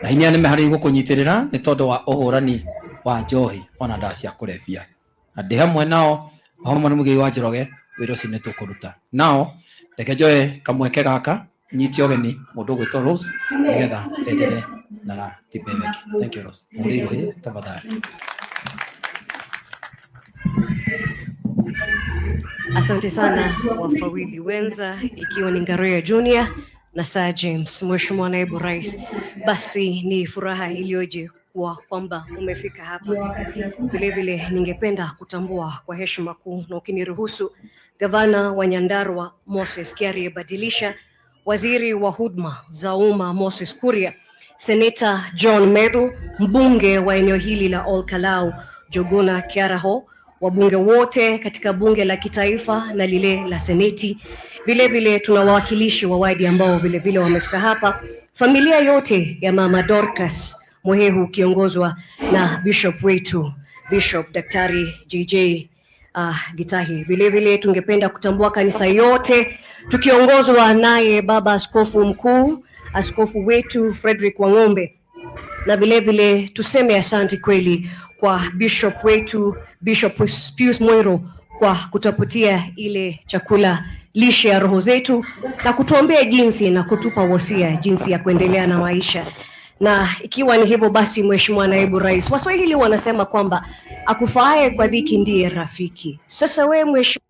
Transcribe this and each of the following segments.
Na hinya nĩ meharĩirie gũkũnyitĩrĩra nĩ tondũ wa ũhũrani wa njohi ona ndawa cia kũrebia. Na ndĩ hamwe nao, o hamwe na Mũgĩi wa Njoroge, wĩra ũcio nĩ tũkũruta. Nao, reke njoe kamweke gaka nyite ũgeni mũndũ ũgwĩtwo Rose nĩgetha endelee na ratiba ĩyo ĩngĩ. Thank you Rose. Mũrĩ rũhĩ tafadhali. Asante sana wafawidhi wenza, ikiwa ni Ngaruiya Junior na Sir James. Mheshimiwa Naibu Rais, basi ni furaha iliyoje kuwa kwamba umefika hapa. Vilevile ningependa kutambua kwa heshima kuu na ukiniruhusu, Gavana wa Nyandarua Moses Kiarie Badilisha, Waziri wa Huduma za Umma Moses Kuria, Seneta John Methu, mbunge wa eneo hili la Ol Kalou Jogona Kiaraho, wabunge wote katika bunge la kitaifa na lile la seneti. Vilevile tuna wawakilishi wa wadi ambao vilevile wamefika hapa, familia yote ya Mama Dorcas Mohehu ukiongozwa na bishop wetu Bishop Daktari JJ Gitahi. Vilevile tungependa kutambua kanisa yote tukiongozwa naye Baba Askofu Mkuu, askofu wetu Frederick Wang'ombe, na vilevile tuseme asante kweli kwa bishop wetu Bishop Pius Mwero kwa kutupatia ile chakula lishe ya roho zetu na kutuombea jinsi na kutupa wosia jinsi ya kuendelea na maisha. Na ikiwa ni hivyo basi, Mheshimiwa Naibu Rais, Waswahili wanasema kwamba akufaaye kwa dhiki ndiye rafiki. Sasa wewe Mheshimiwa,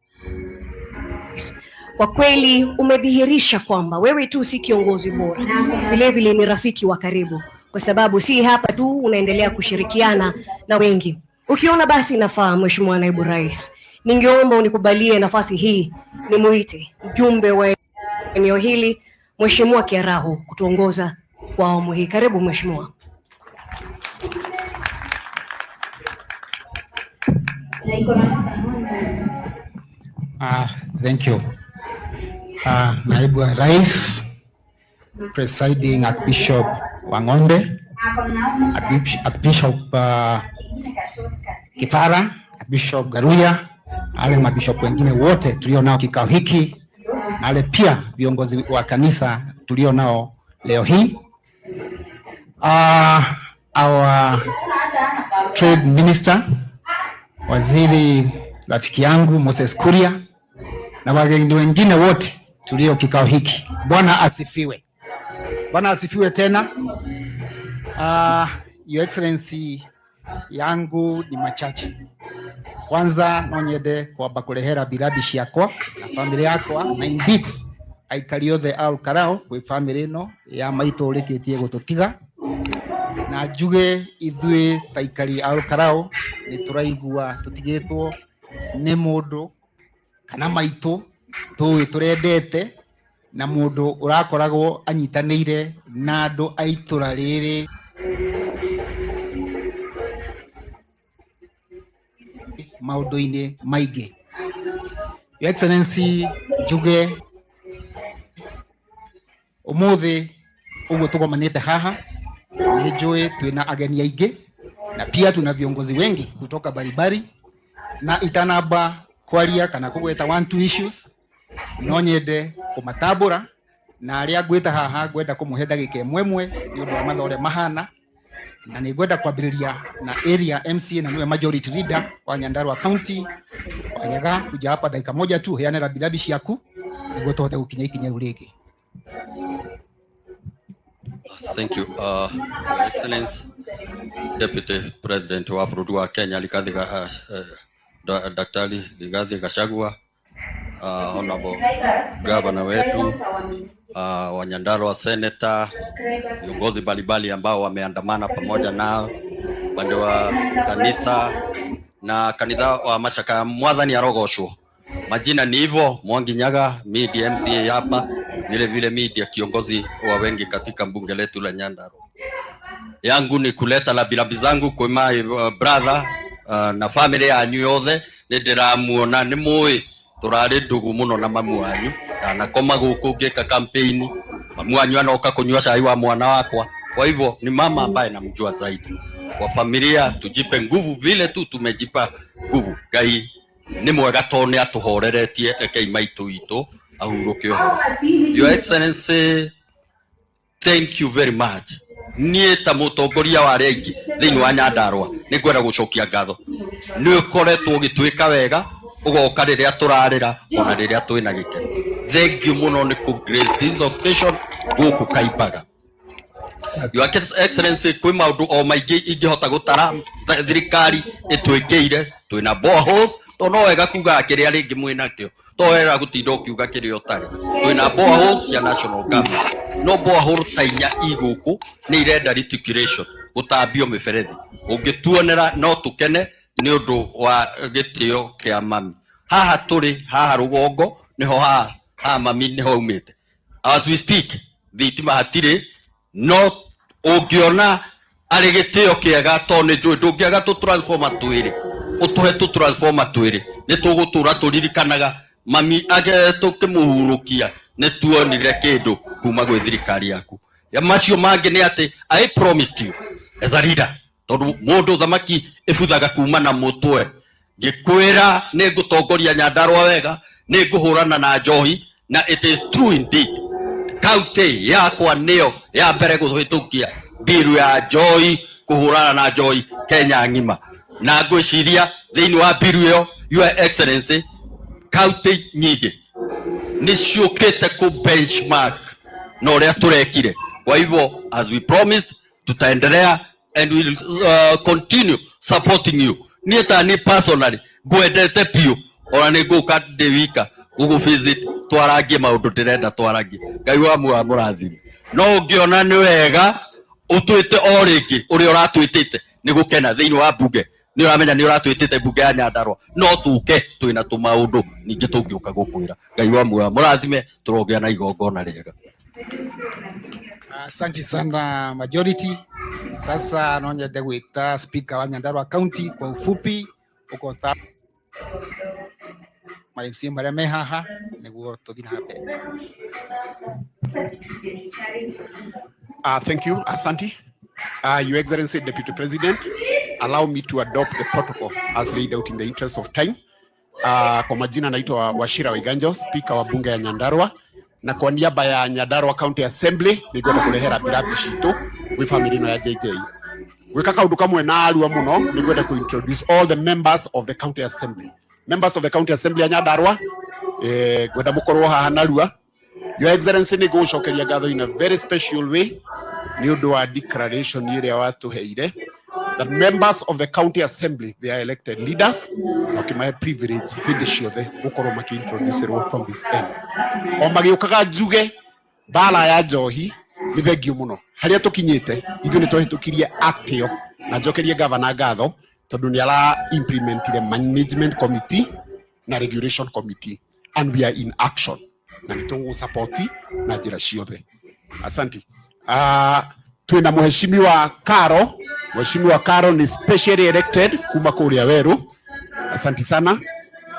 kwa kweli umedhihirisha kwamba wewe tu si kiongozi bora, vilevile ni rafiki wa karibu, kwa sababu si hapa tu unaendelea kushirikiana na wengi. Ukiona basi nafaa, Mheshimiwa Naibu Rais, ningeomba unikubalie nafasi hii nimuite mjumbe wa eneo hili Mheshimiwa Kiaraho kutuongoza kwa awamu hii. Karibu Mheshimiwa. Thank you. Naibu wa Rais, Presiding Archbishop Wang'ombe, Archbishop Kifara, Archbishop Ngaruiya, wale mabishop wengine wote tulio nao kikao hiki, na wale pia viongozi wa kanisa tulio nao leo hii. Our Trade Minister, waziri rafiki yangu Moses Kuria, na wageni wengine wote tulio kikao hiki. Bwana asifiwe. Bwana asifiwe tena. Your Excellency, yangu ni machache. Kwanza no nyende kwamba kurehera birabi ciakwa na family yakwa na indeed aikari othe a Olkalou kwi family ino ya maitũ ũrĩkĩtie gũtũtiga, na njuge ithuĩ ta aikari a Olkalou nĩ tũraigua tũtigĩtwo nĩ mũndũ kana maitũ tũĩ tũrendete na mũndũ ũrakoragwo anyitanĩire na andũ a itũra rĩrĩ maũndũ-inĩ maingĩ. Your Excellency, njuge ũmũthĩ ũguo tũgomanĩte haha nĩ njũĩ twĩna ageni aingĩ na pia tuna viongozi wengi kutoka baribari, na itanamba kwaria kana kũgweta one two issues no nyende kũmatambũra, na arĩa ngwĩta haha ngwenda kũmũhe ndagĩka ĩmwe ĩmwe nĩ ũndũ wa mathaa ũrĩa mahana, na nĩ ngwenda kwambĩrĩria na area MCA na niwe majority leader wa Nyandarua County Wanyaga, kuja hapa dakika moja tu heane rambirambi ciaku nĩguo tũhote gũkinya ikinya rĩu rĩngĩ. Thank you, Your Excellency, Deputy President wa bũrũri wa Kenya, Rigathi Daktari Rigathi Gachagua, Honorable Governor wetu wa Nyandarua, Senator, viongozi mbalimbali ambao wameandamana pamoja nao upande wa kanisa na kanitha wa Mashaka, mwathani arogocwo. Majina ni hivyo, Mwangi Nyaga, mi ndiye MCA hapa, vile vile mi ndiye kiongozi wa wengi katika bunge letu la Nyandarua. Yangu ni kuleta rambirambi zangu kwa my brother na family yanyu yothe. Nĩ ndĩramuona nĩ mũĩ tũrarĩ ndugu mũno na mamu wanyu, ndanakoma gũkũ ngĩka campaign, mamu wanyu anoka kunyua cai wa mwana wakwa. Kwa hivyo ni mama ambaye namjua zaidi. Kwa familia tujipe nguvu vile tu tumejipa nguvu. Ngai nĩ mwega tondũ nĩ atũhoreretie, rekei maitũ witũ ahurũke ũhoro. Your Excellency, thank you very much. Niĩ ta mũtongoria wa arĩa aingĩ thĩinĩ wa Nyandarua nĩ ngwenda gũcokia ngatho. Nĩ ũkoretwo ũgĩtwĩka wega, ũgoka rĩrĩa tũrarĩra ona rĩrĩa twĩna gĩkeno. Thank you mũno nĩ kũ grace this occasion gũkũ Kaimbaga. Your Excellency, kwĩ maũndũ o maingĩ ingĩhota gũtara thirikari ĩtwĩkĩire. Twĩna boreholes, to no wega kugaga kĩrĩa rĩngĩ mwĩnakĩo, to wega gũtinda ũkiuga kĩrĩa ũtarĩ. Twĩna boreholes cia national government, no borehole ta inya igũkũ nĩ irenda reticulation, gũtambio mĩberethi. Ũngĩtuonera no tũkene nĩ ũndũ wa gĩtĩo kĩa mami. Haha tũrĩ haha rũgongo nĩho haha haha mami nĩho aumĩte. As we speak, thitima hatirĩ, no ũngĩona arĩ gĩtĩo kĩega, to nĩ njũĩ ndũngĩaga tũ transformer twĩrĩ, ũtũhe tũ transformer twĩrĩ, nĩ tũgũtũra tũririkanaga mami age tũkĩmũhurũkia nĩ tuonire kĩndũ kuma gwĩ thirikari yaku. Ya macio mangĩ nĩ atĩ I promised you as a leader, tondũ mũndũ thamaki ĩbuthaga kuma na mũtwe, ngĩkwĩra nĩ ngũtongoria Nyandarua wega, nĩ ngũhũrana na njohi, na it is true indeed. Kaunti yakwa nĩyo ya mbere kũhĩtũkia mbiru ya njohi, kũhũrana na njohi Kenya ng'ima, na ngwĩciria thĩinĩ wa mbiru ĩyo, Your Excellency, kaunti nyingĩ nĩ ciũkĩte kũ benchmark na ũrĩa tũrekire. Kwa hivyo, as we promised, tutaendelea and will continue supporting you. Niĩ ta niĩ personally ngwendete biũ, ona nĩ ngũka ndĩ wika gũgũ visit twarangie maũndũ ndĩrenda twarangie. Ngai wa muoyo amũrathime. No ũngĩona nĩ wega ũtwĩte o rĩngĩ ũrĩa ũratwĩtĩte, nĩ gũkena thĩinĩ wa mbunge, nĩ ũramenya nĩ ũratwĩtĩte mbunge ya Nyandarua, no tũke twĩna tũmaũndũ ningĩ tũngĩũka gũkwĩra. Ngai wa muoyo amũrathime, tũrogĩa na igongona rĩega. Asante sana, majority. Sasa no nyende gwĩta Speaker wa Nyandarua County kwa ufupi ũkota ma MCA marĩa me haha nĩguo tũthiĩ na mbere. Thank you, asante. Your Excellency, Deputy President, allow me to adopt the protocol as laid out in the interest of time. Kwa majina naitwa Wachira Waiganjo, Speaker wa Bunge ya Nyandarua, na kwa niaba ya Nyandarua County Assembly nĩngwenda kũrehera rambirambi citũ gwĩ family ĩno ya JJ. Gwĩka kaũndũ kamwe na arua mũno, nĩngwenda ku introduce all the members of the County Assembly. Members of the County Assembly ya Nyandarua, ngwenda mũkorwo haha narua. Your Excellency, nĩ ngũgũcokeria ngatho in a very special way nĩ ũndũ wa declaration ĩrĩa watũheire that members of the county assembly, they are elected leaders, na ũkĩmahe privilege hĩndĩ ciothe gũkorwo makĩintroducerwo from this end o magĩũkaga. Njuge mbara ya njohi nĩ thengiũ mũno harĩa tũkinyĩte. Ithuĩ nĩ twahĩtũkirie act ĩyo, na njokerie gavana ngatho tondũ nĩ ara implementire management committee na regulation committee, and we are in action, na nĩ tũgũgũsupport na njĩra ciothe. Asante. Twĩna mheshimiwa Karo. Mheshimiwa Karo ni specially elected kuma kũrĩa Weru. Asante sana,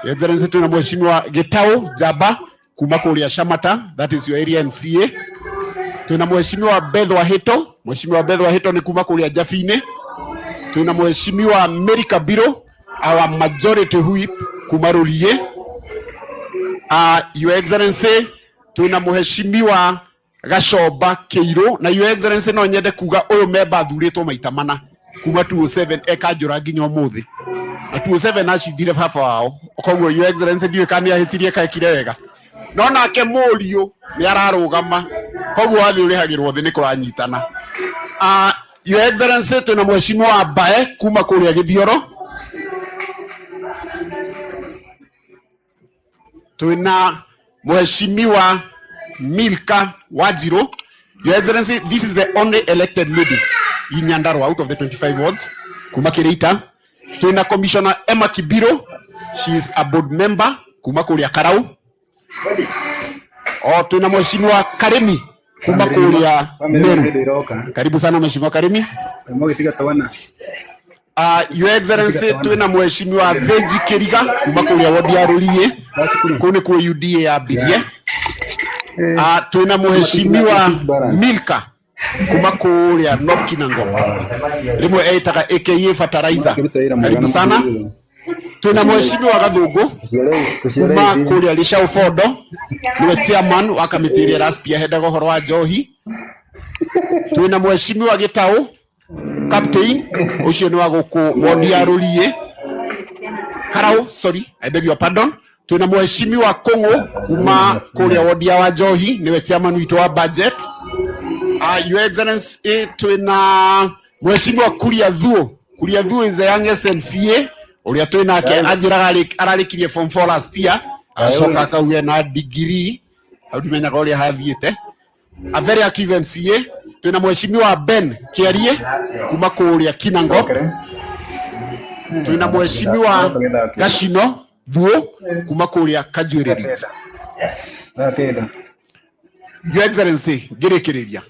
Your Excellency. Twĩna mheshimiwa Gitau Jaba kuma kũrĩa Shamata, that is your area MCA. Twĩna mheshimiwa Beth Wahito. Mheshimiwa Beth Wahito ni kuma kũrĩa Jabinĩ. Twĩna mheshimiwa Mary Kabiro, our majority whip kuma Rurie. Your Excellency, twĩna mheshimiwa Gacomba Kĩirũ, na Your Excellency, no nyende kuga ũyũ memba athurĩtwo maita mana kuma 207 ekanjũra nginya ũmũthĩ, na 207 acindire baba wao. Koguo, Your Excellency, ndiũĩ kana nĩ ahĩtirie kana ekire wega, no nake mũriũ nĩ ararũgama, koguo wathi ũrĩhagĩrwo thĩ nĩ kũranyitana. Your Excellency, twĩna mheshimiwa Mbae kuma kũrĩa Gĩthioro. Twĩna mheshimiwa Milka Wanjiru. Your Excellency, this is the only elected lady in Nyandarua out of the 25 wards, kuma Kiriita. Twĩna Commissioner Emma Kibiro, she is a board member kuma kũrĩa Karau. O twĩna mheshimiwa Karimi kuma kũrĩa Meru. Karibu sana, mheshimiwa Karimi. Your Excellency, twĩna mheshimiwa Theji Kiriga kuma kũrĩa wodi ya Rũriĩ, kũu nĩkuo UDA yambirie. Twĩna mheshimiwa Milka kuma kũrĩa North Kinango, rĩmwe etaga aka Fertilizer. Karibu sana. Twĩna mheshimiwa Gathũngũ kuma kũrĩa Lishau Bondo, nĩwe chairman wa kamĩtĩ ĩrĩa ĩraspearheadaga ũhoro wa njohi. Twina mheshimiwa Gitau captain ucio ni wa guku wodi ya Rurie Karau, sorry, I beg your pardon. Twina mheshimiwa Kung'u kuma kuria wodi ya Wanjohi, niwe chairman witu wa budget. Your Excellency, twina mheshimiwa Kuria Thuo. Kuria Thuo is the youngest MCA uria twinake, anjiraga ararikirie form 4 last year, agacoka akaugia na degree, hau ndimenyaga uria hathiĩte. A very active MCA. Twina mheshimiwa Ben Kiarie kuma kuria Kinangop. Twina mheshimiwa Gacino Thuo kuma kuria Kanjuĩrĩ Ridge. Your Excellency, ngĩrĩkĩrĩria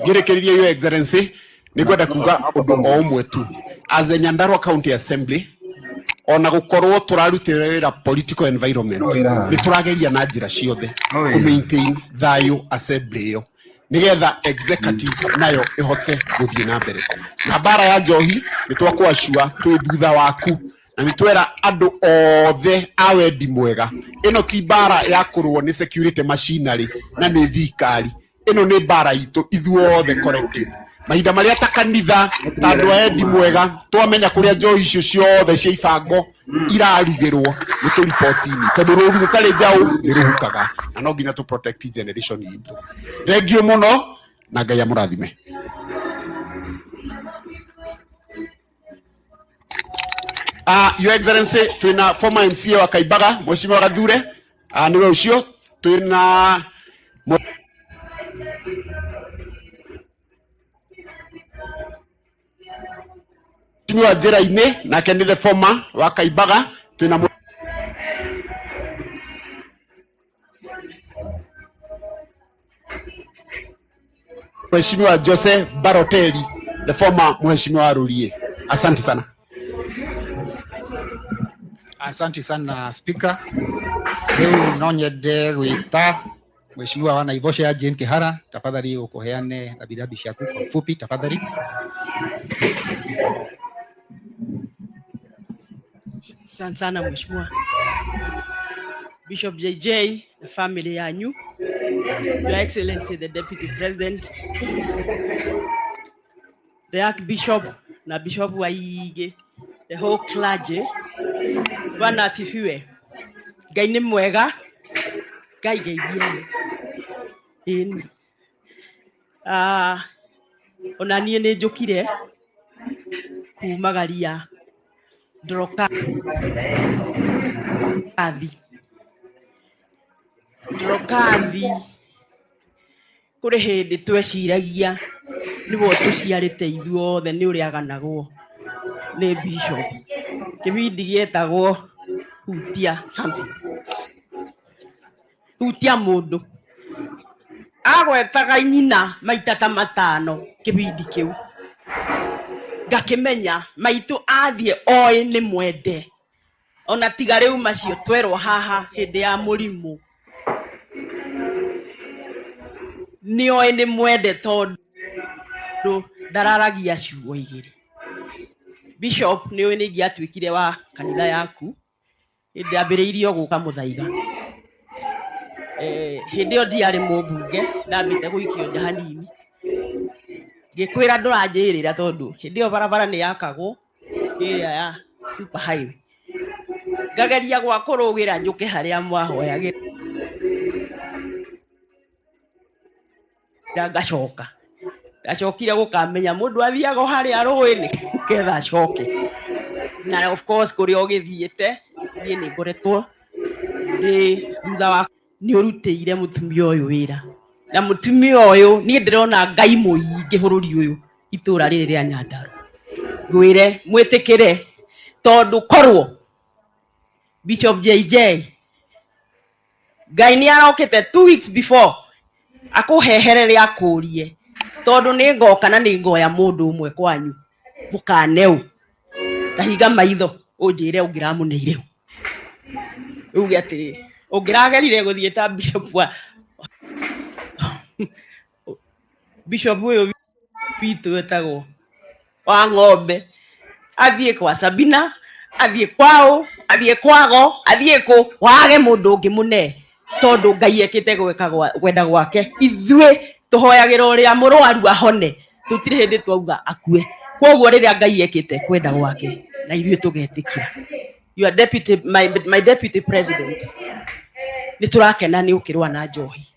Your Excellency, nĩ ngwenda kuga ũndũ o ũmwe tu. As a Nyandarua County Assembly, ona gũkorwo tũrarutĩra wĩra political environment, nĩ tũrageria na njĩra ciothe kũ maintain thayũ assembly ĩyo, nĩgetha executive nayo ĩhote gũthiĩ na mbere na mbara ya njohi. Nĩ twakwacua twĩ thutha waku, na nĩ twera andũ othe a wendi mwega, ĩno ti mbara ya kũrũo nĩ security machinery na nĩ thirikari. Ĩno nĩ mbara itũ ithuothe collective. Mahinda marĩa ta kanitha, ta andũ a wendi mwega, twamenya kũrĩa njohi icio ciothe cia ibango irarugĩrwo, nĩ tũribotini, tondũ rũru rũtarĩ njaũ nĩ rũhukaga, na no nginya tũ protect generation itũ. Thengiũ mũno na Ngai amũrathime. Your Excellency, twina former MCA wa Kaimbaga, Mheshimiwa Gathure, niwe ucio. Twina Mheshimiwa Njĩra-inĩ, nake nĩ the former wa Kaimbaga. Twina Mheshimiwa Jose Baroteli, the former Mheshimiwa wa Rurie. Asante sana. Asante sana, Speaker. Rĩu no nyende gwĩta Mheshimiwa wa Naivosha Jane Kihara, tafadhali ukuheane rambirambi ciaku kwa ufupi, tafadhali. Asante sana, Mheshimiwa Bishop JJ na family yanyu, Your Excellency the Deputy President, the Archbishop na Bishop wa Iige, the whole clergy. Bwana asifiwe. Ngai nĩ mwega, Ngai ngeithiai. Ĩni. Ah, ona niĩ nĩ njũkire kumagaria Ndorokathi. Ndorokathi kũrĩ hĩndĩ tweciragia nĩwe ũtũciarĩte ithuothe, nĩ ũrĩa aganagwo nĩ bishop kĩbindi gĩetagwo hutia something, hutia mũndũ agwetaga nyina maita ta matano. Kĩbindi kĩu ngakĩmenya maitũ athiĩ oĩ nĩ mwende, ona tiga rĩu macio twerwo haha hĩndĩ ya mũrimũ, nĩ oĩ nĩ mwende tondũ ndararagia ciugo igĩrĩ. Bishop, nĩ ũĩ nĩ ingĩatuĩkire wa kanitha yaku hĩndĩ ambĩrĩirio gũka mũthaiga. Hĩndĩ ĩyo ndiarĩ mũmbunge, ndambĩte gũikio nja hanini, ngĩkwĩra ndũranjĩrĩra, tondũ hĩndĩ ĩyo barabara nĩ yakagwo ĩrĩa ya super highway, ngageria gwa kũrũgĩra njũke harĩa mwahoyagĩra, ngacoka ndacokire gũkamenya mũndũ athiaga o harĩa rũĩ nĩ ketha acoke. Na of course kũrĩa ũgĩthiĩte, niĩ nĩ ngoretwo ndĩ thutha wa nĩ ũrutĩire mũtumia ũyũ wĩra, na mũtumia ũyũ niĩ ndĩrona Ngai mũingĩ bũrũri ũyũ, itũra rĩrĩ rĩa Nyandarua. Ngwĩre mwĩtĩkĩre, tondũ korwo Bishop JJ Ngai nĩ arokĩte 2 weeks before akũheherere akũrie, tondũ nĩ ngoka na nĩ ngoya mũndũ ũmwe kwanyu mũkaneu tahinga maitho ũnjĩre ũngĩramũneire uge atĩrĩ, ũngĩragerire gũthiĩ ta bishop wa bishop ũyũ witũ wetagwo wa ng'ombe, athiĩ kwa Sabina, athiĩ kwaũ, athiĩ kwago, athiĩ kũ, wage mũndũ ũngĩ mũne, tondũ Ngai ekĩte gwĩka kwenda gwake. Ithuĩ Tũhoyagĩra ũrĩa mũrwaru ahone, tũtirĩ hĩndĩ twauga akue. Koguo rĩrĩa Ngai ekĩte kwenda gwake na ithuĩ tũgetĩkĩra. Your deputy, my deputy president, nĩ tũrakena nĩ ũkĩrũa na njohi,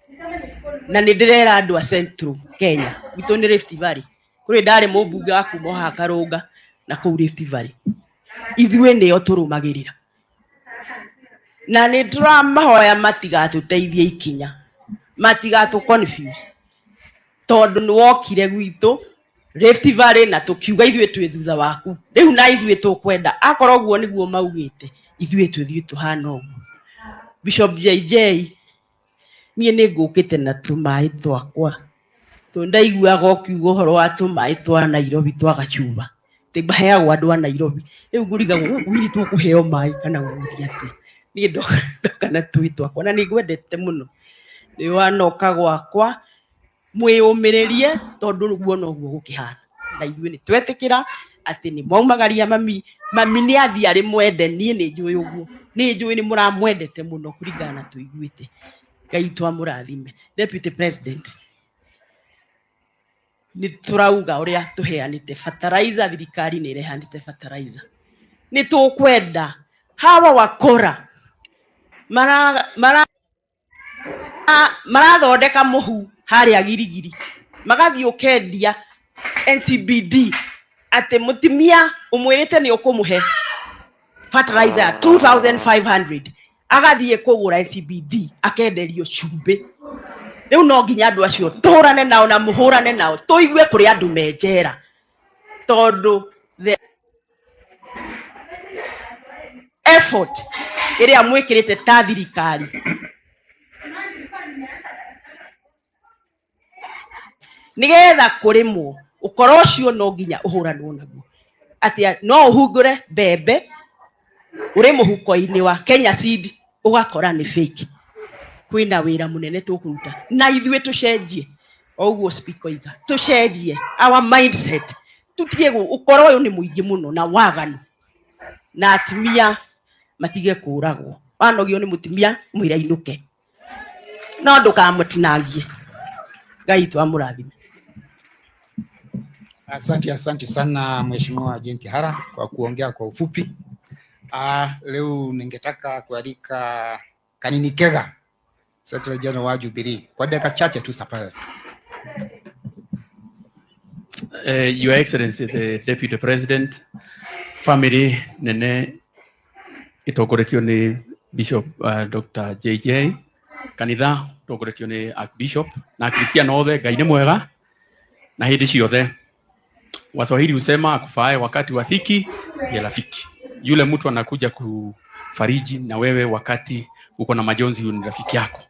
na nĩ ndĩrera andũ a Central Kenya, gwitũ nĩ Rift Valley, kũrĩ ndarĩ mũmbunge wa kuma haha Karũnga na kũu Rift Valley, ithuĩ nĩo tũrũmagĩrĩra, na nĩ tũramahoya matigatũteithie ikinya, matigatũ confuse, tondũ nĩ wokire gwitũ Rift Valley na tũkiuga ithuĩ twĩ thutha waku, rĩu na ithuĩ tũkwenda akorwo ũguo nĩguo maugĩte, ithuĩ tũthiĩ tũhana ũguo. Bishop JJ, niĩ nĩ ngũkĩte na tũmaĩ twakwa, tondũ ndaiguaga ũkiuga ũhoro wa tũmaĩ twa Nairobi twa gacuba, atĩ maheagwo andũ a Nairobi. Rĩu ngũrigagwo gũkũ hihi tũkũheo maĩ kana gũgũthiĩ atĩa? Niĩ ndoka na tũĩ twakwa na nĩ ngwendete mũno, nĩ wanoka gwakwa, mwĩyũmĩrĩrie tondũ ũguo noguo gũkĩhana, na ithuĩ nĩ twetĩkĩra atĩ nĩ mwaumagaria mami, mami nĩ athiĩ arĩ mwende, niĩ nĩ njũĩ ũguo, nĩ njũĩ nĩ mũramwendete mũno kũringana na tũiguĩte. Ngai twamũrathime. Deputy President, nĩ tũrauga ũrĩa tũheanĩte fertilizer, thirikari nĩ ĩrehanĩte fertilizer, nĩ tũkwenda hawa wakora marathondeka mũhu harĩa Girigiri, magathiĩ ũkendia NCBD, atĩ mũtumia ũmwĩrĩte nĩ ũkũmũhe fertilizer ya 2500, agathiĩ kũgũra NCBD akenderio cumbĩ. Rĩu no nginya andũ acio tũhũrane nao na mũhũrane nao, tũigue kũrĩ andũ me njera, tondũ the effort ĩrĩa mwĩkĩrĩte ta thirikari nĩgetha kũrĩmwo ũkora ũcio no nginya ũhũranwo naguo, atĩ no ũhungũre mbembe ũrĩ mũhuko-inĩ wa Kenya Seed ũgakora nĩ fake. Kwĩna wĩra mũnene tũkũruta na ithuĩ tũcenjie, o ũguo speaker oiga, tũcenjie our mindset, tũtige ũkora ũyũ nĩ mũingĩ mũno na waganu, na atumia matige kũragwo. Wanogio nĩ mũtumia mwĩre ainũke, no ndũkamũtinangie. Ngai twamũrathime. Asante, asante sana Mheshimiwa Jane Kihara kwa kuongea kwa ufupi. Leo ningetaka kualika Kanini Kega, Secretary General wa Jubilee, kwa dakika chache tu tafadhali. Your Excellency the Deputy President, family nene itongoretio nĩ Bishop Dr. JJ, kanitha utongoretio nĩ Archbishop na Akristiano othe, Ngai nĩ mwega na hĩndĩ ciothe. Waswahili husema akufaaye wakati wa dhiki ndiye rafiki. Yule mtu anakuja kufariji na wewe wakati uko na majonzi, huyu ni rafiki yako.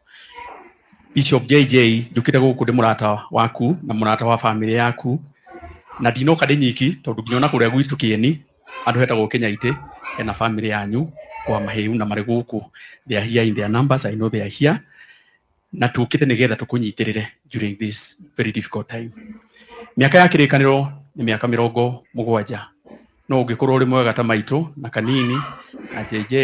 Bishop JJ, njũkĩte gũkũ ndĩ mũrata waku na mũrata wa family yaku, na ndinoka ndĩ nyiki tondũ nginya ona kũrĩa gwitũ kĩeni andũ hetagwo Kĩnyaitĩ hena family yanyu kwa mahĩu na marĩ gũkũ. They are here in their numbers, I know they are here, na tũkĩte nĩgetha tũkũnyitĩrĩre during this very difficult time. Mĩaka ya kĩrĩkanĩro nĩ mĩaka 70, no ũngĩkorwo ũrĩ mwega ta maitũ na kanini na JJ,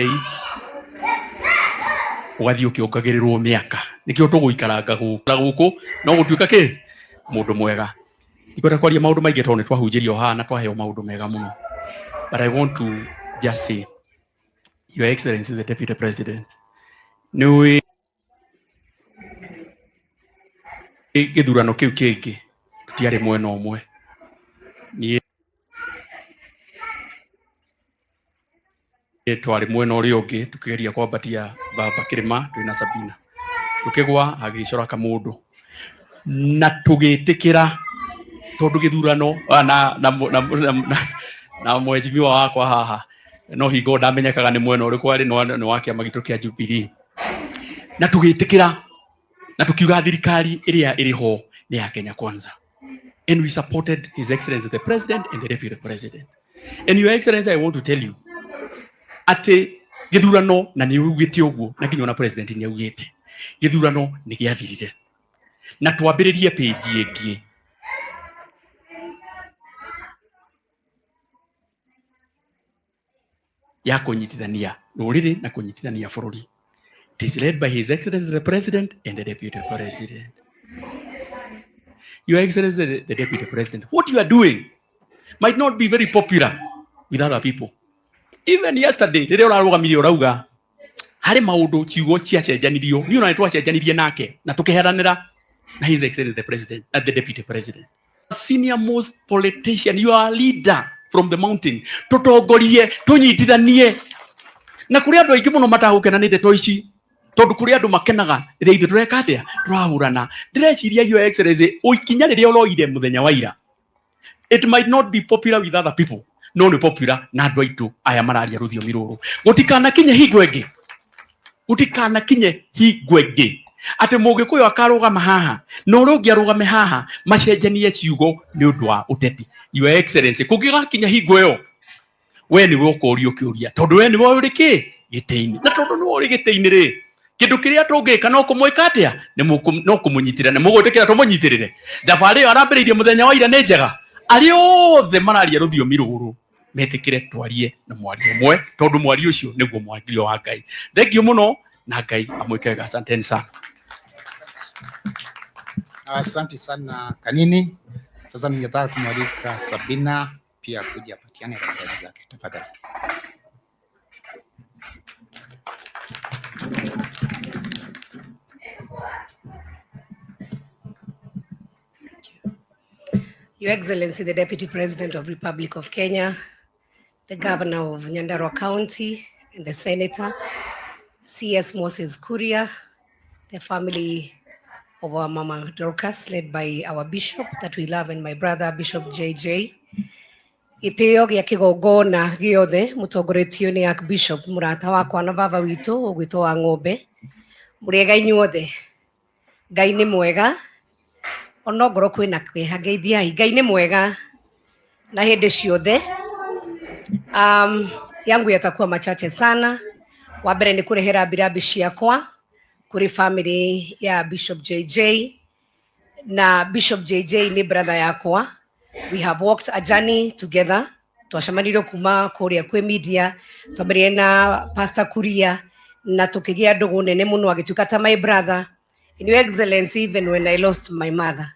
ũgathiĩ ũkĩongagĩrĩrwo mĩaka. Nĩkĩo tũgũikaranga gũkũ no gũtuĩka kĩ mũndũ mwega. Ndikwenda kwaria maũndũ maingĩ tondũ nĩ twahunjĩrio haha na twaheo maũndũ mega mũno, but I want to just say, Your Excellency the Deputy President, nĩ ũĩ gĩthurano kĩu kĩngĩ tũtiarĩ mwena ũmwe, niĩ twarĩ mwena ũrĩa ũngĩ tũkĩgeria kwambatia baba kĩrĩma twĩna Sabina, tũkĩgwa agĩcora kamũndũ na tũgĩtĩkĩra tondũ gĩthurano na mheshimiwa wakwa haha no hingo ndamenyekaga nĩ mwena ũrĩkũ arĩ, nĩ wa kĩama gitũ kĩa Jubilee, na tũgĩtĩkĩra na tũkiuga thirikari ĩrĩa ĩrĩ ho nĩ ya Kenya Kwanza, and we supported His Excellency the President and the Deputy President. And Your Excellency, I want to tell you atĩ gĩthurano, na nĩ ugĩte ũguo na nginya ona president nĩ augĩte, gĩthurano nĩ gĩathirire na twambĩrĩrie page ĩngĩ ya kũnyitithania rũrĩrĩ na kũnyitithania bũrũri. It is led by His Excellency the President and the Deputy President. Your Excellency the Deputy President, what you are doing might not be very popular with other people. Even yesterday rĩrĩa ũrarũgamirie ũrauga harĩ maũndũ ciugo ciacenjanirio, niĩ ona nĩtwacenjanirie nake na tũkĩheranĩra na His Excellency the President and the Deputy President. Senior most politician, you are a leader from the mountain. Tũtongorie, tũnyitithanie na kũrĩ andũ aingĩ mũno matagũkena nĩ ndeto ici, tondũ kũrĩ andũ makenaga rĩrĩa ithuĩ tũreka atĩa, tũrahũrana. Ndĩreciria, Your Excellency, ikinya rĩrĩa ũroire mũthenya wa ira, it might not be popular with other people, no nĩ popular na andũ aitũ aya mararia rũthiomi rũrũ. Gũtikanakinye hingo ĩngĩ, gũtikanakinye hingo ĩngĩ atĩ mũgĩkũyũ akarũgama haha na ũrĩa ũngĩ arũgame haha macenjanie ciugo nĩ ũndũ wa ũteti. Your Excellency, kũngĩgakinya hingo ĩyo, we nĩwe ũkorio kĩũria, tondũ we nĩwe ũrĩ kĩ gĩtĩ-inĩ, na tondũ nĩwe ũrĩ gĩtĩ-inĩ rĩ, kĩndũ kĩrĩa tũngĩka no kũmwĩka atĩa, nĩ no kũmũnyitĩrĩra. Nĩ mũgwĩtĩkĩra tũmũnyitĩrĩre? Thabarĩ ĩyo arambĩrĩirie mũthenya wa ira nĩ njega. Arĩa othe mararia rũthiomi rũrũ metĩkĩre twarie na mwario ũmwe, tondũ mwario ũcio nĩguo mwario wa Ngai. Thengiũ mũno na Ngai amwĩke wega. Asanteni sana. Asante sana, Kanini. Sasa ningetaka kumwalika Sabina pia kuja apatiane habari zake, tafadhali. Your Excellency, the Deputy President of Republic of Kenya, the Governor of Nyandarua County, and the Senator, CS Moses Kuria, the family of our Mama Dorcas, led by our Bishop that we love, and my brother, Bishop JJ. Gĩtĩo gĩa kĩgongona gĩothe mũtongoretio nĩ Archbishop mũrata wakwa na baba witũ ũgwĩtwo wa ng'ombe. Mũrĩega inyuothe? Ngai nĩ mwega ona ngorwo kwĩna kĩeha, ngeithiai. Ngai nĩ mwega na hĩndĩ ciothe. Yangu yatakuwa machache sana. Wa mbere nĩ kũrehe rambirambi ciakwa kũrĩ family ya Bishop JJ, na Bishop JJ nĩ brother yakwa. We have walked a journey together. Twacemanirie kuma kũrĩa kwĩ media, twambĩrĩrie na Pastor Kuria na tũkĩgĩa ndũgũ nene mũno, agĩtuĩka ta my brother. In Your Excellency, even when I lost my mother,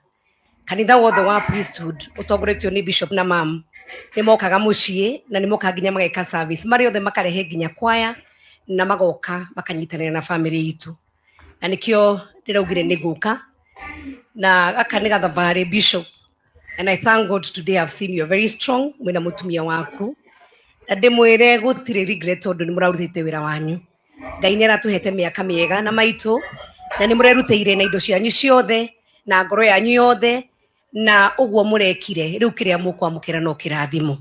kanitha wothe wa priesthood ũtongoretio nĩ bishop na mam nĩ mokaga mũciĩ na nĩ mokaga nginya mageka service marĩ othe, makarehe nginya kwaya na magoka makanyitanĩra na family itũ, na nĩkĩo ndĩraugire nĩ ngũka na gaka nĩ gathabarĩ, Bishop, and I thank God today I've seen you are very strong mwĩna mũtumia waku, na ndĩmwĩre gũtirĩ regret tondũ nĩ mũrarutĩte wĩra wanyu. Ngai nĩ aratũhete mĩaka mĩega na maitũ, na nĩ mũrerutĩire na indo cianyu ciothe na ngoro yanyu yothe, na ũguo mũrekire rĩu kĩrĩa mũkwamũkĩra no kĩrathimo.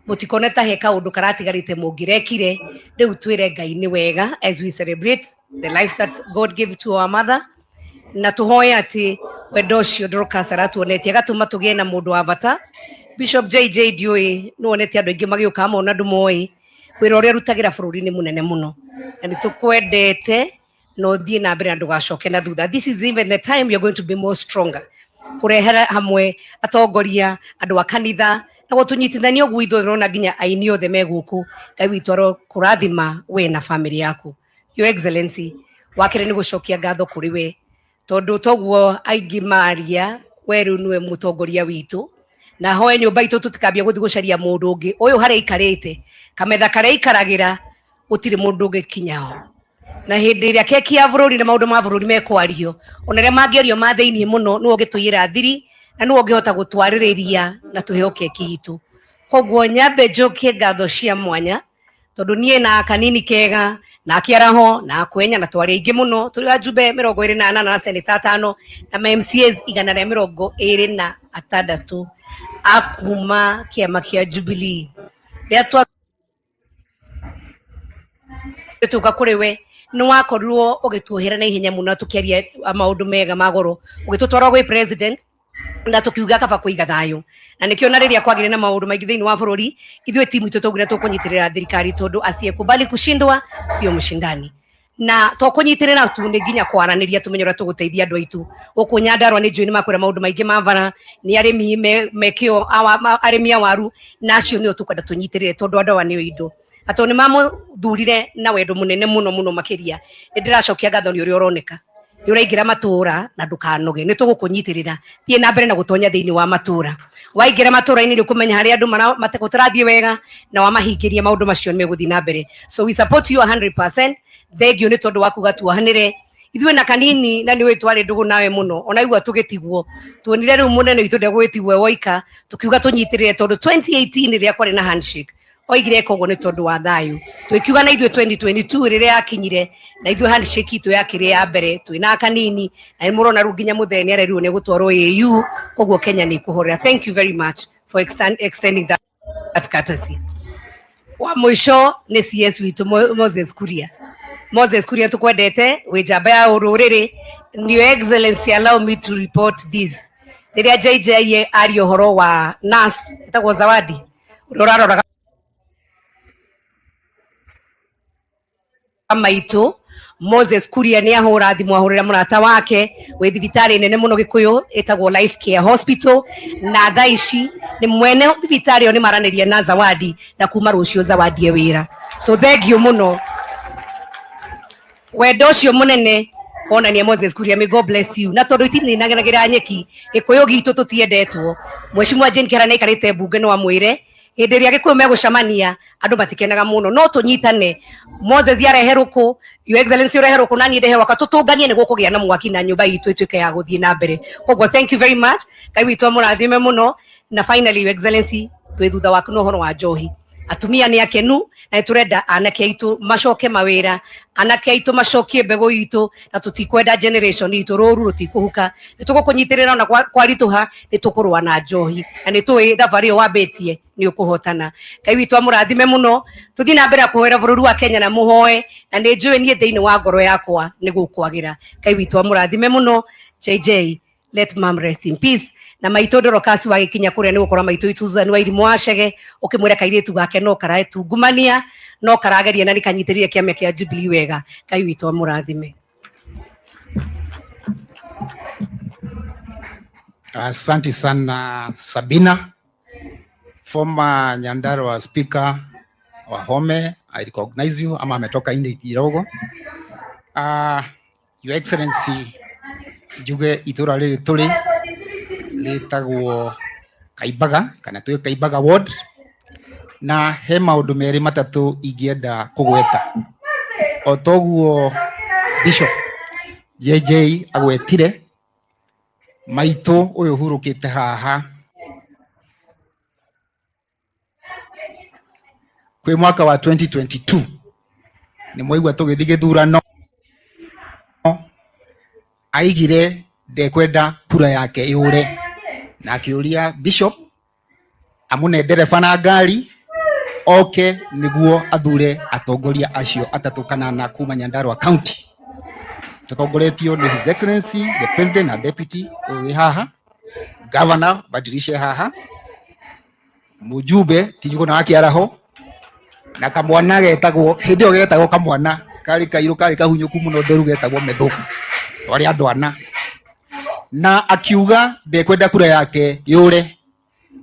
Mũtikone ta he kaũndũ karatigarĩte mũngĩrekire. Rĩu twĩre Ngai nĩ wega as we celebrate the life that God gave to our mother, na tũhoe atĩ wendo ũcio Dorcas aratuonetie agatũma tũgĩe na mũndũ wa bata. Bishop JJ, ndiũĩ nĩ wonete andũ aingĩ magĩũka amwe ona ndũmoĩ. Wĩra ũrĩa arutagĩra bũrũri nĩ mũnene mũno, na nĩ tũkwendete na ũthiĩ na mbere na ndũgacoke na thutha. This is even the time you're going to be more stronger, kũrehera hamwe atongoria, andũ a kanitha na gũtũnyitithania ũguo ithuĩ ũrona nginya aini othe me gũkũ. Ngai witũ arokũrathima we na family yaku. Your Excellency, wa kerĩ nĩ gũcokia ngatho kũrĩ we, tondũ toguo aingĩ maria, we rĩu nĩwe mũtongoria witũ, na hoe nyũmba itũ tũtikambia gũthiĩ gũcaria mũndũ ũngĩ. Ũyũ harĩa aikarĩte, kametha karĩa aikaragĩra, gũtirĩ mũndũ ũngĩkinya ho. Na hĩndĩ ĩrĩa keki ya bũrũri na maũndũ ma bũrũri mekwario, ona arĩa mangĩario ma thĩiniĩ mũno, nĩwe ũngĩtũiyĩra thiri na nĩwe ũngĩhota gũtwarĩrĩria na tũheo keki itũ. Koguo nyambe njokie ngatho cia mwanya, tondũ niĩ na kanini kega na kĩaraho na kwenya na twarĩ aingĩ mũno, tũrĩ ajumbe 28 na seneta 5 na ma MCAs 126 a kuma kĩama kĩa Jubilee. Rĩrĩa twa tuka kũrĩ we, nĩ wakorirwo ũgĩtuohera na ihenya mũno, tũkĩaria maũndũ mega ma goro, ũgĩtũtwara gwĩ president na tũkiuga kaba kũiga thayũ. Na nĩkĩo na rĩrĩa kwagĩire na maũndũ maingĩ thĩinĩ wa bũrũri, ithuĩ timu itũ twaugire tũkũnyitĩrĩra thirikari, tondũ asiyekubali kushindwa sio mshindani. Na to kũnyitĩrĩra tu, nĩ nginya kwaranĩria tũmenye ũrĩa tũgũteithia andũ aitũ gũkũ Nyandarua. Nĩ njũĩ nĩ makwĩra maũndũ maingĩ ma bara, nĩ arĩmi mekĩo arĩmi a waru, na acio nĩo tũkwenda tũnyitĩrĩre, tondũ andũ aya nĩo indo na tondũ nĩ mamũthurire na wendo mũnene mũno mũno makĩria. Nĩ ndĩracokia ngatho nĩ ũrĩa ũroneka. Nĩ ũraingĩra matũra na ndũkanoge, nĩ tũgũkũnyitĩrĩra. Thiĩ na mbere na gũtonya thĩinĩ wa matũra. Waingĩra matũra-inĩ nĩ ũkũmenya harĩa andũ gũtarathiĩ wega, na wamahingĩria maũndũ macio nĩ megũthiĩ na mbere. So we support you 100%. Thank you nĩ tondũ wa kuga tuohanĩre ithuĩ na kanini, na nĩ ũĩ twarĩ ndũgũ nawe mũno. Ona igua tũgĩtigwo, tuonire rĩu mũnene witũ ndegũgĩtigwo e woika, tũkiuga tũnyitĩrĩre, tondũ 2018 rĩrĩa kwarĩ na handshake oigire eka ũguo nĩ tondũ wa thayũ. Twĩkiuga na ithuĩ 2022 rĩrĩa yakinyire, na ithuĩ handshake itũ yakĩrĩ ya mbere twĩna kanini, na nĩ mũrona rĩu nginya mũthee nĩ arerirwo nĩ gũtwarwo AU, koguo Kenya nĩ ĩkũhorera. Thank you very much for extending that courtesy. Wa mũico nĩ CS witũ Moses Kuria. Moses Kuria, tukwendete, wĩ njamba ya rũrĩrĩ. Your Excellency, allow me to report this. Rĩrĩa JJ aria ũhoro wa nurse ĩtagwo Zawadi ũrĩa ũraroraga maitũ, Moses Kuria nĩ ahũra thimũ, ahũrĩra mũrata wake wĩ thibitarĩ nene mũno Gĩkũyũ ĩtagwo Life Care Hospital, na thaa ici nĩ mwene thibitarĩ ĩyo nĩ maranĩria na Zawadi, na kuma rũciũ Zawadi e wĩra. So thank you mũno, wendo ũcio mũnene wonania Moses Kuria, may God bless you. Na tondũ itininagĩra nyeki, Gĩkũyũ gitũ tũtiendetwo. Mheshimiwa Jane Kihara nĩaikarĩte mbunge, no amwĩre hĩndĩ ĩrĩa Gĩkũyũ megũcemania andũ matikenaga mũno, no tũnyitane. Moses arehe rũkũ, Your Excellency ũrehe rũkũ, na niĩ ndehe gwakwa, tũtũnganie nĩguo kũgĩa na mwaki na nyũmba itũ ĩtuĩke ya gũthiĩ na mbere. Koguo thank you very much, Ngai witũ amũrathime mũno. Na finally, Your Excellency, twĩ thutha waku na ũhoro wa njohi. Atumia nĩ akenu, na nĩ tũrenda anake aitũ macoke mawĩra, anake aitũ macokie mbegũ itũ, na tũtikwenda generation itũ rũru rũtikũhuka. Nĩ tũgũkũnyitĩrĩra ona kwaritũha, nĩ tũkũrũa na njohi, na nĩ tũĩ thabarĩ ĩyo wambĩtie nĩ ũkũhotana. Ngai witũ amũrathime mũno. Tũthiĩ na mbere kũhoera bũrũri wa Kenya na mũhoe, na nĩ njũĩ niĩ thĩinĩ wa ngoro yakwa nĩ gũkwagĩra. Ngai witũ amũrathime mũno. JJ, let mom rest in peace. Na maitũ Dorokasi wagĩkinya kũrĩa nĩ gũkorwo maitũ Susan wa Irimũ Wacege, ũkĩmwĩra kairĩtu gake no karatungumania, no karageria na nĩ kanyitĩrĩire kĩama kĩa Jubilee wega. Ngai witũ amũrathime. Asante sana Sabina, former Nyandarua Speaker wa Home. I recognize you, ama ametoka nje kidogo. Your Excellency, njuge itura rĩrĩ tũrĩ rĩtagwo Kaimbaga kana twĩ Kaimbaga ward, na he maũndũ merĩ matatũ ingĩenda kũgweta. O toguo Bishop JJ agwetire, maitũ ũyũ hurũkĩte haha kwĩ mwaka wa 2022 nĩ mwaigua tũgĩthiĩ gĩthurano, aigire ndekwenda kura yake yũre, na akĩũria Bishop amũne ndereba na ngari oke nĩguo athure atongoria acio atatũ kana ana kuma Nyandarua County, tũtongoretio nĩ His Excellency the President na Deputy ũyũ wĩ haha, Governor Badirishe haha, mũjumbe Tijuguna wa Kĩaraho, na kamwana getagwo hĩndĩ ĩyo getagwo kamwana karĩ kairũ karĩ kahunyũku mũno nderu getagwo Methuku. Twarĩ andũ ana, na akiuga ndekwenda kura yake yũre.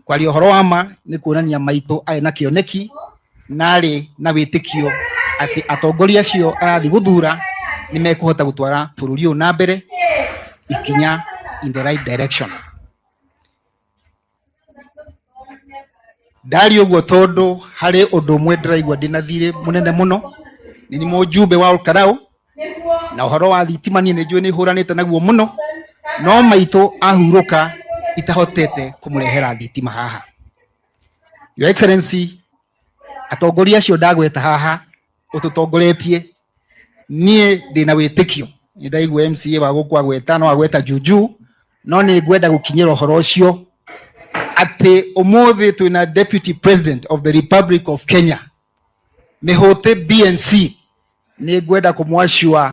Kwaria ũhoro wa ma nĩ kuonania maitũ arĩ na kĩoneki na arĩ na wĩtĩkio atĩ atongoria acio arathiĩ gũthura nĩ mekũhota gũtwara bũrũri ũyũ na mbere ikinya in the right direction. Ndaria ũguo tondũ harĩ ũndũ ũmwe ndĩraigua ndĩna thirĩ mũnene mũno, nĩ nĩ mũjumbe wa Olkarau, na ũhoro wa thitima niĩ nĩ njũĩ nĩ hũranĩte naguo mũno, no maitũ ahurũka itahotete kũmũrehera thitima haha. Your Excellency, atongoria acio ndagweta haha ũtũtongoretie, niĩ ndĩna wĩtĩkio, nĩ ndaigua MCA wa gũkũ agweta no agweta Juju, no nĩ ngwenda gũkinyĩra ũhoro ũcio atĩ ũmũthĩ twĩna Deputy President of the Republic of Kenya, Mĩhũtĩ BNC. Nĩ ngwenda kũmwacua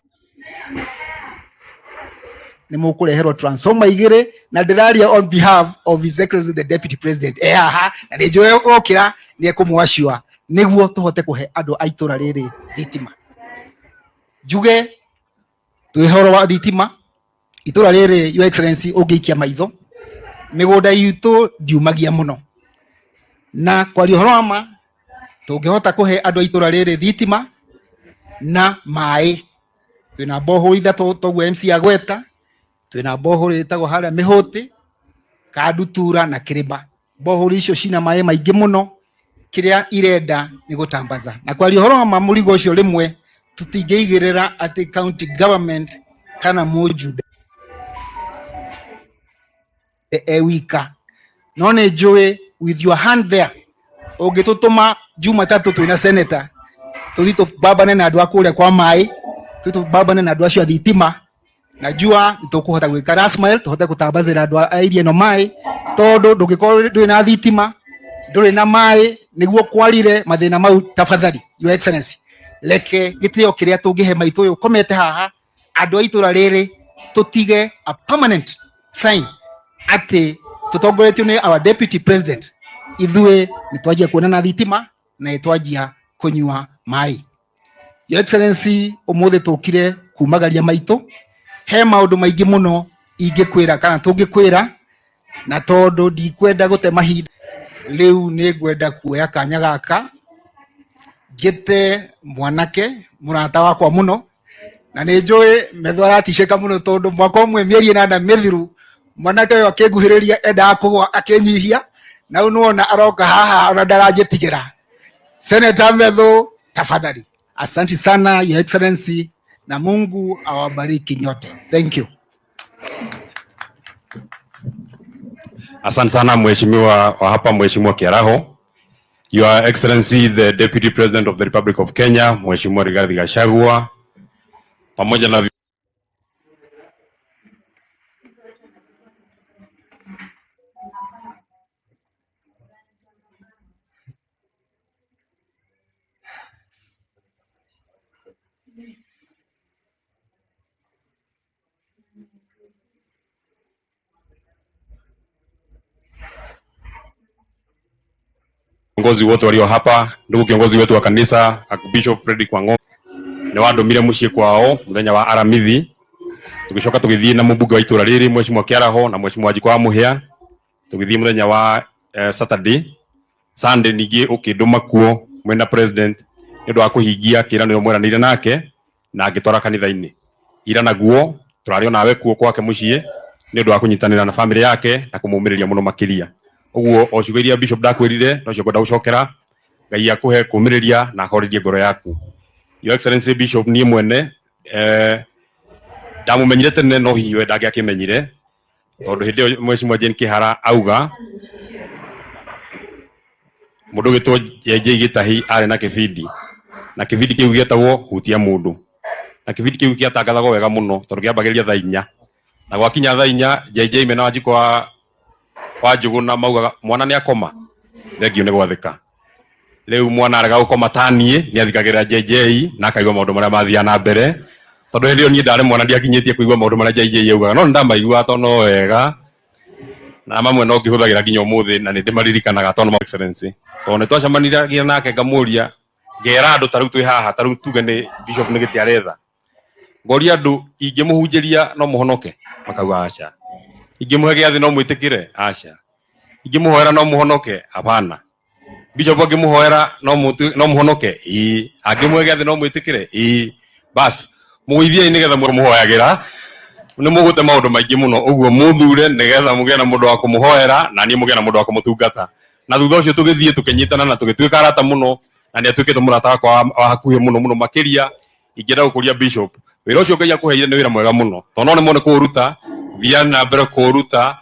nĩ mũkũreherwo transformer igĩrĩ, na ndĩraria on behalf of His Excellency the Deputy President e haha, na nĩ njũĩ okĩra nĩ ekũmwacua nĩguo tũhote kũhe andũ a itũra rĩrĩ thitima. Njuge twĩ ũhoro wa thitima itũra rĩrĩ, Your Excellency, ũngĩikia maitho mĩgũnda itũ ndiumagia mũno, na kwaria ũhoro wa ma tũngĩhota kũhe andũ a itũra rĩrĩ thitima na maĩ. Twina borehole ithatũ toguo MC agweta, twina borehole ĩtagwo harĩa Mĩhũtĩ, Kandutura na Kĩrĩma. Borehole icio cina maĩ maingĩ mũno, kĩrĩa irenda nĩ gũtambaza. Na kwaria ũhoro wa ma mũrigo ũcio rĩmwe tũtingĩigĩrĩra atĩ county government kana mũjumbe e wika, no nĩ njũĩ with your hand there ũngĩtũtũma Jumatatũ twĩna senator tũthiĩ tũbambane na andũ a kũrĩa kwa maĩ, tũthiĩ tũbambane na andũ acio a thitima, najua nĩtũkũhota gwĩka last mile tũhote gũtambazĩra andũ a area ĩno maĩ, tondũ ndũngĩkorwo ndũrĩ na thitima ndũrĩ na maĩ nĩguo kwarire mathĩna mau. Tafadhali Your Excellency, reke gĩtĩo kĩrĩa tũngĩhe maitũ ũyũ ũkomete haha, andũ a itũra rĩrĩ tũtige a permanent sign atĩ tũtongoretio nĩ our deputy president, ithuĩ nĩ twanjia kuona na thitima na nĩ twanjia kũnyua maĩ. Your Excellency, ũmũthĩ tũkire kumagaria maitũ, he maũndũ maingĩ mũno ingĩkwĩra kana tũngĩkwĩra, na tondũ ndikwenda gũte mahinda rĩu nĩ ngwenda kuoya kanya gaka njĩte mwanake mũrata wakwa mũno, na nĩ njũĩ metho araticĩka mũno tondũ mwaka ũmwe mĩeri 8 mĩthiru mwanake ũyũ akĩnguhĩrĩria endaga kũgwa akĩnyihia, na rĩu nĩwona aroka haha ona ndaranjĩtigĩra. Senator Methu, tafadhali. Asante sana Your Excellency, na Mungu awabariki nyote. Thank you. Asante sana mheshimiwa wa hapa, Mheshimiwa Kiaraho. Your Excellency the Deputy President of the Republic of Kenya, Mheshimiwa Rigathi Gachagua, pamoja na viongozi wote walio hapa, ndugu kiongozi wetu wa kanisa Archbishop Frederick Wang'ombe nĩ wandũmire mũciĩ kwao mũthenya wa Aramithi, tũgĩcoka tũgĩthiĩ na mũmbunge wa itũra rĩrĩ Mheshimiwa Kiaraho na Mheshimiwa Wanjikũ wa Mũhĩa, tũgĩthiĩ mũthenya wa Saturday. Sunday ningĩ ũkĩndũma kuo mwena president nĩ ũndũ wa kũhingia kĩĩranĩro mweranĩire nake na ngĩtwara kanitha-inĩ. Ira naguo tũrarĩ onawe kuo kwake mũciĩ nĩ ũndũ wa kũnyitanĩra na famĩlĩ yake na kũmũmĩrĩria mũno makĩria. Ũguo o ciugo iria Bishop ndakwĩrire nocio ngwenda gũcokera, Ngai akũhe kũmĩrĩria na ahorerie ngoro yaku. Your Excellency Bishop, niĩ mwene ndamũmenyire tene no hihi we ndangĩakĩmenyire, tondũ hĩndĩ ĩyo Mheshimiwa Jane Kĩhara auga mũndũ ũgĩtwo JJ Gĩtahi arĩ na kĩbindi, na kĩbindi kĩu gĩetagwo Hutia Mũndũ, na kĩbindi kĩu gĩatangathagwo wega mũno tondũ kĩambagĩrĩria thaa 4, na gwakinya thaa 4 JJ mena Wanjikũ wa Njũgũna maugaga mwana nĩ akoma, thengio nĩ gwathĩka. Rĩu mwana arega gũkoma ta niĩ nĩ athikagĩrĩra JJ na akaigua maũndũ marĩa mathiaga na mbere, tondũ hĩndĩ ĩyo niĩ ndarĩ mwana ndiakinyĩtie kũigua maũndũ marĩa JJ augaga, no nĩ ndamaiguaga tondũ no wega, na mamwe no ngĩhũthagĩra nginya ũmũthĩ na nĩ ndĩmaririkanaga tondũ Excellency, tondũ nĩ twacemanirie nake ngamũria ngera andũ ta rĩu twĩ haha, ta rĩu tuge nĩ Bishop nĩ gĩtĩ aretha, ngoria andũ ingĩmũhunjĩria no mũhonoke, makauga aca, ingĩmũhe gĩathĩ no mwĩtĩkĩre, aca, ingĩmũhoera no mũhonoke, hapana. Bishop angĩmũhoera no mũhonoke, ĩĩ, angĩmũhe gĩathĩ no mwĩtĩkĩre, ĩĩ. Bas mũgũithiei nĩgetha mũhoyagĩra nĩ mũgũte maũndũ maingĩ mũno, ũguo mũthure nĩgetha mũgĩe na mũndũ wa kũmũhoera na niĩ mũgĩe na mũndũ wa kũmũtungata. Na thutha ũcio tũgĩthiĩ tũkĩnyitana na tũgĩtuĩka arata mũno, na nĩ atuĩkĩte mũrata wakwa wa hakuhĩ mũno mũno makĩria. Ingĩenda gũkũria Bishop, wĩra ũcio Ngai akũheire nĩ wĩra mwega mũno, tondũ no nĩmone kũũruta, thiĩ na mbere kũũruta,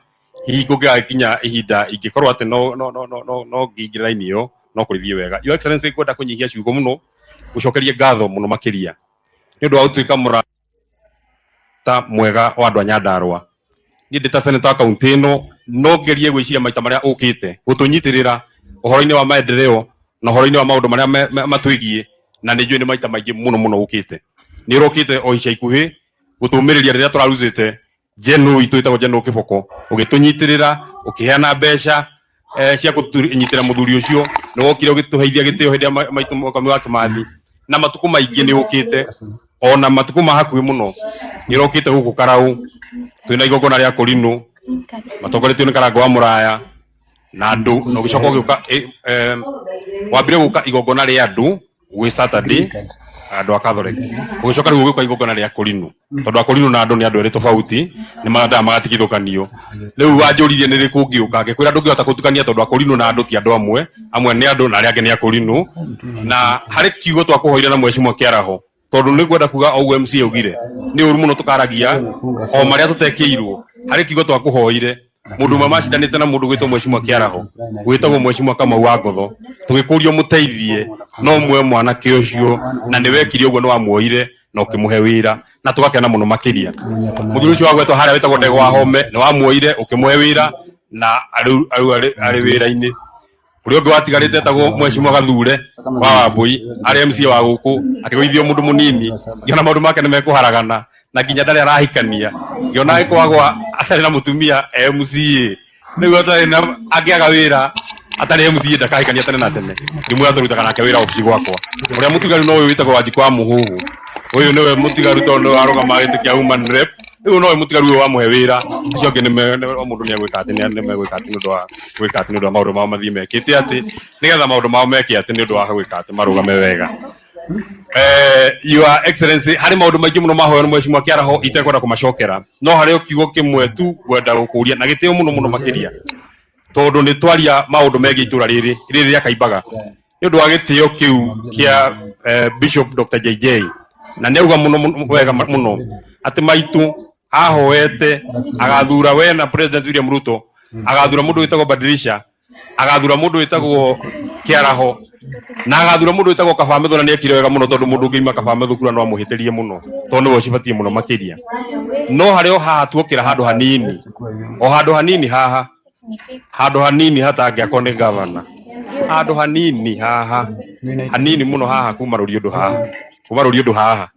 hihi kũngĩgakinya ihinda ingĩkorwo atĩ no no no no no no ngĩingĩra raini ĩyo no kũrĩthiĩ wega. Your Excellency, ngwenda kũnyihia ciugo mũno, gũcokeria ngatho mũno makĩria nĩ ũndũ wa gũtuĩka mũrata mwega wa andũ a Nyandarua. Niĩ ndĩ ta senator wa kaunti ĩno no ngerie gwĩciria maita marĩa ũkĩte gũtũnyitĩrĩra ũhoro-inĩ wa maendeleo na ũhoro-inĩ wa maũndũ marĩa matwĩgiĩ, na nĩ njũĩ nĩ maita maingĩ mũno mũno ũkĩte. Nĩ ũrokĩte o ica ikuhĩ gũtũmĩrĩria rĩrĩa tũraruzĩte Jenu itũ ĩtagwo Jenu Kĩboko, ũgĩtũnyitĩrĩra, ũkĩheana mbeca cia kũnyitĩra mũthuri ũcio, nĩ wokire ũgĩtũheithia gĩtĩo hĩndĩ ya maitũ mũkami wa Kĩmathi, na matukũ maingĩ nĩ ũkĩte, ona matukũ ma hakuhĩ mũno nĩ ũrokĩte gũkũ Karau, twĩna igongona rĩa Kũrinũ matongoretio nĩ Karango wa Mũraya na andũ, na ũgĩcoka ũgĩũka, wambire gũka igongona rĩa andũ gwĩ Saturday, Andũ a Catholic. Ũgĩcoka rĩu ũgĩũka igongona rĩa Kũrinũ, tondũ akũrinũ na andũ nĩ andũ erĩ tofauti, nĩ mendaga magatigithũkanio. Rĩu wanjũririe nĩ rĩkũ ũngĩũka, ngĩkwĩra ndũngĩhota gũtukania tondũ akũrinũ na andũ ti andũ amwe, amwe nĩ andũ na arĩa angĩ nĩ akũrinũ. Na harĩ kiugo twakũhoire na Mheshimiwa Kĩaraho, tondũ nĩ ngwenda kuga o ũguo MC augire, nĩ ũru mũno tũkaragia o marĩa tũtekĩirwo. Harĩ kiugo twakũhoire, mũndũ ũmwe macindanĩte na mũndũ gwĩtwo Mheshimiwa Kĩaraho, gwĩtagwo Mheshimiwa Kamau wa Ngotho, tũgĩkũria ũmũteithie no ũmwe mwanake ũcio, na nĩ wekire ũguo, nĩ wamuoire na ũkĩmũhe wĩra na tũgakena mũno makĩria. Mũthuri ũcio wagwetwo harĩa wĩtagwo Ndegwa wa Home, nĩ wamuoire ũkĩmũhe wĩra na rĩu arĩ wĩra-inĩ. Ũrĩa ũngĩ watigarĩte etagwo Mheshimiwa Gathure wa Wambui, arĩ MCA wa gũkũ, akĩgũithio mũndũ mũnini, ngĩona maũndũ make nĩ mekũharagana na nginya ndarĩ arahikania, ngĩona agĩkwagwa atarĩ na mũtumia e MCA, rĩu atarĩ na angĩaga wĩra atarĩ MCA ndakahikania tene na tene, ngĩmwĩra tũrutaga nake wĩra obici gwakwa. Ũrĩa mũtigaru no ũyũ wĩtagwo Wanjikũ wa Mũhũhũ, ũyũ nĩwe mũtigaru tondũ nĩwe warũgama gĩtĩ kĩa woman rep, rĩu nowe mũtigaru ũyũ wamũhe wĩra, acio angĩ o mũndũ nĩ egwĩka atĩ nĩ megwĩka atĩ nĩ ũndũ wa gwĩka atĩ nĩ ũndũ wa maũndũ mao mathiĩ mekĩte atĩ nĩgetha maũndũ mao meke atĩ nĩ ũndũ wa gwĩka atĩ marũgame wega. Your Excellency, harĩ maũndũ maingĩ mũno mahoywo nĩ Mheshimiwa Kĩaraho itekwenda kũmacokera, no harĩ o kiugo kĩmwe tu ngwenda gũkũria na gĩtĩo mũno mũno makĩria, tondũ nĩ twaria maũndũ megiĩ itũra rĩrĩ rĩrĩ rĩa Kaimbaga, nĩ ũndũ wa gĩtĩo kĩu kĩa Bishop Dr. JJ, na nĩ auga mũno mũno wega mũno atĩ maitũ ahoete agathura we na President William Ruto, agathura mũndũ wĩtagwo Badilisha, agathura mũndũ wĩtagwo Kĩaraho, na agathura mũndũ wĩtagwo Kabametho, na nĩ ekire wega mũno tondũ mũndũ ũngĩima Kabametho kura no amũhĩtĩrie mũno tondũ nĩwe ũcibatiĩ mũno makĩria. No harĩ o haha tuokĩra handũ hanini, o handũ hanini haha, handũ hanini hatangĩakwo nĩ gavana, handũ hanini haha, hanini mũno haha, kuma rũriũndũ haha, kuma rũriũndũ haha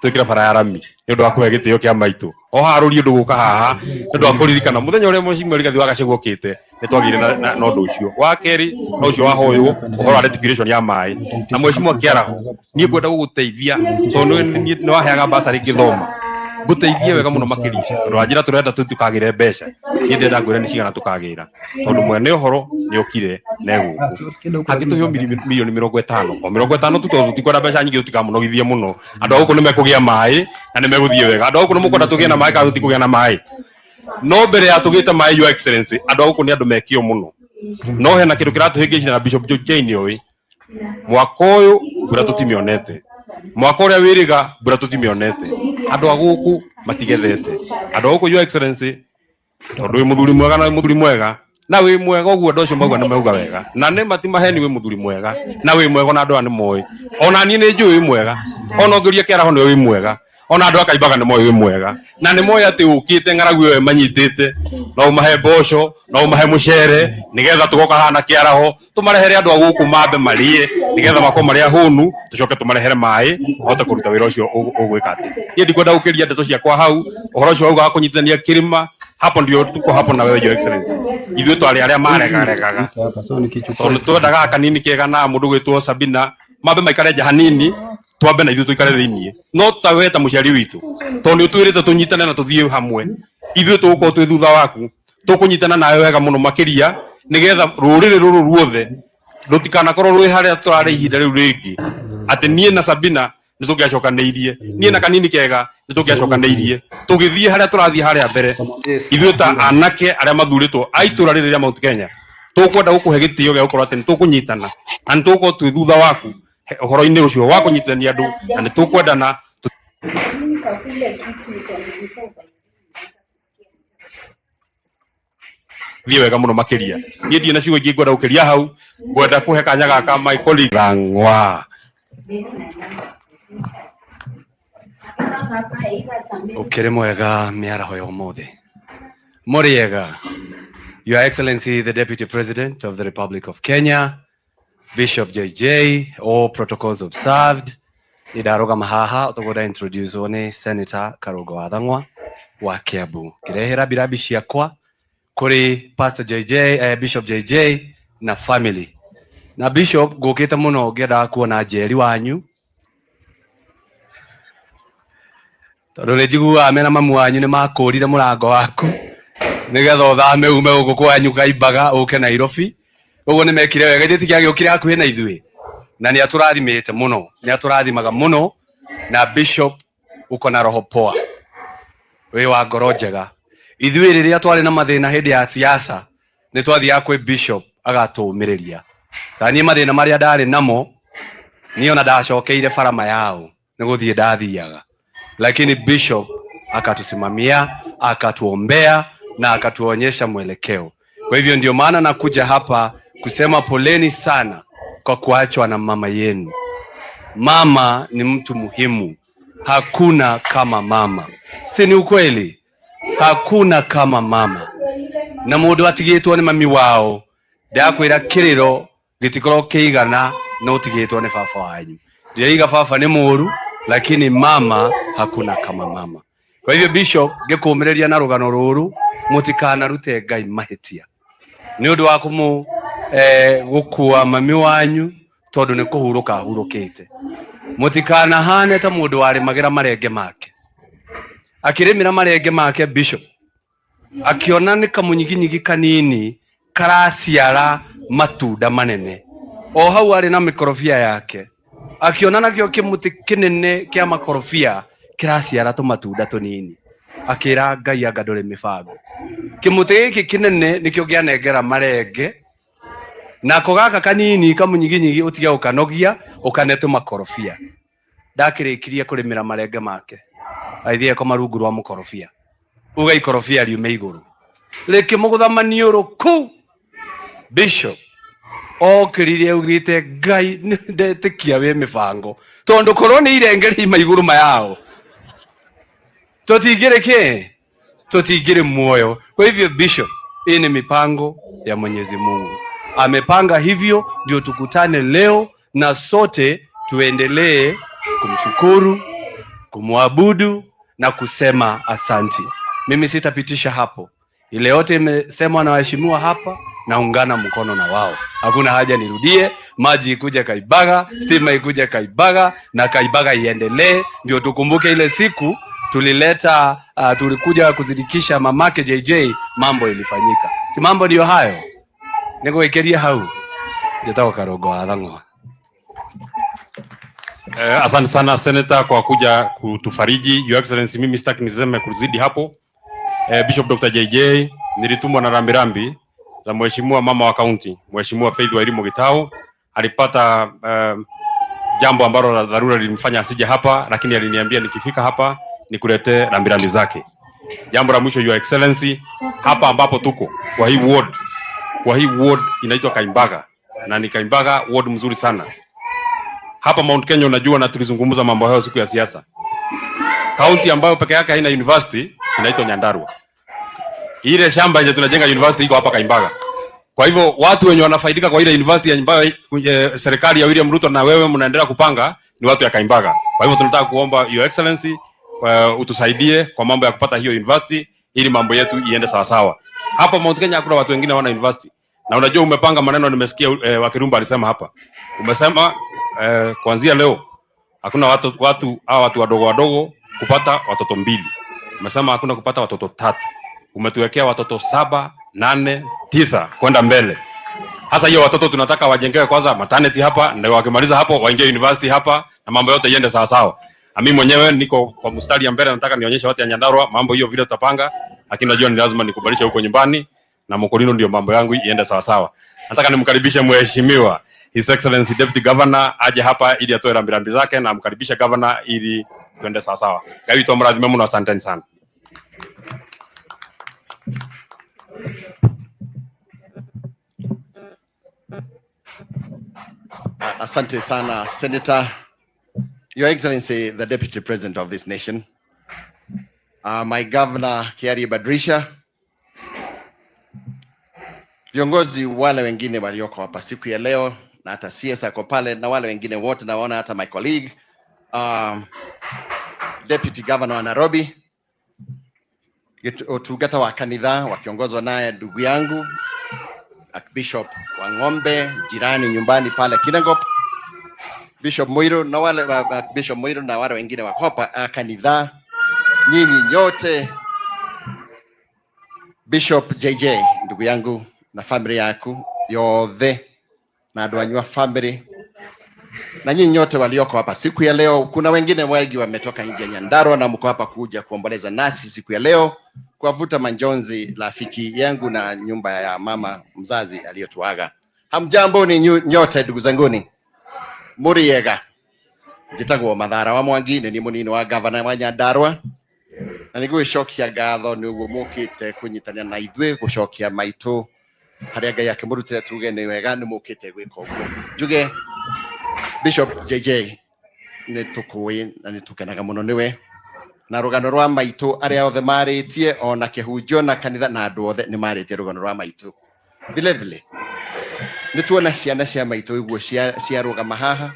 twĩkĩre bara ya rami nĩ ũndũ wa kũhe gĩtĩo kĩa maitũ, o haha rũriũndũ gũka haha nĩ ũndũ wa kũririkana mũthenya ũrĩa Mheshimiwa Rigathi wa Gachagua okĩte, nĩ twagĩire na ũndũ ũcio. Wa kerĩ no ũcio wahoywo ũhoro wa reticulation ya maĩ na Mheshimiwa Kĩaraho, niĩ ngwenda gũgũteithia tondũ nĩ waheaga basarĩ ngĩthoma, ngũteithie wega mũno makĩria tondũ wanjĩra tũrenda tũtikagĩre mbeca, niĩ ndĩrenda ngwĩre nĩ cigana tũkagĩra, tondũ mwene ũhoro nĩ okire na egũkũ angĩtũhe milioni 50, o 50 tu, tondũ tũtikwenda mbeca nyingĩ, tũtikamũnogithie mũno. Andũ a gũkũ nĩ mekũgĩa maĩ na nĩ megũthiĩ wega. Andũ a gũkũ nĩ mũkwenda tũgĩe na maĩ kana tũtikũgĩa na maĩ? No mbere ya tũgĩte maĩ, Your Excellency, andũ a gũkũ nĩ andũ mekio mũno, no hena kĩndũ kĩratũhĩngĩcire na Bishop Jane oĩ mwaka ũyũ mbura tũtimĩonete, mwaka ũrĩa wĩrĩga mbura tũtimĩonete, andũ a gũkũ matigethete. Andũ a gũkũ, Your Excellency, tondũ wĩ mũthuri mwega na wĩ mũthuri mwega na wĩ mwega ũguo, andũ acio mauga nĩ mauga wega na nĩ mati maheni, wĩ mũthuri mwega na wĩ mwega, na andũ aya nĩ moĩ, ona niĩ nĩ njũĩ wĩ mwega, ona ũngĩũria Kĩaraho nĩ wĩ mwega, ona andũ a Kaimbaga nĩ moĩ wĩ mwega na nĩ moĩ atĩ ũkĩte ng'aragu ĩyo ĩmanyitĩte, no ũmahe mboco, no ũmahe mũcere, nĩgetha tũgoka haha na Kĩaraho tũmarehere andũ a gũkũ mambe marĩe nĩgetha makorwo marĩ ahũnu, tũcoke tũmarehere maĩ mahote kũruta wĩra ũcio ũgwĩka atĩ. Niĩ ndikwenda gũkĩria ndeto ciakwa hau. Ũhoro ũcio wauga wa kũnyitithania kĩrĩma, hapo ndio tuko hapo na wewe, Your Excellency. Ithuĩ twarĩ arĩa maregaregaga tondũ twendaga kanini kega na mũndũ gwĩtwo Sabina mambe maikare nja hanini, twambe na ithuĩ tũikare thĩiniĩ, no ta we ta mũciari witũ, tondũ nĩ ũtwĩrĩte tũnyitane na tũthiĩ hamwe, ithuĩ tũgũkorwo twĩ thutha waku, tũkũnyitana nawe wega mũno makĩria nĩgetha rũrĩrĩ rũrũ ruothe rũtikanakorwo rwĩ harĩa tũrarĩ ihinda rĩu rĩngĩ, atĩ niĩ na Sabina nĩ tũngĩacokanĩirie, niĩ na kanini kega nĩ tũngĩacokanĩirie tũgĩthiĩ harĩa tũrathiĩ harĩa mbere. Ithuĩ ta anake arĩa mathurĩtwo a itũra rĩrĩ rĩa Mount Kenya, tũkwenda gũkũhe gĩtĩo gĩa gũkorwo atĩ nĩ tũkũnyitana na nĩ tũgũkorwo twĩ thutha waku ũhoro-inĩ ũcio wa kũnyitithania andũ, na nĩ tũkwendana. Thiĩ wega mũno makĩria. Niĩ ndirĩ na ciugo ingĩ ngwenda gũkĩria hau, ngwenda kũhe kanya gaka my colleague Rang'wa. Ũkĩrĩ mwega mĩaraho ya ũmũthĩ, mũrĩega. Your Excellency, the Deputy President of the Republic of Kenya, Bishop JJ, all protocols observed. Nĩ ndarũgama haha ũtũgũra introduce nĩ Senator Karũngo wa Thang'wa wa Kiambu, ngĩrehera mbirabi ciakwa kũrĩ Pastor JJ, Bishop JJ na family. Na Bishop, ngũkĩte mũno ngĩendaga kuona Njeri wanyu, tondũ nĩ njiguaga mena mamu wanyu nĩ makũrire mũrango waku nĩgetha ũthame ume gũkũ kwanyu Kaimbaga ũke Nairobi. Ũguo nĩ mekire wega, ithuĩ tikĩagĩũkire hakuhĩ na ithuĩ. Na nĩ atũrathimĩte mũno, nĩ atũrathimaga mũno. Na Bishop, uko na roho poa, wĩ wa ngoro njega. Ithuĩ rĩrĩa twarĩ na mathĩna hĩndĩ ya siasa, nĩ twathiaga kwĩ Bishop agatũũmĩrĩria. Ta niĩ mathĩna marĩa ndarĩ namo, niĩ ona ndacokeire barama yao nĩ gũthiĩ ndathiaga, lakini Bishop akatusimamia, akatuombea na akatuonyesha mwelekeo. Kwa hivyo ndio maana nakuja hapa kusema poleni sana kwa kuachwa na mama yenu. Mama ni mtu muhimu, hakuna kama mama, si ni ukweli? Hakuna kama mama. Na mundu atigitwo ni mami wao, ndakwira kiriro gitikorwo kiigana no utigitwo ni baba wanyu. Ndiraiga baba ni muru, lakini mama, hakuna kama mama. Kwa hivyo Bishop, ngikuumiriria na rugano ruru, mutikanarute Ngai mahitia ni undu wa kumu gukua mami wanyu, tondu ni kuhuruka ahurukite. Mutikanahane ta mundu warimagira marenge make, akirimira marenge make Bishop akiona ni kamunyiginyigi kanini karaciara matunda manene, o hau ari na mikorobia yake, akiona nakio kimuti kinene kia makorobia kiraciara tumatunda tunini, akira Ngai anga nduri mibango, kimuti giki kinene nikio gianengera marenge, nako gaka kanini kamunyiginyigi utige ukanogia ukane tumakorobia. Ndakirikirie kurimira marenge make, agithie koma rungu rwa mukorobia, uga ikorobia riume iguru rikimugutha maniuru kuu. Bishop okirire augite Ngai ndetikia wi mibango, tondu korwo ni irenge riuma iguru mayao tutingiri ki tutingiri muoyo. Kwa hivyo Bishop, hii ni mipango ya Mwenyezi Mungu, amepanga hivyo ndio tukutane leo na sote tuendelee kumshukuru, kumwabudu na kusema asanti. Mimi sitapitisha hapo, ile yote imesemwa na waheshimiwa hapa, naungana mkono na wao. Hakuna haja nirudie. Maji ikuje Kaibaga, stima ikuje Kaibaga, na Kaibaga iendelee, ndio tukumbuke ile siku tulileta tulikuja kuzidikisha mamake JJ, mambo ilifanyika. Si mambo ndio hayo? Niguikiria hau. Njĩtagwo Karũngo wa Thang'wa. Asante sana Senator kwa kuja kutufariji. Your Excellency, mimi sitaki niseme kuzidi hapo. Bishop Dr. JJ, nilitumwa na rambirambi za mheshimiwa mama wa kaunti, Mheshimiwa Faith Wairimu Gitau. Alipata jambo ambalo la dharura lilimfanya asije hapa, lakini aliniambia nikifika hapa nikuletee rambirambi zake. Jambo la mwisho, Your Excellency, hapa ambapo tuko kwa hii ward, kwa hii ward inaitwa Kaimbaga, na ni Kaimbaga ward mzuri sana. Hapa Mount Kenya, unajua, na tulizungumza mambo hayo siku ya siasa. Kaunti ambayo peke yake haina university inaitwa Nyandarua. Ile shamba yenye tunajenga university iko hapa Kaimbaga. Kwa hivyo watu wenye wanafaidika kwa ile university ambayo serikali ya William Ruto na wewe mnaendelea kupanga ni watu ya Kaimbaga. Kwa hivyo tunataka kuomba Your Excellency utusaidie kwa mambo ya kupata hiyo university ili mambo yetu iende sawa sawa. Hapa Mount Kenya hakuna watu wengine wana university. Na unajua umepanga maneno, nimesikia Wakirumba alisema hapa. Umesema kuanzia leo hakuna watu hawa watu wadogo wadogo kupata watoto 2. Umesema hakuna kupata watoto 3. Umetuwekea watoto 7, 8, 9 kwenda mbele. Sasa hiyo watoto tunataka wajengewe kwanza maternity hapa, ndio wakimaliza hapo waingie university hapa na mambo yote iende sawa sawa. Na mimi mwenyewe niko kwa mstari ya mbele, nataka nionyeshe watu ya Nyandarua mambo hiyo vile tutapanga, lakini najua ni lazima nikubalishe huko nyumbani na Mokorino, ndio mambo yangu iende sawa sawa. Nataka nimkaribishe mheshimiwa His Excellency Deputy Governor aje hapa ili atoe rambirambi zake, na amkaribishe governor ili tuende sawa sawa. Ngai witũ amũrathime mũno, asanteni sana. Asante sana, Senator. Your Excellency, the Deputy President of this nation, my Governor Kiarie Badilisha, viongozi wale wengine walioko hapa siku ya leo, na hata CS ako pale na wale wengine wote, nawaona hata my colleague Deputy Governor wa Nairobi, utungata wa kanitha wakiongozwa naye ndugu yangu Archbishop wa Ng'ombe, jirani nyumbani pale Kinangop, Bishop Muiru na wale Bishop Muiru na wale wengine wako hapa kanitha, nyinyi nyote, Bishop JJ ndugu yangu na family yaku yothe na andu anyu a family, Na nyinyi nyote walioko hapa siku ya leo, kuna wengine wengi wametoka nje ya Nyandarua na mko hapa kuja kuomboleza nasi siku ya leo, kuwavuta majonzi rafiki yangu na nyumba ya mama mzazi aliyotuaga. Hamjambo ni nyote ndugu zanguni, muriega. Njĩtagwo Mathara wa Mwangi, nĩ niĩ mũnini wa gavana wa Nyandarua, na nĩ ngũgĩcokia ngatho nĩ ũguo mũkĩte kũnyitanĩra na ithuĩ gũcokia maitũ harĩa Ngai akĩmũrutĩre, tuge nĩ wega nĩ mũkĩte gwĩka ũguo. Njuge Bishop JJ nĩ tũkũĩ na nĩ tũkenaga mũno nĩwe na rũgano rwa maitũ, arĩa othe marĩtie ona kĩhunjio na kanitha na andũ othe nĩ marĩtie rũgano rwa maitũ. Vile vile nĩ tuona ciana cia maitũ iguo ciarũgama haha,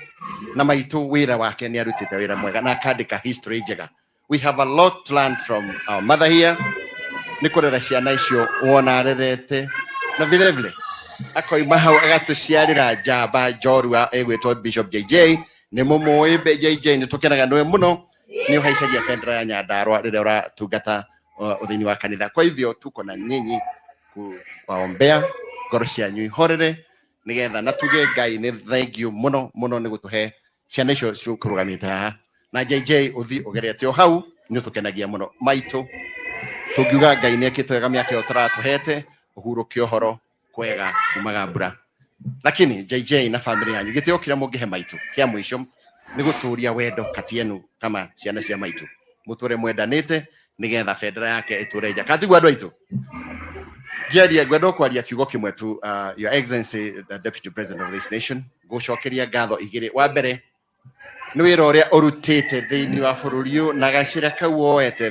na maitũ wĩra wake nĩ arutĩte wĩra mwega na akandĩka history njega. We have a lot to learn from our mother here, nĩ kũrera ciana icio wona arerete, na vile vile akoima hau agatũciarĩra njamba njorua ĩgwĩtwo Bishop JJ. Nĩ mũmũĩ JJ, nĩ tũkenaga nĩwe mũno, nĩ ũhaicagia bendera ya Nyandarua rĩrĩa ũratungata ũthĩinĩ wa kanitha. Kwa hivyo tuko na nyinyi kuwaombea ngoro cianyu ihorere, nigetha na tuge Ngai nĩ thank you mũno mũno nĩ gũtũhe ciana icio cikũrũgamĩte haha, na JJ ũthi ũgerete o hau nĩ ũtũkenagia mũno. Maitũ, tũngiuga Ngai nĩ ekĩte wega mĩaka ĩyo tũratũhete, ũhurũke ũhoro kwega umaga mbura. Lakini JJ na family yanyu, gĩtĩo kĩrĩa mũngĩhe maitũ kĩa mũico nĩ gũtũria wendo kati yenu kama ciana cia maitũ, mũtũre mwendanĩte nĩgetha bendera yake ĩtũre nja katiguo. Andũ aitũ, ngĩaria ngwenda kwaria kiugo kĩmwe tu. Your Excellency the Deputy President of this nation, ngũcokeria ngatho igĩrĩ. Wa mbere nĩ wĩra ũrĩa ũrutĩte thĩinĩ wa bũrũri ũyũ na gacĩra kau woete,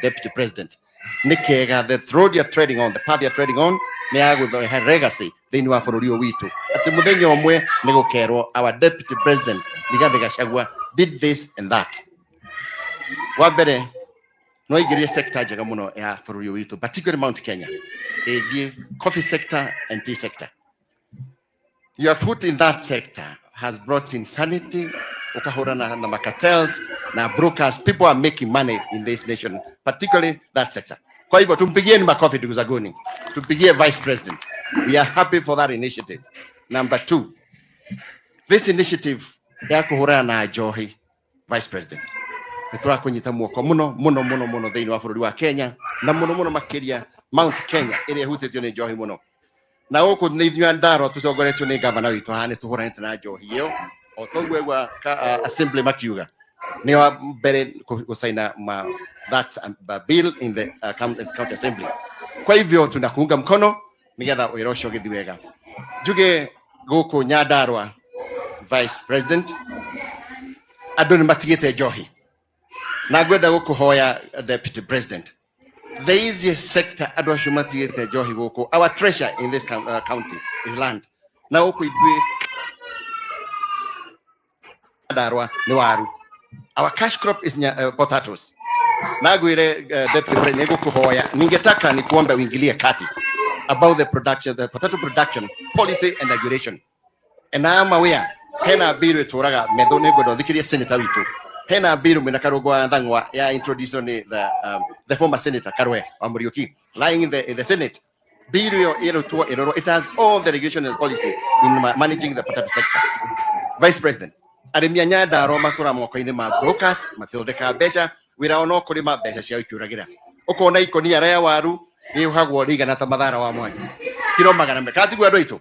Deputy President, nĩ kega. The road you're treading on, the path you're treading on, nĩ ya gũrehe legacy thĩinĩ wa bũrũri ũyũ witũ, atĩ mũthenya ũmwe nĩ gũkerwo our Deputy President Rigathi Gachagua did this and that. Wa mbere no aingĩrie sector njega mũno ya bũrũri ũyũ witũ, particularly Mount Kenya, ĩgiĩ coffee sector and tea sector. Your foot in that sector has brought in sanity, ukahũrana na macartels na brokers. People are making money in this nation, particularly that sector. Kwa hivyo tumpigieni makofi, ndugu zanguni, tumpigie Vice President. We are happy for that initiative. Number two, this initiative ya kũhũrana na njohi, Vice President, nĩ tũrakũnyita muoko mũno mũno mũno mũno thĩinĩ wa bũrũri wa Kenya, na mũno mũno makĩria Mount Kenya ĩrĩa ĩhutĩtio nĩ njohi mũno. Na gũkũ nĩ ithuĩ Nyandarua tũtongoretio nĩ gavana witũ haha, nĩ tũhũranĩte na njohi ĩyo o toguo egua assembly makiuga nĩ wa mbere gũcaina ma that bill in the county assembly. Kwa hivyo tunakuunga mkono nigetha wĩra ũcio ũgĩthiĩ wega. Njuge gũkũ Nyandarua, Vice President, andũ nĩ matigĩte njohi, na ngwenda gũkũhoya, Deputy President, the easiest sector andũ acio matigĩte njohi gũkũ, our treasure in this county is land, na gũkũ ithuĩ Nyandarua nĩ waru. Our cash crop is potatoes. Na ngwĩre, Deputy President, nĩngũkũhoya, ningetaka nikuombe uingilie kati about the production, the potato production policy and regulation. And I am aware hena bill ĩtũraga metho, nĩ ngwenda ũthikĩrie senator witũ. Hena bill mwĩna Karũngũ wa Thang'wa ya introduce nĩ the former Senator Karwe wa Mũriũki, lying in the Senate. Bill ĩyo ĩrutwo ĩrorwo. It has all the regulation and policy in managing the potato sector. Vice President, arĩmi a Nyandarua matũra moko-inĩ ma brokers, matithondekaga mbeca, wĩra wao no kũrĩma, mbeca ciao ikiũragĩra. Ũkona ikũnia rĩa waru rĩũhagwo rĩigana ta Mathara wa Mwangi kiro 200. Katiguo andũ aitũ,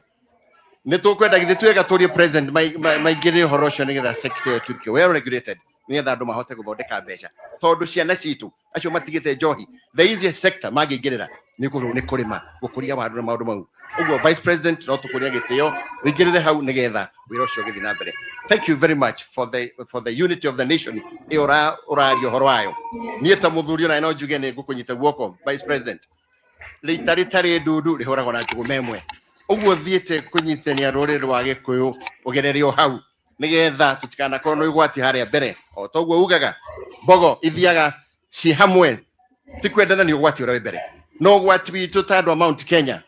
nĩ tũkwenda githĩ twega tũrie president maingĩrĩre ũhoro ũcio nĩgetha sector ĩyo ĩtuĩke well regulated, nĩgetha andũ mahote gũthondeka mbeca, tondũ ciana citũ acio matigĩte njohi, the easiest sector mangĩingĩrĩra nĩ kũrĩma, gũkũria waru na maũndũ mau. Ũguo Vice President, no tũkũria gĩtĩo ũingĩrĩre hau nĩgetha wĩra ũcio ũgĩthiĩ na mbere. Thank you very much for the unity of the nation ĩyo ũraria ũhoro wayo. Niĩ ta mũthuri ona no njuge nĩ ngũkũnyita guoko, Vice President. Rita rĩtarĩ ndundu rĩhũragwo na njũgũma ĩmwe. Ũguo thiĩte kũnyitania rũrĩrĩ rwa Gĩkũyũ, ũgerere o hau nĩgetha tũtikanakorwo na ũgwati harĩa mbere. O toguo ugaga mbogo ithiaga ci hamwe, ti kwendana, nĩ ũgwati ũrĩa wĩ mbere. No ũgwati witũ ta andũ a Mount Kenya,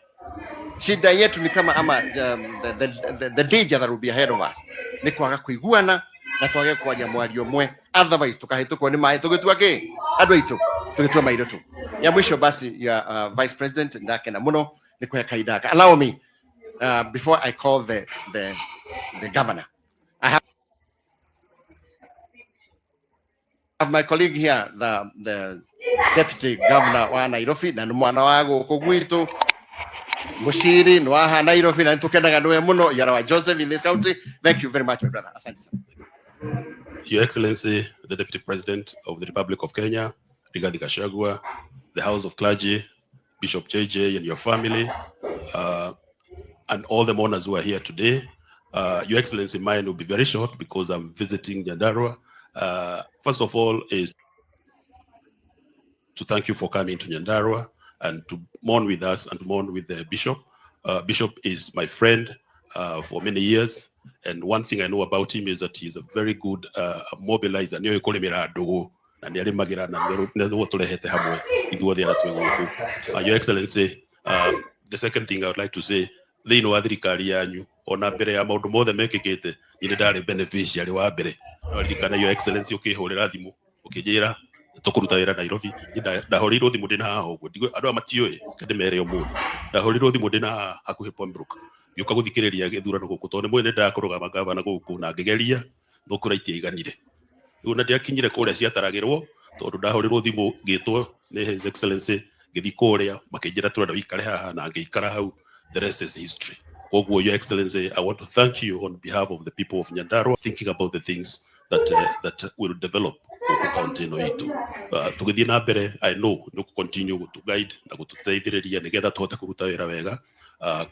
shida yetu ni kama ama the danger that will be ahead of us nĩ kwaga kũiguana na twage kwaria mwario ũmwe, otherwise tukahĩtũkwo nĩ maĩ tũgĩtua kĩ, andũ aitũ, tũgĩtua mairũ tu. Ya mwisho basi ya Vice President, ndakena mũno nĩ kũhe kahinda gaka. Allow me, before I call the governor, I have Have my colleague here, the deputy governor wa Nairobi, na nĩ mwana wa gũkũ gwitũ Mushiri nĩ wa haha Nairobi, na nĩtũkenaga nĩwe mũno. You are our Joseph in this county. Thank you very much, my brother. Asante sana. Your Excellency, the Deputy President of the Republic of Kenya, Rigathi Gachagua, the House of Clergy, Bishop JJ and your family, and all the mourners who are here today. Your Excellency, mine will be very short because I'm visiting Nyandarua. First of all, is to thank you for coming to Nyandarua and to mourn with us and to mourn with the Bishop. Bishop is my friend for many years. And one thing I know about him is that he's a very good mobilizer. Nĩoĩ kũrĩmĩra ndũgũ na nĩ arĩmagĩra na nĩguo tũrehete hamwe ithuothe arĩa twĩ gũkũ. Your Excellency, the second thing I would like to say, thĩinĩ wa thirikari yanyu ona mbere ya maũndũ mothe mekĩkĩte, niĩ nĩ ndarĩ beneficiary wa mbere. No ririkana, Your Excellency, ũkĩhũrĩra thimũ ũkĩnjĩra tũkũruta wĩra Nairobi. Niĩ ndahũrĩirwo thimũ ndĩna haha ũguo. Andũ aya matiũĩ, reke ndĩmere ũmũthĩ, ndahũrĩirwo thimũ ndĩna haha hakuhĩ Pembroke, ngĩũka gũthikĩrĩria gĩthurano gũkũ, tondũ nĩ mũĩ nĩ ndakũrũgama gavana gũkũ, na ngĩgeria no kura itiaiganire. Rĩu na ndiakinyire kũrĩa ciataragĩrwo, tondũ ndahũrĩrwo thimũ ngĩtwo nĩ His Excellency, ngĩthiĩ kũrĩa makĩnjĩra tũrenda ũikare haha, na ngĩikara hau. The rest is history. Koguo, Your Excellency, I want to thank you on behalf of the people of Nyandarua, thinking about the things that will develop gũkũ kaunti ĩno itũ. Tũgĩthiĩ na mbere, I know nĩ ũkũ continue gũtũ guide na gũtũteithĩrĩria nĩgetha tũhote kũruta wĩra wega.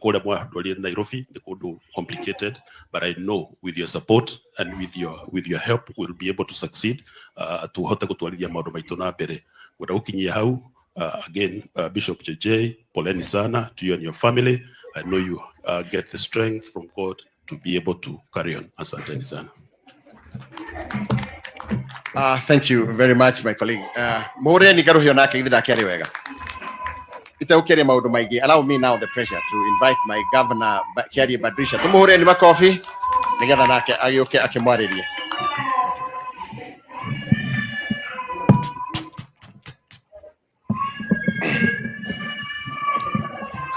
Kũrĩa mwandwarire Nairobi nĩ kũndũ complicated, but I know with your support and with your help we'll be able to succeed, tũhote gũtwarithia maũndũ maitũ na mbere. Ngwenda gũkinyia hau. Again, Bishop JJ, poleni sana to you and your family. I know you get the strength from God to be able to carry on. Asanteni sana. Thank you very much, my colleague. Mũhũrĩre nĩ nake githĩ ndakĩarĩ wega itegũkĩaria maũndũ maingĩ. Allow me now the pleasure to invite my governor, Kiarie Badrisha. Tũmũhũrĩre nĩ makobi nĩgetha nake agĩũke akĩmwarĩrie.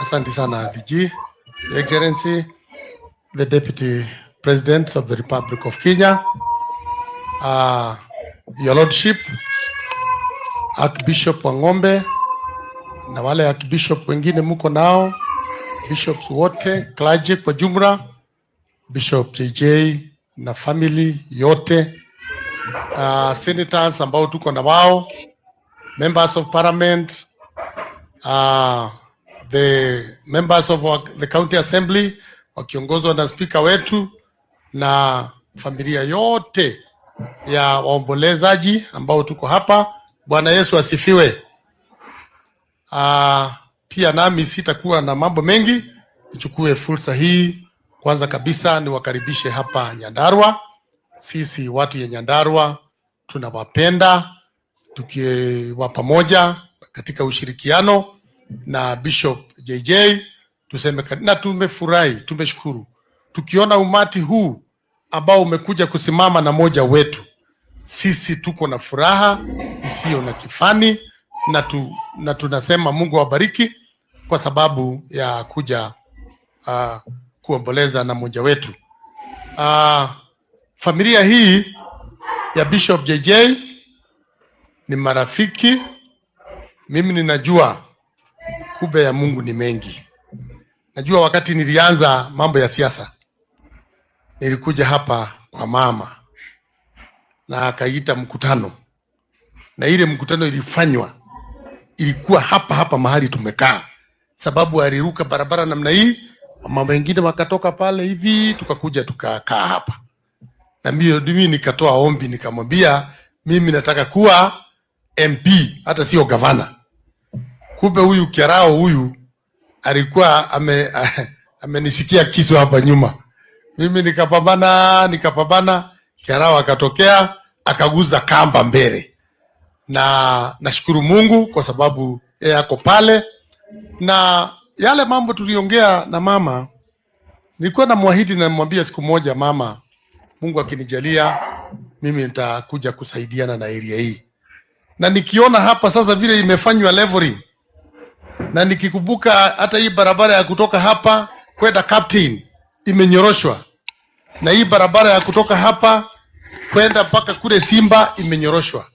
Asante sana, DG, Your Excellency, the Deputy President of the Republic of Kenya, Your Lordship, Archbishop Wang'ombe na wale Archbishop wengine muko nao, bishops wote, clergy kwa jumla, Bishop JJ na family yote, senators ambao tuko na wao, members of parliament, the members of the county assembly wakiongozwa na speaker wetu na familia yote ya waombolezaji ambao tuko hapa. Bwana Yesu asifiwe. Pia nami sitakuwa na mambo mengi, nichukue fursa hii kwanza kabisa niwakaribishe hapa Nyandarua. Sisi watu ya Nyandarua tunawapenda, tukiwa pamoja katika ushirikiano na Bishop JJ, tuseme na tumefurahi, tumeshukuru tukiona umati huu ambao umekuja kusimama na moja wetu. Sisi tuko na furaha isiyo na kifani na tunasema Mungu awabariki kwa sababu ya kuja kuomboleza na mmoja wetu. Familia hii ya Bishop JJ ni marafiki. Mimi ninajua kube ya Mungu ni mengi. Najua wakati nilianza mambo ya siasa nilikuja hapa kwa mama na akaita mkutano, na ile mkutano ilifanywa ilikuwa hapa hapa mahali tumekaa, sababu aliruka barabara namna hii, mama wengine wakatoka pale hivi, tukakuja tukakaa hapa, na mimi nikatoa ombi nikamwambia mimi nataka kuwa MP, hata sio gavana. Kumbe huyu Kiarao huyu alikuwa amenishikia kisu hapa nyuma. Mimi nikapambana nikapambana, Kiarao akatokea akaguza kamba mbele, na nashukuru Mungu kwa sababu yeye ako pale. Na yale mambo tuliongea na mama, nilikuwa namwahidi, namwambia siku moja, mama, Mungu akinijalia mimi nitakuja kusaidiana na area hii. Na nikiona hapa sasa vile imefanywa leveling, na nikikumbuka hata hii barabara ya kutoka hapa kwenda Captain imenyoroshwa, na hii barabara ya kutoka hapa kwenda mpaka kule Simba imenyoroshwa.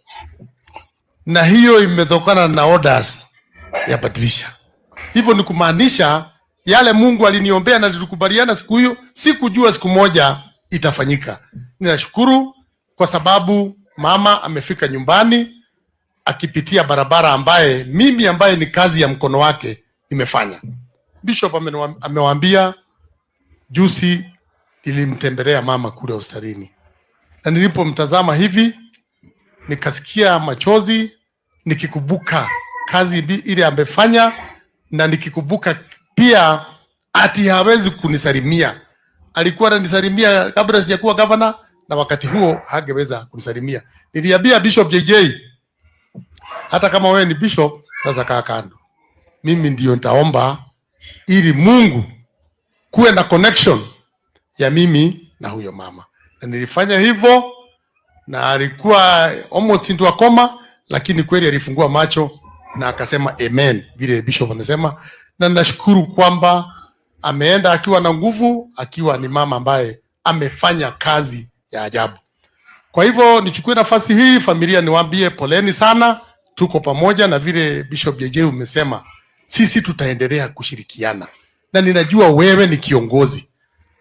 na hiyo imetokana na orders ya Badilisha. Hivyo ni kumaanisha yale Mungu aliniombea na tulikubaliana siku hiyo, sikujua siku moja itafanyika. Ninashukuru kwa sababu mama amefika nyumbani akipitia barabara ambaye mimi ambaye ni kazi ya mkono wake nimefanya. Bishop amewaambia juzi nilimtembelea mama kule hospitalini, na nilipomtazama hivi nikasikia machozi nikikumbuka kazi ile amefanya, na nikikumbuka pia ati hawezi kunisalimia. Alikuwa ananisalimia kabla sijakuwa governor, na wakati huo hangeweza kunisalimia. Niliambia Bishop JJ, hata kama wewe ni bishop, sasa kaa kando, mimi ndio nitaomba ili Mungu kuwe na connection ya mimi na huyo mama, na nilifanya hivyo, na alikuwa almost into a coma, lakini kweli alifungua macho na akasema amen, vile bishop amesema, na nashukuru kwamba ameenda akiwa na nguvu, akiwa ni mama ambaye amefanya kazi ya ajabu. Kwa hivyo nichukue nafasi hii, familia, niwaambie poleni sana, tuko pamoja, na vile Bishop JJ umesema, sisi tutaendelea kushirikiana, na ninajua wewe ni kiongozi,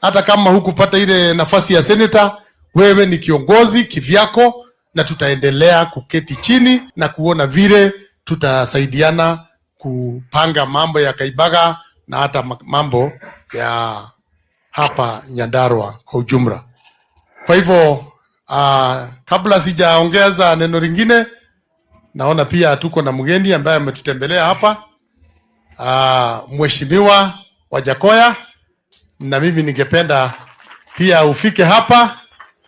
hata kama hukupata ile nafasi ya senator, wewe ni kiongozi kivyako, na tutaendelea kuketi chini na kuona vile tutasaidiana kupanga mambo ya Kaimbaga na hata mambo ya hapa Nyandarua kwa ujumla. Kwa hivyo kabla sijaongeza neno lingine, naona pia tuko na mgeni ambaye ametutembelea hapa, Mheshimiwa Wajackoyah, na mimi ningependa pia ufike hapa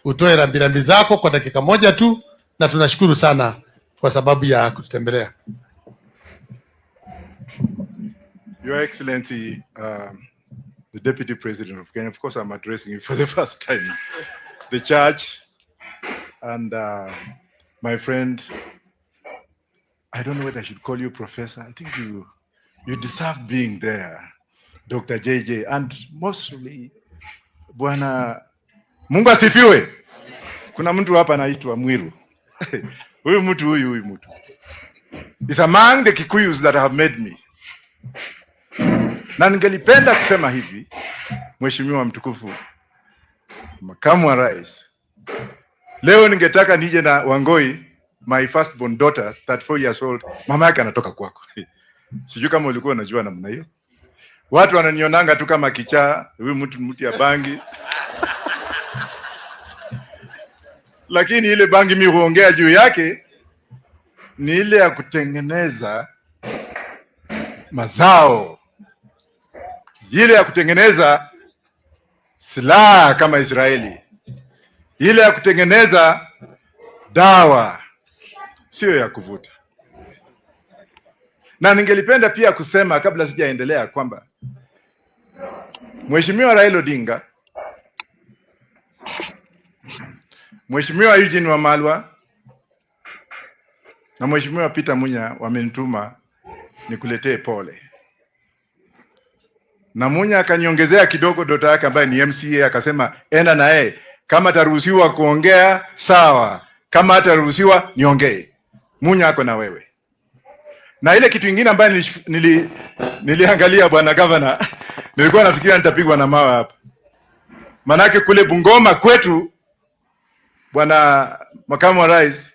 utoe rambirambi zako kwa dakika moja tu, na tunashukuru sana kwa sababu ya kututembelea. Your Excellency, the Deputy President of Kenya, of course, I'm addressing you for the first time. The church and my friend, I don't know whether I should call you professor. I think you deserve being there, Dr. JJ, and mostly Bwana Mungu asifiwe. Kuna mtu hapa anaitwa Mwiru. Huyu mtu huyu mtu is among the Kikuyus that have made me. Na ningelipenda kusema hivi, Mheshimiwa mtukufu Makamu wa Rais, leo ningetaka nije na Wangoi, my firstborn daughter, 34 years old, mama yake anatoka kwako. Sijui kama ulikuwa unajua namna hiyo. Watu wananionanga tu kama kichaa, huyu mtu ya bangi. Lakini ile bangi mimi huongea juu yake ni ile ya kutengeneza mazao, ile ya kutengeneza silaha kama Israeli, ile ya kutengeneza dawa, sio ya kuvuta. Na ningelipenda pia kusema kabla sijaendelea kwamba Mheshimiwa Raila Odinga, Mheshimiwa Eugene Wamalwa na Mheshimiwa Peter Munya wamenituma nikuletee pole. Na Munya akaniongezea kidogo dota yake ambaye ni MCA, akasema enda na yeye, kama ataruhusiwa kuongea sawa, kama hataruhusiwa niongee. Munya ako na wewe. Na ile kitu kingine ambayo niliangalia bwana governor, nilikuwa nafikiria nitapigwa na mawe hapa. Manake kule Bungoma kwetu, bwana makamu wa rais,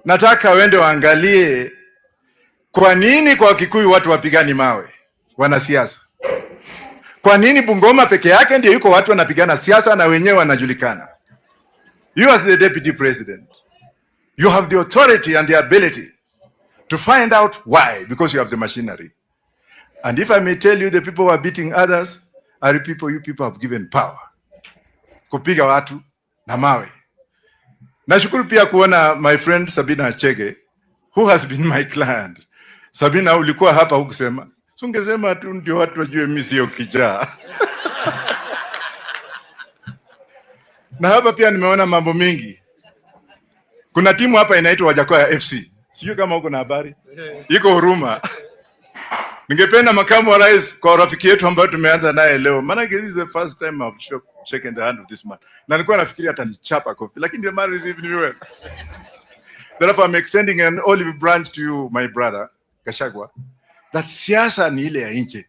nataka wende waangalie kwa nini kwa Kikuyu watu wapigani mawe, wanasiasa. Kwa nini Bungoma peke yake ndio yuko watu wanapigana siasa na wenyewe wanajulikana? You as the deputy president, you have the authority and the ability to find out why, because you have the machinery. And if I may tell you, the people who are beating others are the people you people have given power. Kupiga watu na mawe. Nashukuru pia kuona my friend Sabina Chege, who has been my client. Sabina, ulikuwa hapa hukusema. Si ungesema tu ndio watu wajue mimi sio kichaa. Na hapa pia nimeona mambo mingi. Kuna timu hapa inaitwa Wajackoyah FC. Sijui kama uko na habari. Iko Huruma. Ningependa makamu wa rais kwa rafiki yetu ambaye tumeanza naye leo. Maana this is the first time I've shaken the hand of this man. Na nilikuwa nafikiria atanichapa kofi, lakini the man received me well. Therefore, I'm extending an olive branch to you, my brother Gachagua, that siasa ni ile ya nje,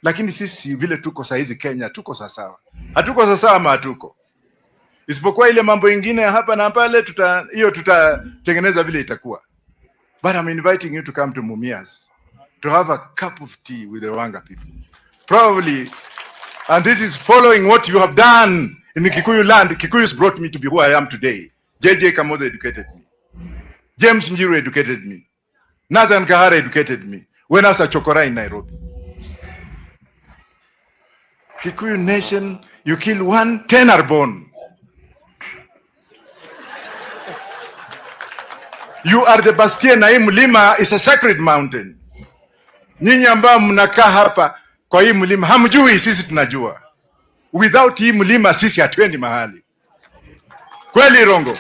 lakini sisi vile tuko sahizi Kenya tuko sawasawa. Hatuko sawasawa ama hatuko? Isipokuwa ile mambo ingine hapa na pale, tuta hiyo tutatengeneza vile itakuwa. But I'm inviting you to come to Mumias to have a cup of tea with the Wanga people. Probably, and this is following what you have done in the Kikuyu land. Kikuyus brought me to be who I am today. JJ Kamotho educated me. James Njiru educated me. Nathan Kahara educated me when I was a chokora in Nairobi. Kikuyu nation, you kill one, 10 are born. You are the bastion na hii mlima is a sacred mountain. Nyinyi ambao mnakaa hapa kwa hii mlima hamjui, sisi tunajua. Without hii mlima sisi hatuendi mahali. Kweli Rongo?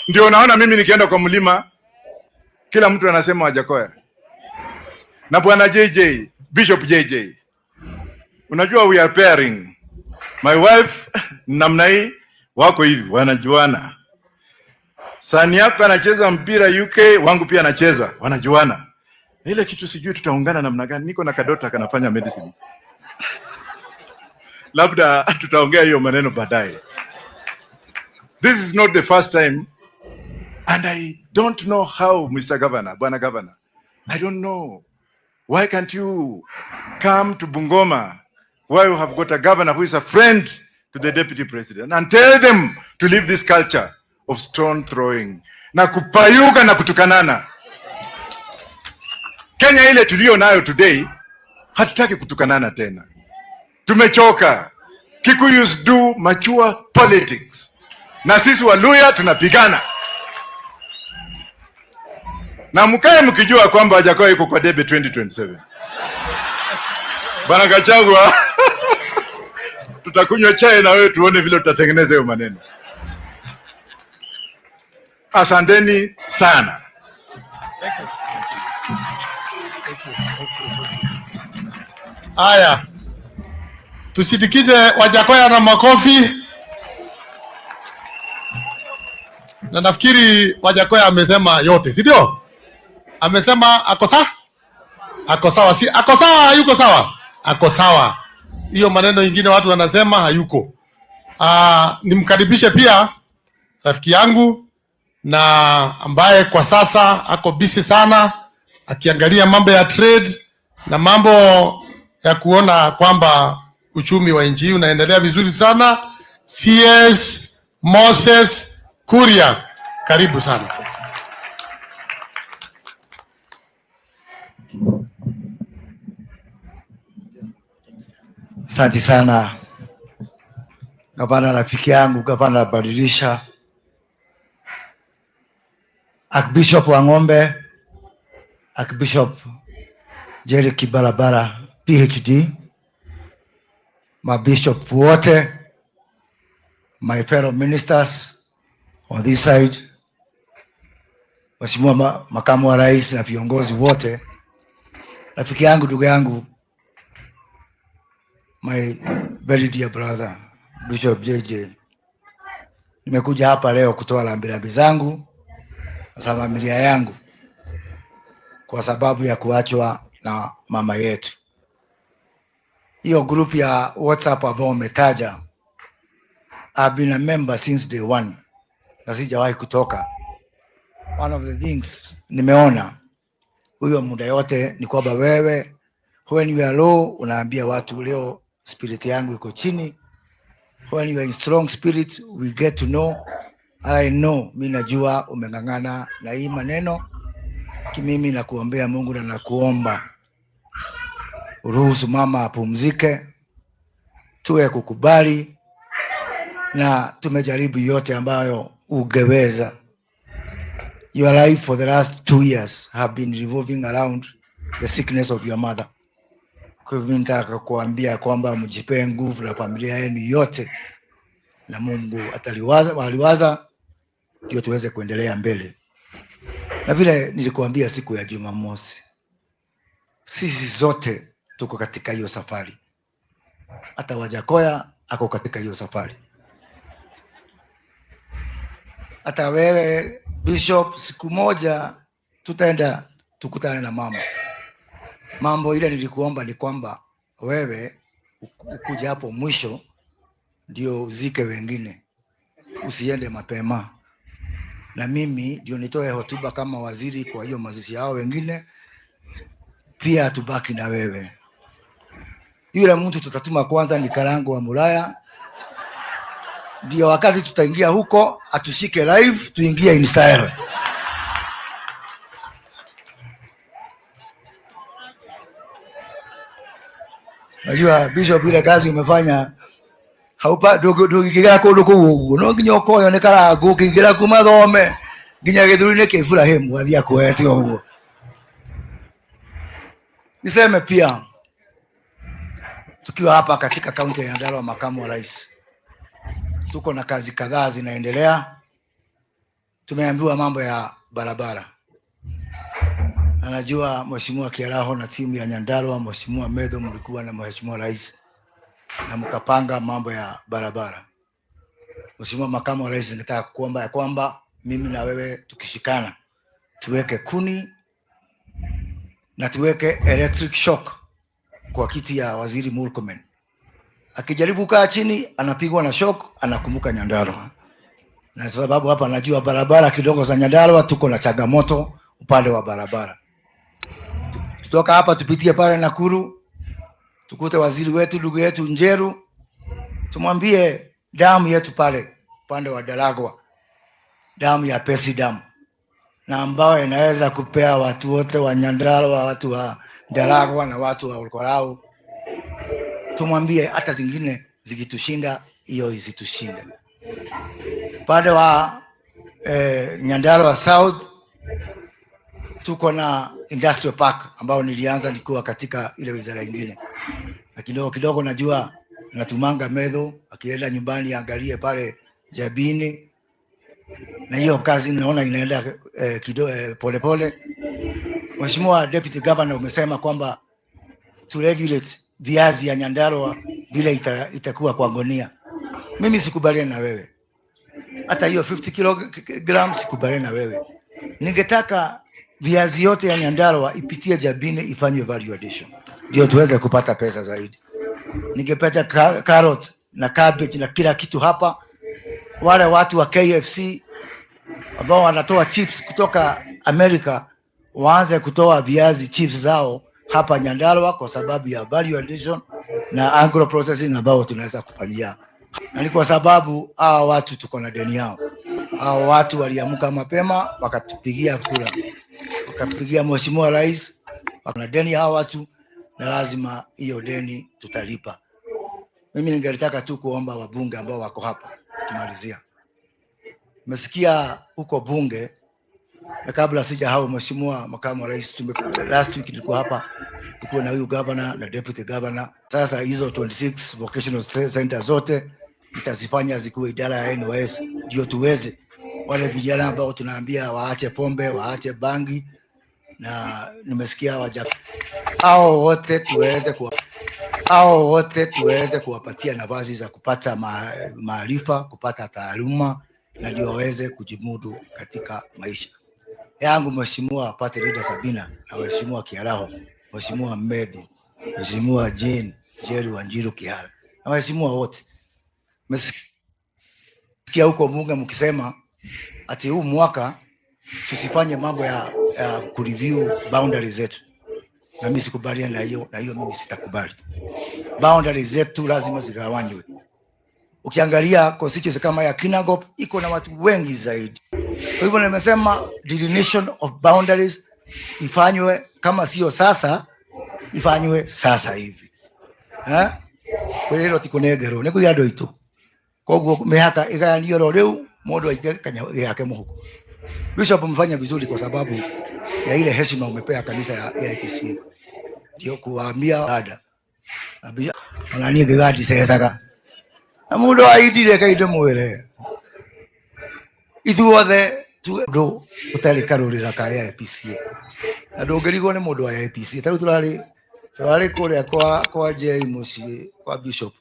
Ndio unaona mimi nikienda kwa mlima kila mtu anasema Wajakoya. Na bwana JJ, Bishop JJ, unajua we are pairing. My wife namna hii wako hivi wanajuana. Sani yako anacheza mpira UK, wangu pia anacheza, wanajuana. Ile kitu sijui tutaungana namna gani. Niko na kadota kanafanya medicine, labda tutaongea hiyo maneno baadaye. This is not the first time and I don't know how, Mr. Governor, Bwana Governor, I don't know. Why can't you come to Bungoma where you have got a governor who is a friend to the deputy president and tell them to leave this culture of stone throwing na kupayuka na kutukanana. Kenya ile tuliyo nayo today, hatutaki kutukanana tena, tumechoka. Kikuyus do mature politics, na sisi Waluya tunapigana na mkae mkijua kwamba Wajakoya yuko kwa debe 2027. Bwana Gachagua, tutakunywa chai na wewe tuone vile tutatengeneza hiyo maneno. Asanteni sana. Haya, tusindikize Wajakoya na makofi. Na nafikiri Wajakoya amesema yote, si ndio? Amesema ako sawa, ako sawa, si ako sawa, hayuko sawa, ako sawa. Hiyo maneno ingine watu wanasema hayuko. Nimkaribishe pia rafiki yangu na ambaye kwa sasa ako busy sana akiangalia mambo ya trade na mambo ya kuona kwamba uchumi wa nchi hii unaendelea vizuri sana. CS Moses Kuria, karibu sana. Asante sana gavana, rafiki yangu gavana Badilisha, Archbishop Wang'ombe, Archbishop Jerry Kibarabara PhD, mabishop wote, my fellow ministers on this side, Mheshimiwa makamu wa rais na viongozi wote, rafiki yangu, ndugu yangu, my very dear brother Bishop JJ, nimekuja hapa leo kutoa rambirambi zangu za familia yangu kwa sababu ya kuachwa na mama yetu. Hiyo group ya WhatsApp ambao umetaja, I've been a member since day one na sijawahi kutoka. One of the things nimeona huyo muda yote ni kwamba wewe when you are low unaambia watu leo spirit yangu iko chini. When you are in strong spirit we get to know. I know, mi najua umeng'ang'ana na hii maneno. Kimimi nakuombea Mungu na nakuomba uruhusu mama apumzike, tuwe kukubali, na tumejaribu yote ambayo ungeweza. Your life for the last 2 years have been revolving around the sickness of your mother. Kwa hivyo mimi nataka kuambia kwamba mjipee nguvu na familia yenu yote, na Mungu ataliwaza, waliwaza ndio tuweze kuendelea mbele. Na vile nilikuambia siku ya Jumamosi, sisi zote tuko katika hiyo safari, hata Wajakoya ako katika hiyo safari. Hata wewe Bishop, siku moja tutaenda tukutane na mama. Mambo ile nilikuomba ni kwamba wewe ukuja hapo mwisho ndio uzike wengine, usiende mapema, na mimi ndio nitoe hotuba kama waziri kwa hiyo mazishi yao wengine, pia tubaki na wewe. Yule mtu tutatuma kwanza ni Karango wa Muraya, ndio wakati tutaingia huko atushike live, tuingie in style. Najua Bishop, ile kazi umefanya haupa ndũngĩingĩra kũndũ kũu ũguo no nginya ũkoywo nĩ karango ũkĩingĩra kuma thome nginya gĩthũri-inĩ kĩa Ibrahim athiĩ akuoete ũguo. Niseme pia tukiwa hapa katika kaunti ya Nyandarua, makamu wa rais, tuko na kazi kadhaa zinaendelea. Tumeambiwa mambo ya barabara, na najua Mheshimiwa Kiaraho na timu ya Nyandarua, Mheshimiwa Medho, mlikuwa na Mheshimiwa Rais na mkapanga mambo ya barabara. Mheshimiwa Makamu wa Rais, ningetaka kuomba ya kwamba mimi na wewe tukishikana tuweke kuni na tuweke electric shock kwa kiti ya Waziri Murkomen. Akijaribu kukaa chini anapigwa na shock, anakumbuka Nyandarua. Na sababu hapa najua barabara kidogo za Nyandarua tuko na changamoto upande wa barabara. Tutoka hapa tupitie pale Nakuru, tukute waziri wetu ndugu yetu Njeru, tumwambie damu yetu pale upande wa Daragwa, damu ya Pesi damu, na ambayo inaweza kupea watu wote wa Nyandarua, watu wa Daragwa na watu wa Olkolau. Tumwambie hata zingine zikitushinda, hiyo isitushinde. Upande wa Nyandarua South tuko na industrial park ambayo nilianza nikiwa katika ile wizara ingine, na kidogo kidogo najua natumanga Medho akienda nyumbani aangalie pale Jabini, na hiyo kazi naona inaenda polepole. Mheshimiwa Deputy Governor, umesema kwamba to regulate viazi ya Nyandarua vile itakuwa kwa gunia. Mimi sikubaliani na wewe, hata hiyo 50 kilogram sikubaliani na wewe. Ningetaka viazi yote ya Nyandarua ipitie Jabini ifanywe value addition, ndio tuweze kupata pesa zaidi. Ningepata carrot na cabbage na kila kitu hapa. Wale watu wa KFC ambao wanatoa chips kutoka Amerika waanze kutoa viazi chips zao hapa Nyandarua kwa sababu ya value addition na agro processing ambao tunaweza kufanyia, na ni kwa sababu hawa watu tuko na deni yao. Hawa watu waliamka mapema wakatupigia kura, wakapigia Mheshimiwa Rais, wana deni hawa watu na lazima hiyo deni tutalipa. Mimi ningetaka tu kuomba wabunge ambao wako hapa, tukimalizia, nimesikia huko bunge, na kabla sija hao, Mheshimiwa Makamu wa Rais, last week nilikuwa hapa, tulikuwa na huyu governor na deputy governor. Sasa hizo 26 vocational center zote nitazifanya zikuwe idara ya NYS, ndio tuweze wale vijana ambao tunaambia waache pombe, waache bangi, na nimesikia waja hao wote tuweze kuwa hao wote tuweze kuwapatia nafasi za kupata maarifa, kupata taaluma na ndio waweze kujimudu katika maisha yangu. Mheshimiwa Party Leader Sabina na Mheshimiwa Kiaraho, Mheshimiwa Medhu, Mheshimiwa Jane Jerry Wanjiru Kihara na waheshimiwa wote, mmesikia huko bunge mkisema ati huu mwaka tusifanye mambo ya kureview boundaries zetu, na mimi sikubaliani na hiyo, na hiyo mimi sitakubali. Boundaries zetu lazima zigawanywe. Ukiangalia constituency kama ya Kinangop iko na watu wengi zaidi. Kwa hivyo nimesema delineation of boundaries ifanywe, kama sio sasa ifanywe sasa hivi. Eh? Kwĩrĩrwo ti kũnengerwo nĩ kũrĩ andũ aitũ, koguo mĩhaka ĩgayanio ro rĩu mũndũ aige kanya yake mũhuko. Bishop, umefanya vizuri kwa sababu ya ile heshima umepea kanisa ya AIPCA, ndio kuwaambia dada ona niĩ ngĩgandicecaga na mũndũ aindire kai ndĩmwĩre ithuothe ndũ ũtarĩ karũrĩra ka AIPCA na ndũngĩrigwo nĩ mũndũ wa AIPCA. Ta rĩu tũrarĩ kũrĩa kwa Jay mũciĩ kwa Bishop,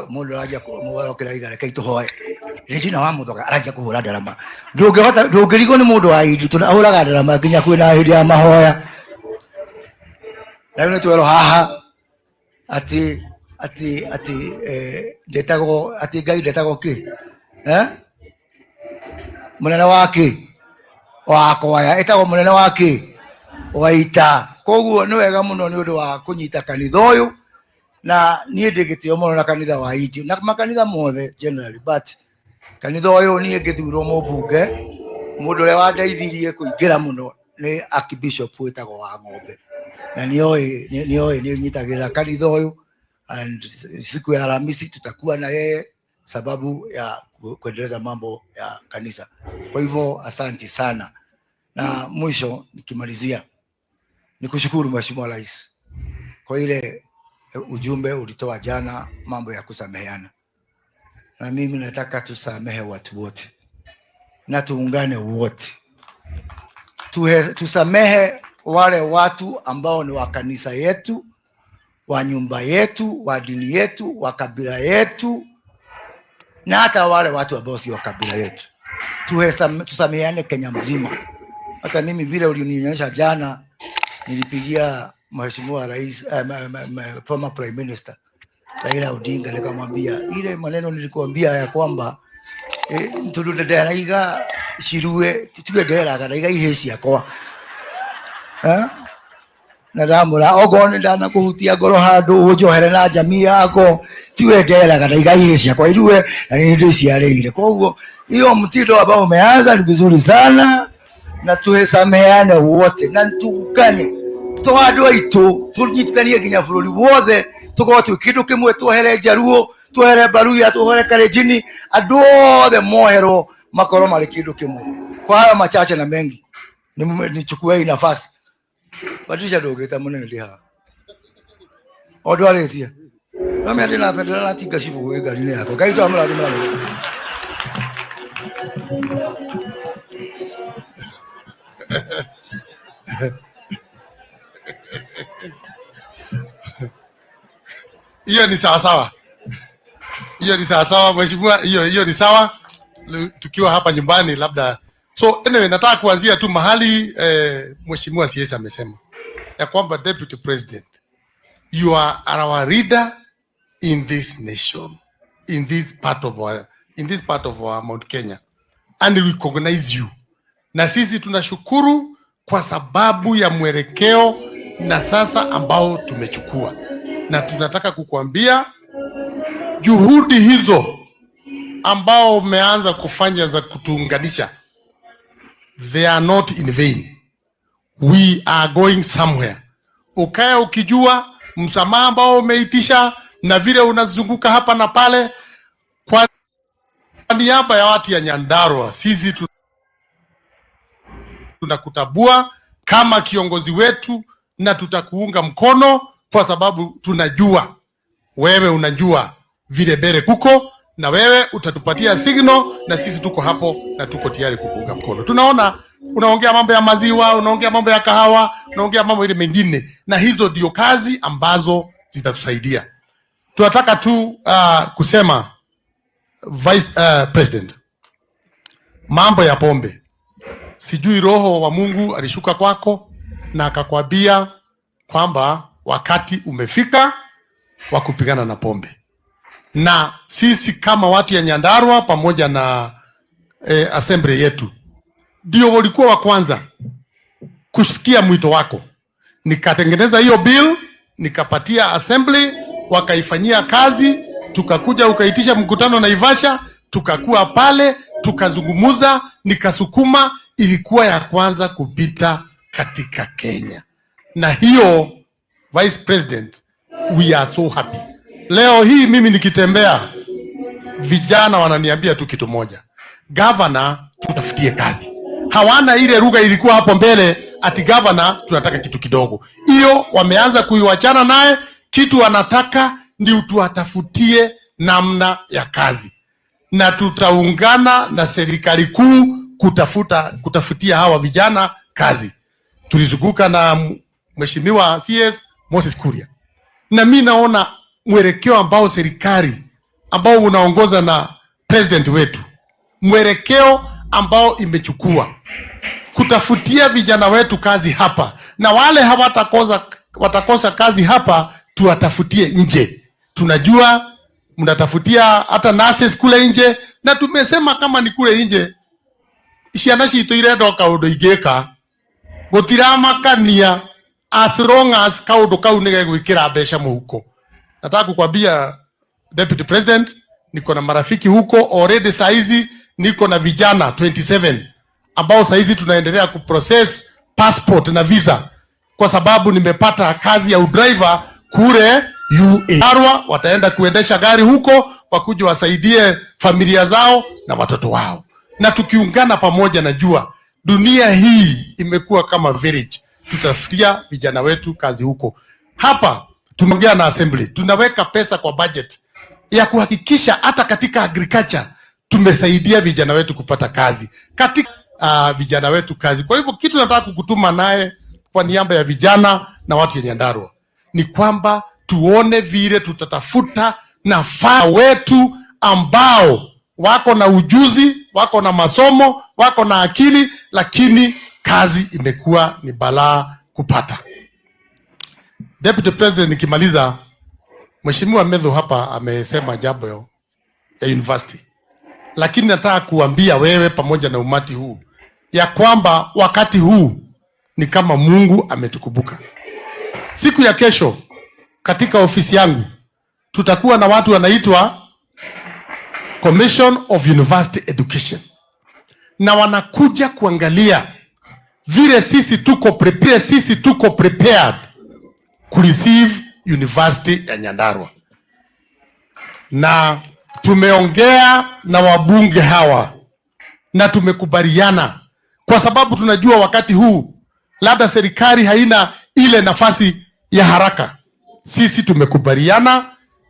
mũndũ aranjia mũgarokĩra iga reke tũhoe. Regina wa Muthoga aranjia kuhura ndarama. Ndũngĩhota, ndũngĩrigwo nĩ mũndũ wa indi tondũ ahũraga ndarama nginya kwĩna hĩndĩ ya mahoya. Na rĩu nĩtwerwo haha atĩ atĩ atĩ ndetagwo atĩ Ngai ndetagwo kĩ? Eh? Mũnene wa kĩ? Wa kwaya ĩtagwo mũnene wa kĩ? Wa ita. Koguo nĩ wega mũno nĩ ũndũ wa kũnyita kanitha ũyũ, na niĩ ndĩ gĩtĩo mũno na kanitha wa Indio na makanitha mothe generally, but kanitha ũyũ niĩ ngĩthurwo mũmbunge, mũndũ ũrĩa wandeithirie kũingĩra mũno nĩ Archbishop wĩtagwo wa Ng'ombe, na nĩoĩ nĩoĩ nĩ nyitagĩrĩra kanitha ũyũ, and siku ya Alhamisi tutakuwa na yeye sababu ya kuendeleza mambo ya kanisa. Kwa hivyo asanti sana, na mwisho nikimalizia nikushukuru Mheshimiwa Rais kwa ile ujumbe ulitoa jana, mambo ya kusameheana, na mimi nataka tusamehe watu wote na tuungane wote, tusamehe wale watu ambao ni wa kanisa yetu, wa nyumba yetu, wa dini yetu, wa kabila yetu, na hata wale watu ambao si wa kabila yetu. Tusameheane Kenya mzima. Hata mimi vile ulinionyesha jana, nilipigia Mheshimiwa Rais, former Prime Minister Raila Odinga, nikamwambia ile maneno nilikuambia ya kwamba tondu nderaiga cirue tuge nderaga ndaiga ihĩ ciakwa. Na ndamwĩra okorwo nĩ ndanakuhutia ngoro handũ ũnjohere na jamii yako, tiwe nderaga ndaiga ihĩ ciakwa irue na nĩ ndĩciarĩire. Koguo hiyo mtindo ambao umeanza ni vizuri sana, na tuhesameheane wote na tuungane to andũ aitũ, tũnyitithanie nginya bũrũri wothe, tũkorwo twĩ kĩndũ kĩmwe, tuohere Njaruo, tuohere Baruya, tuohere Kalenjini, andũ othe moherwo makorwo marĩ kĩndũ kĩmwe. Kwa hayo machache na mengi, nichukue hii nafasi. Patricia ndũngĩta mũnene ndĩ haha. O ndwarĩtie. No mĩandĩ na bendera na tinga cibũ gwĩ ngari-inĩ yakwa. Ngai witũ amũrathime na mĩtĩ. Hiyo ni sawa sawa, hiyo ni sawa sawa mheshimiwa, hiyo ni sawa. Tukiwa hapa nyumbani labda. So anyway, nataka kuanzia tu mahali mheshimiwa CS amesema ya kwamba Deputy President, you are our leader in this nation, in this part of our Mount Kenya, and we recognize you. Na sisi tunashukuru kwa sababu ya mwelekeo na sasa ambao tumechukua, na tunataka kukuambia juhudi hizo ambao umeanza kufanya za kutuunganisha, they are not in vain. We are going somewhere. Ukae ukijua msamaha ambao umeitisha na vile unazunguka hapa na pale, kwa niaba ya watu ya Nyandarua, sisi tunakutambua kama kiongozi wetu na tutakuunga mkono kwa sababu tunajua wewe unajua vile mbele kuko, na wewe utatupatia signal na sisi tuko hapo na tuko tayari kukuunga mkono. Tunaona unaongea mambo ya maziwa, unaongea mambo ya kahawa, unaongea mambo ile mengine, na hizo ndio kazi ambazo zitatusaidia. Tunataka tu kusema Vice President, mambo ya pombe, sijui Roho wa Mungu alishuka kwako na akakwambia kwamba wakati umefika wa kupigana na pombe, na sisi kama watu ya Nyandarua pamoja na assembly yetu ndio walikuwa wa kwanza kusikia mwito wako. Nikatengeneza hiyo bill, nikapatia assembly, wakaifanyia kazi, tukakuja ukaitisha mkutano Naivasha, tukakuwa pale, tukazungumuza, nikasukuma, ilikuwa ya kwanza kupita katika Kenya. Na hiyo Vice President, we are so happy. Leo hii mimi nikitembea, vijana wananiambia tu kitu moja, governor, tutafutie kazi. Hawana ile lugha ilikuwa hapo mbele ati governor tunataka kitu kidogo. Hiyo wameanza kuiwachana naye. Kitu wanataka ni tuwatafutie namna ya kazi, na tutaungana na serikali kuu kutafutia hawa vijana kazi. Tulizunguka na Mheshimiwa CS Moses Kuria, na mi naona mwelekeo ambao serikali ambao unaongoza na president wetu Mwelekeo ambao imechukua kutafutia vijana wetu kazi hapa, na wale hawatakosa watakosa kazi hapa, tuwatafutie nje. Tunajua mnatafutia hata nurses kule nje, na tumesema kama ni kule nje, ciana citũ irenda o kaũndũ ingĩka gũtiramakania as long as kaũndũ kau nĩ gegwĩkĩra mbeca mũhuko. Nataka kukwambia, Deputy President, niko na marafiki huko already. Saizi niko na vijana 27 ambao saizi tunaendelea kuprocess passport na visa kwa sababu nimepata kazi ya udriver kule UAE. Arwa wataenda kuendesha gari huko, wakuja wasaidie familia zao na watoto wao, na tukiungana pamoja, najua dunia hii imekuwa kama village, tutafutia vijana wetu kazi huko. Hapa tumeongea na assembly, tunaweka pesa kwa budget ya kuhakikisha hata katika agriculture tumesaidia vijana wetu kupata kazi katika vijana wetu kazi. Kwa hivyo kitu nataka kukutuma naye kwa niaba ya vijana na watu ya Nyandarua ni kwamba tuone vile tutatafuta nafaa wetu ambao wako na ujuzi, wako na masomo, wako na akili, lakini kazi imekuwa ni balaa kupata. Deputy President, nikimaliza, Mheshimiwa Methu hapa amesema jambo ya university, lakini nataka kuambia wewe pamoja na umati huu ya kwamba wakati huu ni kama Mungu ametukumbuka. Siku ya kesho katika ofisi yangu tutakuwa na watu wanaitwa Commission of University Education, na wanakuja kuangalia vile sisi tuko prepared kureceive university ya Nyandarua, na tumeongea na wabunge hawa na tumekubaliana, kwa sababu tunajua wakati huu labda serikali haina ile nafasi ya haraka. Sisi tumekubaliana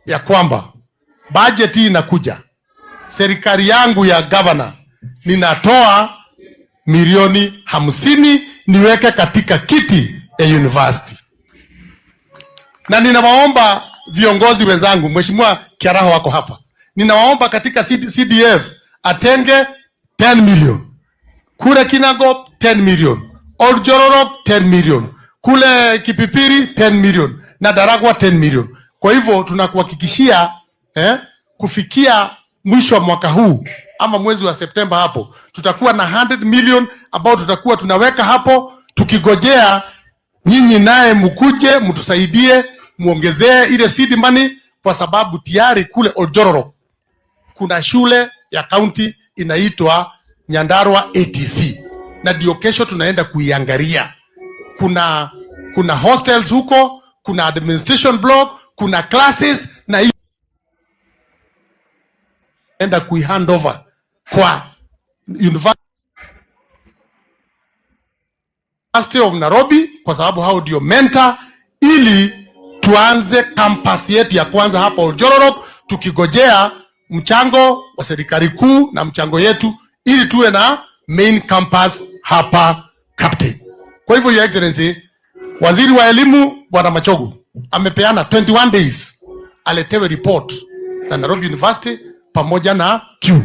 ya kwamba bajeti hii inakuja, serikali yangu ya governor ninatoa milioni 50 niweke katika kiti ya university, na ninawaomba viongozi wenzangu, Mheshimiwa Kiaraho wako hapa, ninawaomba katika CDF atenge 10 million kule Kinangop 10 million, Oljororok 10 million, kule Kipipiri 10 million na Daragwa 10 million. Kwa hivyo tunakuhakikishia kufikia mwisho wa mwaka huu ama mwezi wa Septemba hapo tutakuwa na 100 million ambao tutakuwa tunaweka hapo tukigojea nyinyi naye mkuje mtusaidie muongezee ile seed money, kwa sababu tayari kule Oljororok kuna shule ya county inaitwa Nyandarua ATC na ndio kesho tunaenda kuiangalia. Kuna hostels huko, kuna administration block, kuna classes na hiyo enda kui hand over kwa University of Nairobi kwa sababu hao ndio mentor, ili tuanze campus yetu ya kwanza hapa Oljororok, tukigojea mchango wa serikali kuu na mchango yetu, ili tuwe na main campus hapa Kaptei. Kwa hivyo, Your Excellency, Waziri wa Elimu Bwana Machogu amepeana 21 days aletewe report na Nairobi University pamoja na Q.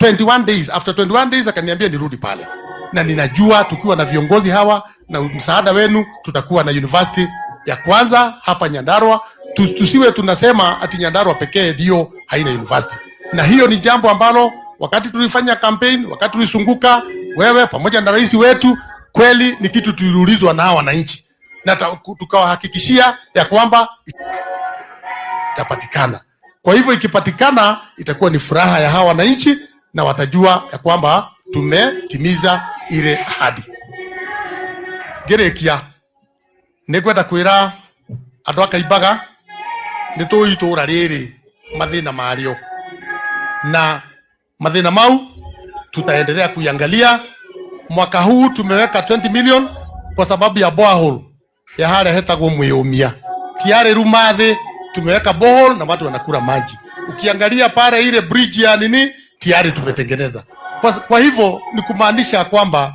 21 days, after 21 days akaniambia nirudi pale, na ninajua tukiwa na viongozi hawa na msaada wenu tutakuwa na university ya kwanza hapa Nyandarua. Tusiwe tunasema ati Nyandarua pekee ndio haina university, na hiyo ni jambo ambalo wakati tulifanya campaign, wakati tulisunguka wewe pamoja na rais wetu, kweli ni kitu tuliulizwa na hawa wananchi na tukawahakikishia ya kwamba itapatikana. Kwa hivyo ikipatikana itakuwa ni furaha ya hawa wananchi na watajua ya kwamba tumetimiza ile ahadi. Ngĩrĩkia nĩ ngwenda kwĩra andũ a Kaimbaga nĩ tũĩ itũũra rĩrĩ mathĩna marĩo na mathĩna mau tutaendelea kuiangalia. Mwaka huu tumeweka 20 million kwa sababu ya borehole ya harĩa hetagwo Mwĩyũmia. Tiarĩ Rumathĩ tumeweka borehole na watu wanakula maji. Ukiangalia pale ile bridge ya nini tayari tumetengeneza. Kwa hivyo ni kumaanisha kwamba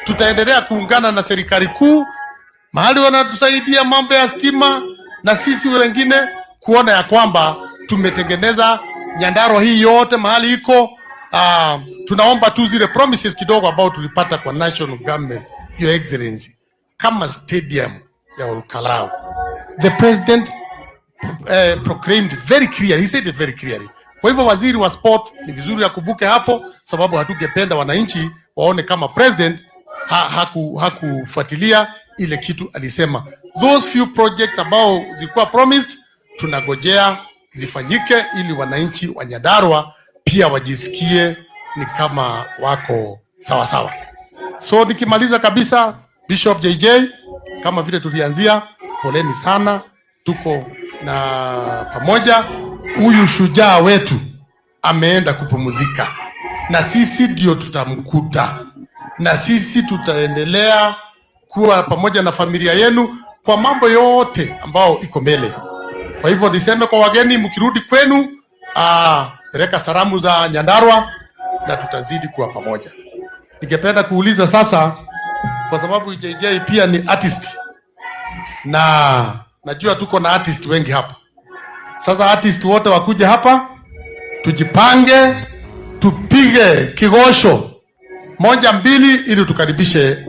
tutaendelea kuungana na serikali kuu mahali wanatusaidia mambo ya stima na sisi wengine kuona ya kwamba tumetengeneza Nyandarua hii yote mahali iko. Tunaomba tu zile promises kidogo ambao tulipata kwa national government, Your Excellency, kama stadium ya Olkalou. The president proclaimed very clearly, he said it very clearly. Kwa hivyo waziri wa sport ni vizuri akumbuke hapo, sababu hatungependa wananchi waone kama president hakufuatilia ile kitu alisema. Those few projects ambao zilikuwa promised tunagojea zifanyike ili wananchi wa Nyandarua pia wajisikie ni kama wako sawa sawa. So nikimaliza kabisa, Bishop JJ, kama vile tulianzia, poleni sana, tuko na pamoja. Huyu shujaa wetu ameenda kupumzika, na sisi ndio tutamkuta, na sisi tutaendelea kuwa pamoja na familia yenu kwa mambo yote ambao iko mbele. Kwa hivyo niseme kwa wageni, mkirudi kwenu, peleka salamu za Nyandarua na tutazidi kuwa pamoja. Ningependa kuuliza sasa, kwa sababu JJ pia ni artist na najua tuko na artist wengi hapa. Sasa artist wote wakuje hapa, tujipange, tupige kigosho moja mbili, ili tukaribishe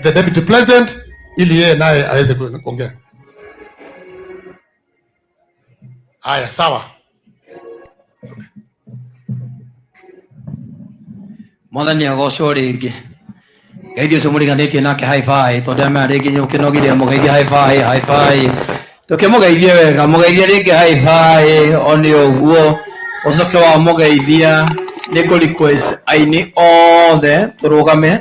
the deputy president, ili yeye naye aweze kuongea. Haya, sawa. Mwathani agocwo rĩngĩ. Ngeithio ũcio mũriganĩtie nake hi-fi, tondũ amenya rĩngĩ nĩ ũkĩnogire, mũgeithie hi-fi, hi-fi. Tũkĩmũgeithie wega, mũgeithie rĩngĩ hi-fi, o nĩ ũguo. Ũcoke wamũgeithia nĩ kũ request aini othe tũrũgame,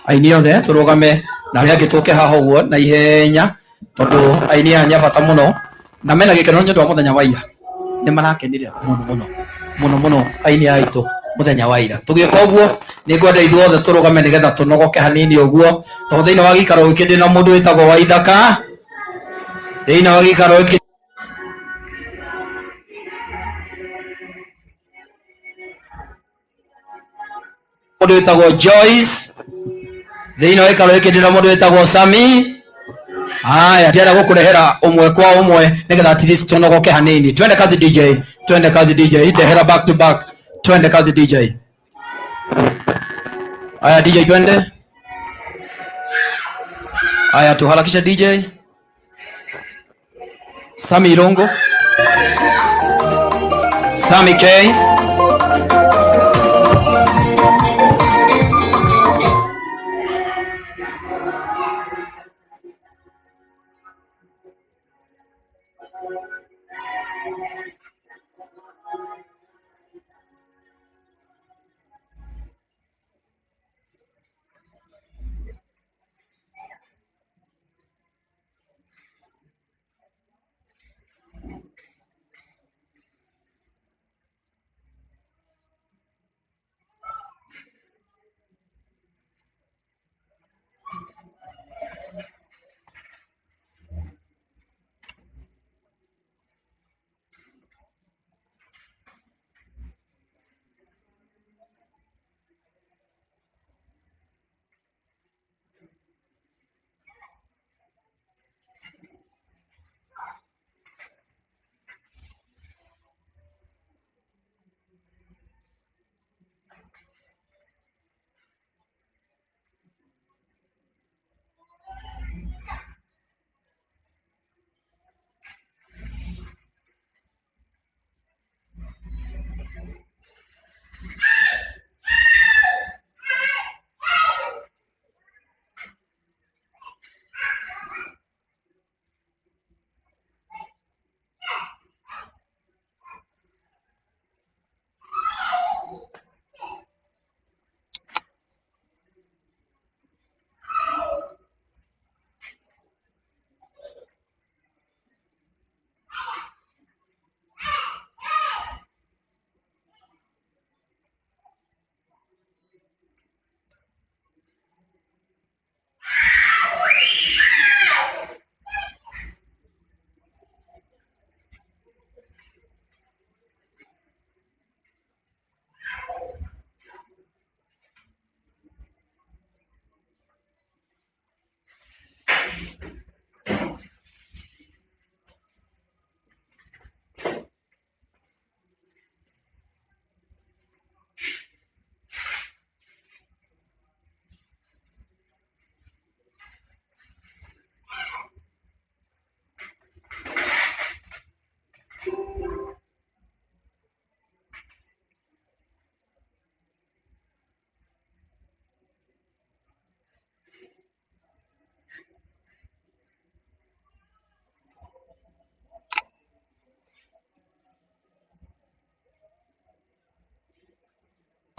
aini othe tũrũgame, na arĩa angĩ tũke haha ũguo na ihenya, tondũ aini aya nĩ a bata mũno na mena gĩkeno nĩ ũndũ wa mũthenya wa ira. Nĩ marakenire mũno mũno mũno mũno aini aya aitũ mũthenya wa ira. Tũgĩka ũguo nĩ ngwenda ithuothe tũrũgame nĩgetha tũnogoke hanini ũguo, tondũ thĩinĩ wa gĩikaro gĩkĩ ndĩna mũndũ wĩtagwo Waithaka, thĩinĩ wa gĩikaro gĩkĩ mũndũ wĩtagwo Joyce, thĩinĩ wa gĩikaro gĩkĩ ndĩna mũndũ wĩtagwo Sami. Haya, ndienda gũkũrehera ũmwe kwa ũmwe nĩgetha at least tũnogoke hanini. Twende kazi DJ, twende kazi DJ, ndehera back to back. Twende kazi DJ. Haya DJ, twende. Haya, tuharakishe DJ. Sami Irongo, Sami K.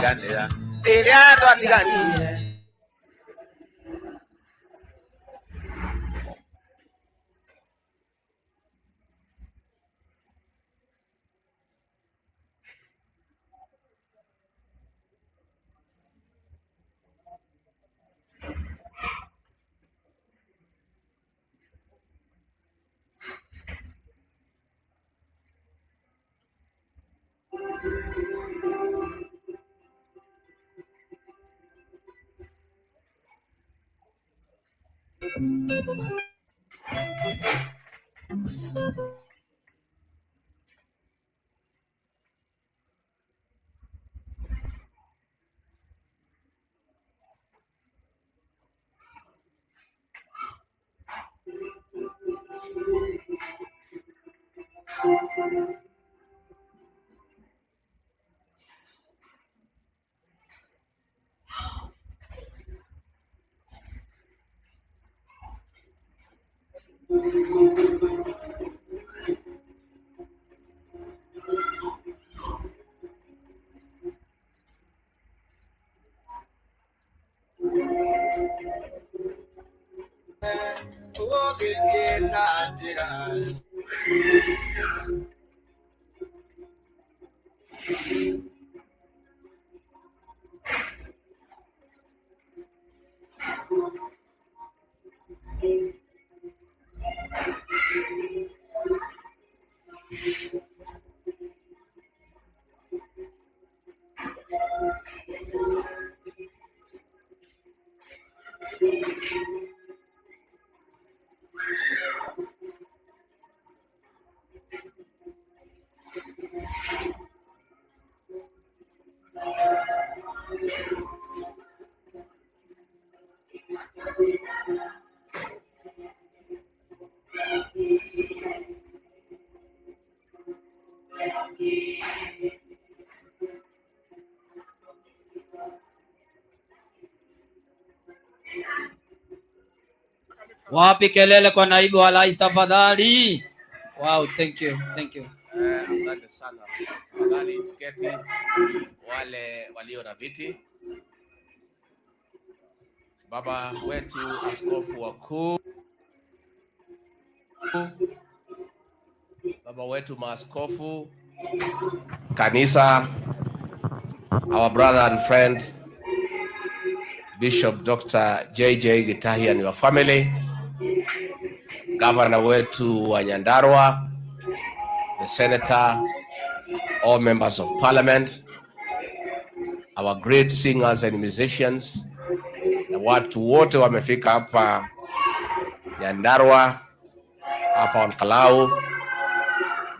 Twatiganĩra rĩrĩa twatiganire. Tũgĩthiĩ na njĩra. Wapi kelele kwa naibu wa rais tafadhali? Wow, thank you, thank you. Asante sana. Tafadhali tuketi wale walio na viti. Baba wetu askofu wakuu, baba wetu maaskofu, kanisa, our brother and friend Bishop Dr. JJ Gitahi and your family, governor wetu wa Nyandarua, the senator, all members of parliament, our great singers and musicians, na watu wote wamefika hapa Nyandarua, hapa Olkalau.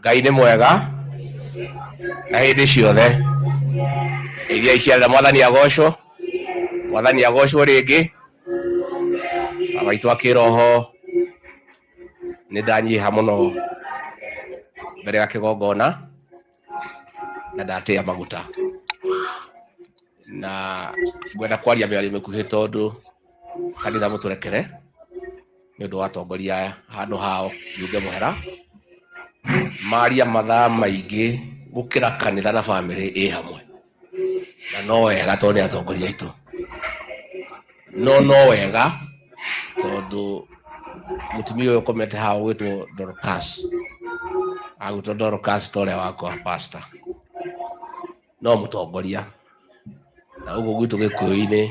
Ngai nĩ mwega na hĩndĩ ciothe iria iciarĩra. Mwathani agocwo, Mwathani agocwo rĩngĩ. Baba witũ wa kĩroho, nĩ ndanyiha mũno mbere ya kĩgongona na ndatĩa maguta na ngwenda kwaria mĩario mĩkuhĩ tondũ kanitha mũtũrekere nĩ ũndũ wa atongoria aya handũ hao njuge mũhera maria mathaa maingĩ gũkĩra kanitha na bamĩrĩ ĩ hamwe, na no wega tondũ nĩ atongoria aitũ, no wega tondũ mũtumia ũyũ ũkomete haha ũgwĩtwo Dorcas, agwĩtwo Dorcas ta ũrĩa wakwa pastor, no mũtongoria, na ũguo gwitũ gĩkũyũ-inĩ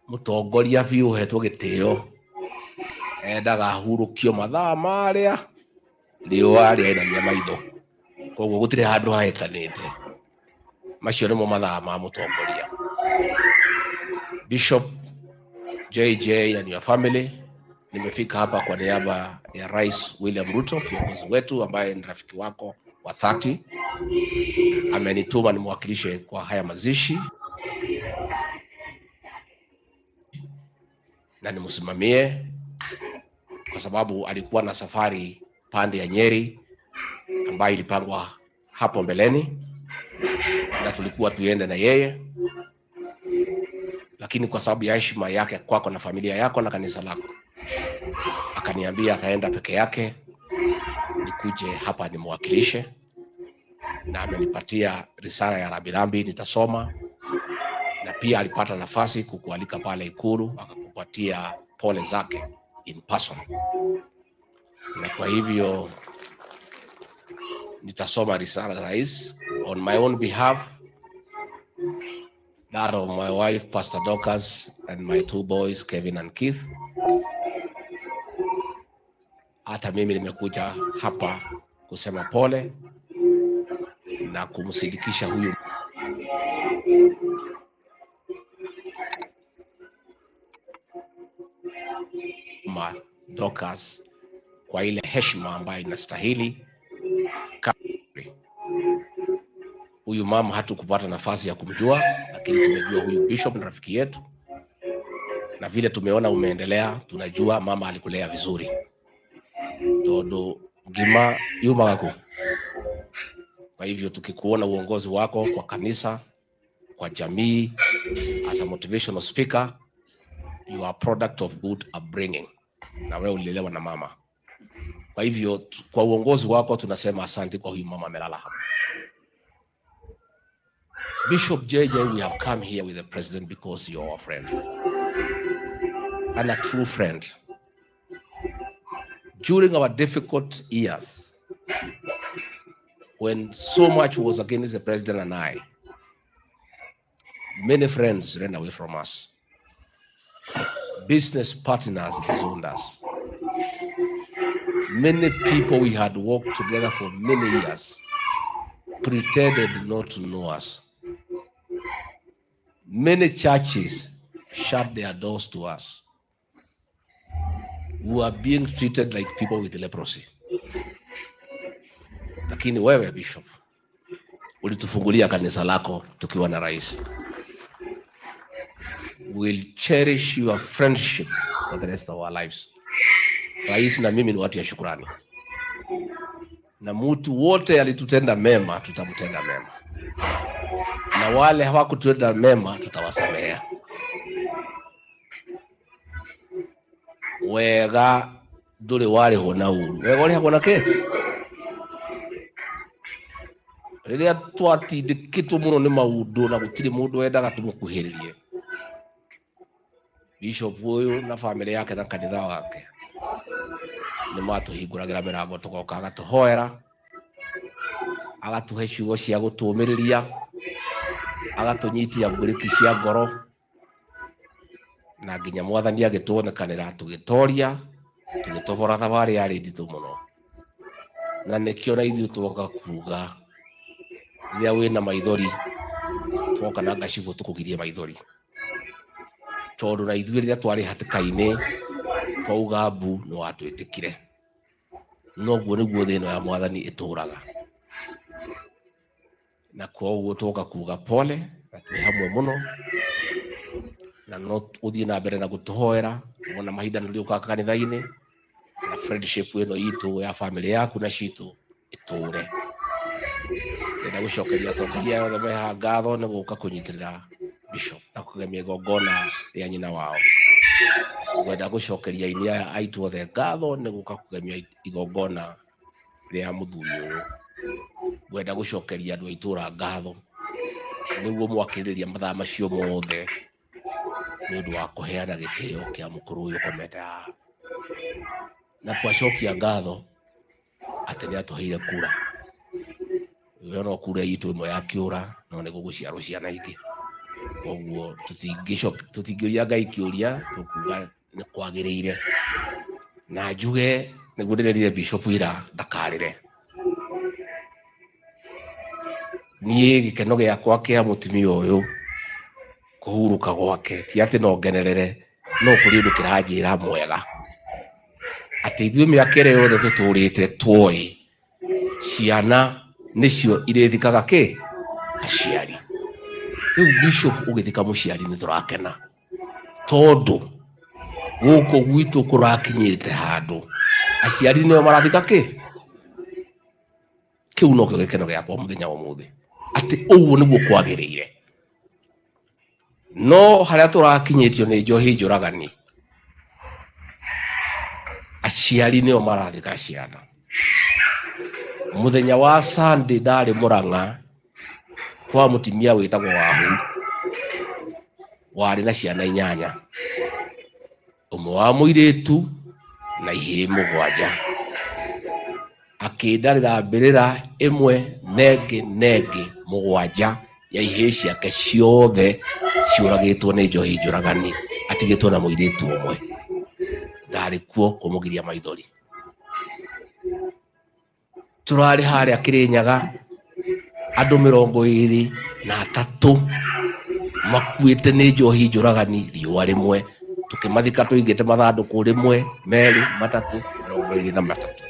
mũtongoria biũ ũhetwo gĩtĩo endaga ahurũkio mathaa marĩa riũa rĩainamia maitho, koguo gũtirĩ handũ hahĩtanĩte. Macio nĩmo mathaa ma mũtongoria. Bishop JJ and your family, nimefika hapa kwa niaba ya Rais William Ruto, kiongozi wetu ambaye ni rafiki wako wa dhati. Amenituma nimwakilishe kwa haya mazishi na nimsimamie, kwa sababu alikuwa na safari pande ya Nyeri ambayo ilipangwa hapo mbeleni na tulikuwa tuende na yeye, lakini kwa sababu ya heshima yake kwako na familia yako na kanisa lako, akaniambia akaenda peke yake, nikuje hapa nimwakilishe. na amenipatia risala ya rambirambi nitasoma, na pia alipata nafasi kukualika pale Ikulu akakupatia pole zake in person, na kwa hivyo nitasoma risala ya rais on my own behalf, that of my wife Pastor Dorcas and my two boys Kevin and Keith. Hata mimi nimekuja hapa kusema pole na kumsindikisha huyu mama Dorcas kwa ile heshima ambayo inastahili. Huyu mama hatukupata nafasi ya kumjua, lakini tumejua huyu bishop ni rafiki yetu, na vile tumeona umeendelea, tunajua mama alikulea vizuri tondu ngima yumaga ku. Kwa hivyo tukikuona uongozi wako kwa kanisa, kwa jamii, as a motivational speaker, you are product of good upbringing, na wewe ulilelewa na mama. Kwa hivyo kwa uongozi wako tunasema asante kwa huyu mama amelala hapa. Bishop JJ, we have come here with the president because you're our friend and a true friend. During our difficult years, when so much was against the president and I, many friends ran away from us. Business partners disowned us. Many people we had worked together for many years pretended not to know us. Many churches shut their doors to us. We were being treated like people with leprosy. Lakini wewe Bishop ulitufungulia kanisa lako tukiwa na rais. We'll cherish your friendship for the rest of our lives. Rais na mimi ni watu ya shukrani, na mtu wote alitutenda mema tutamtenda mema, na wale hawakutenda mema tutawasamehea. Wega ndũrĩ warĩhwo na ũru, wega ũrĩhagwo na kĩ? Rĩrĩa twatindĩkĩtwo mũno nĩ maũndũ na gũtirĩ mũndũ wendaga tũmũkuhĩrĩrie, Bishop ũyũ na bamĩrĩ yake na kanitha wake nĩ matũhingũragĩra mĩrango, tũgoka agatũhoera, agatũhe ciugo cia gũtũũmĩrĩria, agatũnyitia mburĩki cia ngoro, na nginya mwathani agĩtuonekanĩra tũgĩtoria, tũgĩtobora thabarĩ yarĩ nditũ mũno. Na nĩkĩo na ithuĩ twoka kuga rĩrĩa wĩna maithori twoka na ngacibũ tũkũgirie maithori, tondũ na ithuĩ rĩrĩa twarĩ hatĩka-inĩ twauga mbu nĩ watwĩtĩkire. Noguo nĩguo thĩ ĩno ya mwathani ĩtũraga, na koguo twoka kuga pole na twĩ hamwe mũno, na no ũthiĩ na mbere na gũtũhoera wona mahinda nĩ ũrĩũkaga kanitha-inĩ, na friendship ĩno itũ ya family yaku na citũ ĩtũre. Ndĩrenda gũcokeria atongoria othe me haha ngatho nĩ gũka kũnyitĩrĩra Bishop na kũgemia igongona rĩa nyina wao. Ngwenda gũcokeria aini aya aitũ othe ngatho nĩ gũka kũgemia igongona rĩa mũthuri ũyũ. Ngwenda gũcokeria andũ a itũra ngatho nĩguo mwakĩrĩria mathaa macio mothe nĩ ũndũ wa kũheana gĩtĩo kĩa mũkũrũ ũyũ ũkomete haha. Na twacokia ngatho atĩ nĩ atũheire kura. Ĩyo no kura itũ ĩmwe ya kĩũra, no nĩ gũgũciarwo ciana ingĩ. Koguo tũtingĩũria Ngai kĩũria, tũkuga nĩ kwagĩrĩire. Na njuge nĩguo ndĩrerire Bishop ira ndakarĩre. Niĩ gĩkeno gĩakwa kĩa mũtumia ũyũ kũhurũka gwake ti atĩ no ngenerere, no kũrĩ ũndũ kĩranjĩra mwega atĩ ithuĩ mĩaka ĩrĩa yothe tũtũrĩte twoĩ ciana nĩcio irĩthikaga kĩ aciari. Rĩu Bishop ũgĩthika mũciari nĩ tũrakena tondũ gũkũ gwitũ kũrakinyĩte handũ aciari nĩo marathika kĩ. Kĩu nokĩo gĩkeno gĩakwa mũthenya wa ũmũthĩ, atĩ ũguo nĩguo kwagĩrĩire. No harĩa tũrakinyĩtio nĩ njohi njũragani, aciari nĩo marathika ciana. Muthenya wa Sunday ndarĩ Murang'a kwa mũtumia wĩtagwo Wahu, warĩ na ciana inyanya, ũmwe wa mũirĩtu na ihĩĩ mũgwanja. Akĩndarĩra mbĩrĩra ĩmwe na ĩngĩ na ĩngĩ mũgwanja ya ihĩĩ ciake ciothe ciũragĩtwo nĩ njohi njũragani, atigĩtwo na mũirĩtu ũmwe. Ndarĩ kuo kũmũgiria maithori. Tũrarĩ harĩa Kĩrĩnyaga andũ mĩrongo ĩrĩ na atatũ makuĩte nĩ njohi njũragani riũa rĩmwe, tũkĩmathika tũigĩte mathandũkũ rĩmwe, merĩ, matatũ, mĩrongo ĩrĩ na matatũ,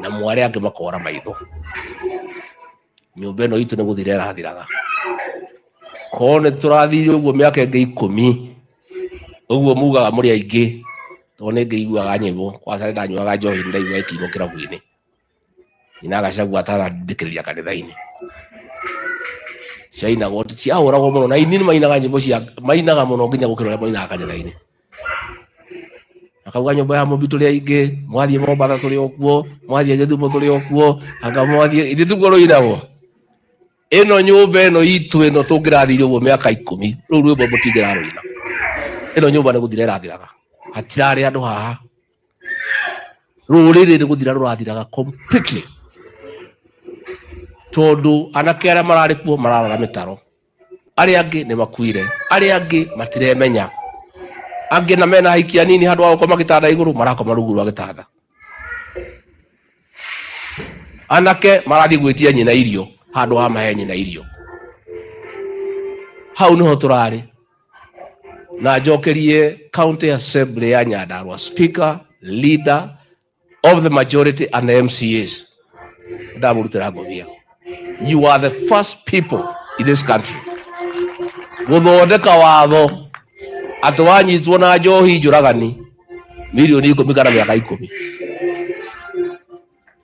na mwarĩ angĩ makora maitho. Nyũmba ĩno itũ nĩ gũthira ĩrathiraga. Korwo nĩ tũrathire ũguo mĩaka ĩngĩ ikũmi ũguo mugaga mũrĩ aingĩ, tondũ nĩ ngĩiguaga nyĩmbo kwanza nĩ ndanyuaga njohi, nĩ ndaiguaga ĩkĩinwo kĩrabu-inĩ, nyina Gachagua atanandĩkĩrĩria kanitha-inĩ, ciainagwo, ciahũragwo mũno na aini nĩ mainaga nyĩmbo cia mainaga mũno nginya gũkĩra ũrĩa mainaga kanitha-inĩ. Akauga nyũmba ya Mũmbi tũrĩ aingĩ, mwathiĩ Mombatha tũrĩ o kuo, mwathiĩ Gĩthumo tũrĩ o kuo, anga mwathiĩ ithuĩ tiguo rũinagwo. Ĩno nyũmba ĩno itũ ĩno tũngĩrathire ũguo mĩaka ikũmi, rũu rwĩmbo mũtingĩrarũina. Ĩno nyũmba nĩ gũthira ĩrathiraga, hatirarĩ andũ haha, rũrĩrĩ nĩ gũthira rũrathiraga completely, tondũ anake arĩa mararĩ kuo mararara mĩtaro, arĩa angĩ nĩ makuire, arĩa angĩ matiremenya, angĩ na mena aiki anini, handũ ha gũkoma gĩtanda igũrũ marakoma rungu rwa gĩtanda. Anake marathiĩ gwĩtia nyina irio handũ ha mahe nyina irio. Hau niho tũrarĩ. Na njokerie County Assembly ya Nyandarua, Speaker, Leader of the Majority and the MCAs, ndamũrutĩra ngobia. You are the first people in this country gũthondeka watho atĩ wanyitwo na njohi njũragani mirioni ikũmi kana mĩaka ikũmi.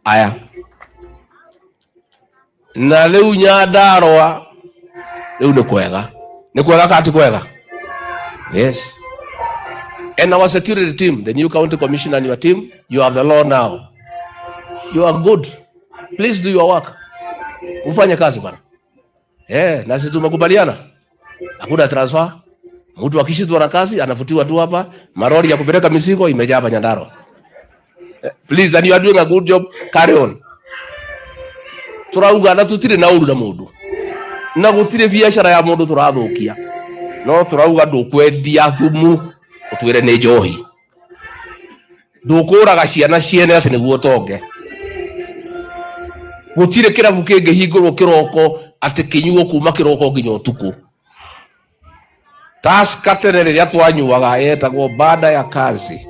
Aya na rĩu Nyandarua rĩu nĩ kwega, nĩ kwega kana ti kwega? Yes. And our security team, the new county commissioner and your team, you have the law now, you are good, please do your work, ufanye kazi bwana. Na sisi tumekubaliana hakuna transfer. Mtu akishindwa na kazi anafutiwa tu hapa, marori ya kupeleka mizigo imejaa hapa Nyandarua. Please, and you are doing a good job, carry on. Turauga na tutire na uru na mundu na gutire biacara ya mundu turathukia, no turauga ndukwendia thumu utwire ni njohi, ndukuraga ciana ciene ati niguo utonge. Gutire kirabu kingihingurwo kiroko ati kinyuo kuma kiroko nginya utuku. Tusker tene rĩrĩa twanyuaga yetagwo baada ya kazi,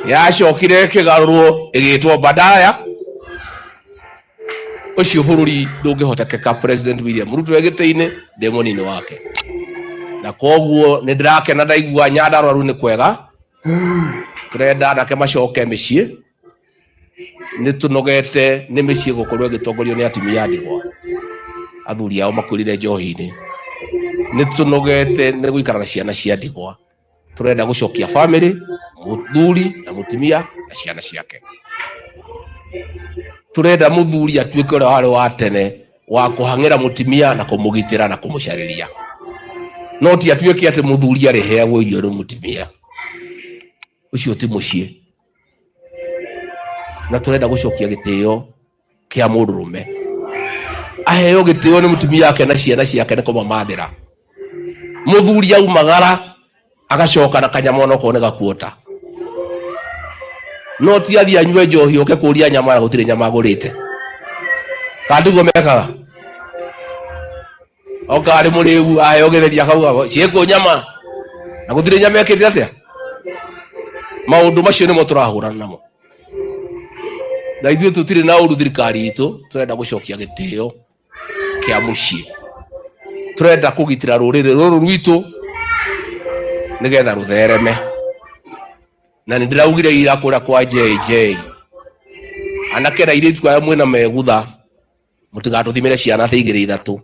yacokire ĩkĩgarũrwo ĩgĩtwo badaya. Ũcio bũrũri ndũngĩhotekeka President William Ruto e gĩtĩ-inĩ, ndĩ mũnini wake, na koguo nĩ ndĩrakena ndaigua Nyandarua rĩu nĩ kwega. Tũrenda anake macoke mĩciĩ, nĩ tũnogete nĩ mĩciĩ gũkorwo ĩgĩtongorio nĩ atumia a ndigwa, athuri ao makuĩrire njohi-inĩ. Nĩ tũnogete nĩ gũikara na ciana cia ndigwa, tũrenda gũcokia family, mũthuri na mũtumia na ciana ciake. Tũrenda mũthuri atuĩke ũrĩa warĩ wa tene wa kũhang'ĩra mũtumia na kũmũgitĩra na kũmũcarĩria, no ti atuĩke atĩ mũthuri arĩheagwo irio nĩ mũtumia. Ũcio ti mũciĩ. Na tũrenda gũcokia gĩtĩo kĩa mũndũrũme, aheo gĩtĩo nĩ mũtumia wake na ciana ciake nĩ kũmamathĩra. Mũthuri aumagara agacoka na kanyama onokorwo nĩ gakuota, no ti athiĩ anyue njohi oke kũria nyama na gũtirĩ nyama agũrĩte. Kana tiguo mekaga? Oka arĩ mũrĩu, aheo gĩtheri akauga ciĩkũ nyama, na gũtirĩ nyama ĩkĩte atĩa. Maũndũ macio nĩmo tũrahũrana namo, na ithuĩ tũtirĩ na ũru thirikari itũ. Tũrenda gũcokia gĩtĩo kĩa mũciĩ, tũrenda kũgitĩra rũrĩrĩ rũrũ rwitũ nĩgetha rũthereme. Na nĩ ndĩraugire ira kũrĩa kwa JJ, anake na airĩtu arĩa mwĩna megutha, mũtigatũthimĩre ciana ta igĩrĩ ithatũ.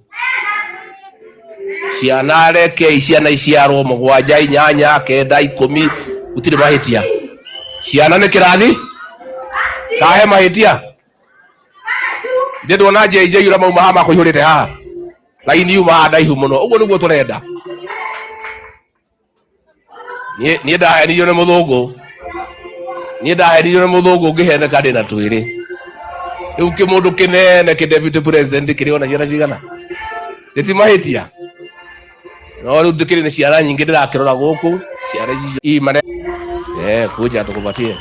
Ciana rekei ciana iciarwo mũgwanja, inyanya, kenda, ikũmi, gũtirĩ mahĩtia. Ciana nĩ kĩrathi. Kahe mahĩtia ndĩ ndona JJ ũrĩa mauma haha makũihũrĩte haha laini yuma haha ndaihu mũno ũguo nĩguo tũrenda. Niĩ ndahenirio nĩ mũthũngũ, niĩ ndahenirio nĩ mũthũngũ ngĩheneka ndĩ na twĩrĩ. Rĩu kĩmũndũ kĩnene kĩ deputy president kĩrĩ ona ciana cigana ndĩti mahĩtia, no rĩu ndĩkĩrĩ nĩ ciana nyingĩ ndĩrakĩrora gũkũ ciana icio imane kuja tukupatie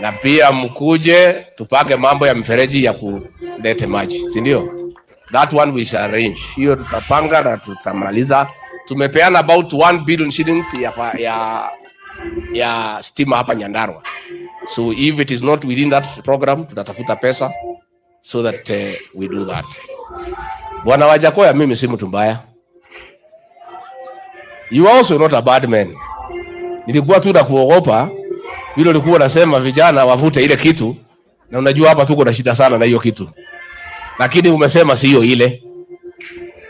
na pia mkuje tupange mambo ya mfereji ya kulete maji, si ndio? That one we shall arrange. Hiyo tutapanga na tutamaliza. Tumepeana about 1 billion shillings ya stima hapa Nyandarua. So if it is not within that program, tutatafuta pesa so that we do that. Bwana Wajakoya, mimi si mtu mbaya. You are also not a bad man. Nilikuwa tu nakuogopa vile ulikuwa unasema vijana wavute ile kitu, na unajua hapa tuko na shida sana na hiyo kitu, lakini umesema sio ile.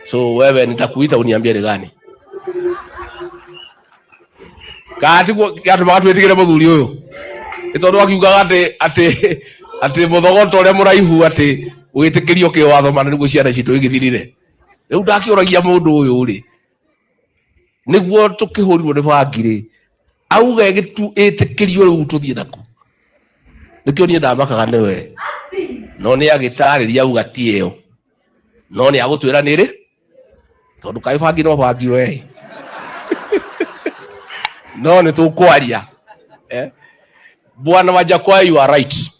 So wewe nitakuita uniambie ni gani. Kati gatũmaga twĩtigĩre mũthuri ũyũ nĩ tondũ akiugaga atĩ mũthogoto ũrĩa mũraihu atĩ wĩtĩkĩrio kĩwatho mana nĩguo ciana citũ igĩthirire. Rĩu ndakĩũragia mũndũ ũyũ rĩ, nĩguo tũkĩhũrirwo nĩ bangi rĩ, auge gĩtu ĩtĩkĩrio rĩu tũthiĩ naku. Nĩkĩo niĩ ndamakaga nĩwe, no nĩ agĩtarĩria auga ti ĩyo, no nĩ agũtwĩra nĩ rĩ, tondũ kaĩ bangi no bangi we. No nĩ tũkwaria. Bwana Wajakoya, you are right.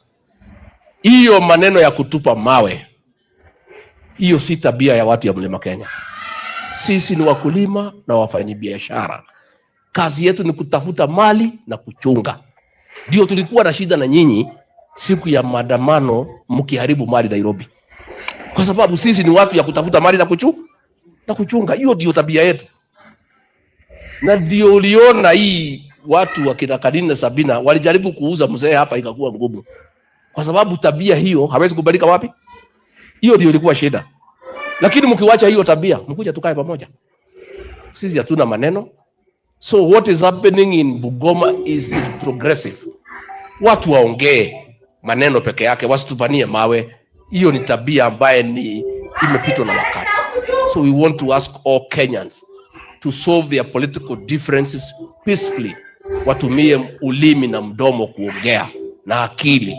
Hiyo maneno ya kutupa mawe, hiyo si tabia ya watu ya Mlima Kenya. Sisi ni wakulima na wafanyabiashara. Kazi yetu ni kutafuta mali na kuchunga. Ndio tulikuwa na shida na nyinyi siku ya maandamano mkiharibu mali Nairobi, kwa sababu sisi ni watu ya kutafuta mali na kuchunga. Hiyo ndio tabia yetu, na ndio uliona hii watu wakina Kanini na Sabina walijaribu kuuza mzee hapa, ikakuwa ngumu, kwa sababu tabia hiyo hawezi kubalika wapi. Hiyo ndio ilikuwa shida, lakini mkiwacha hiyo tabia, mkuja tukae pamoja. Sisi hatuna maneno. So what is happening in Bungoma is progressive. Watu waongee maneno peke yake, wasitupanie mawe. Hiyo ni tabia ambaye ni imepitwa na wakati. So we want to ask all Kenyans to solve their political differences peacefully. Watumie ulimi na mdomo kuongea na akili.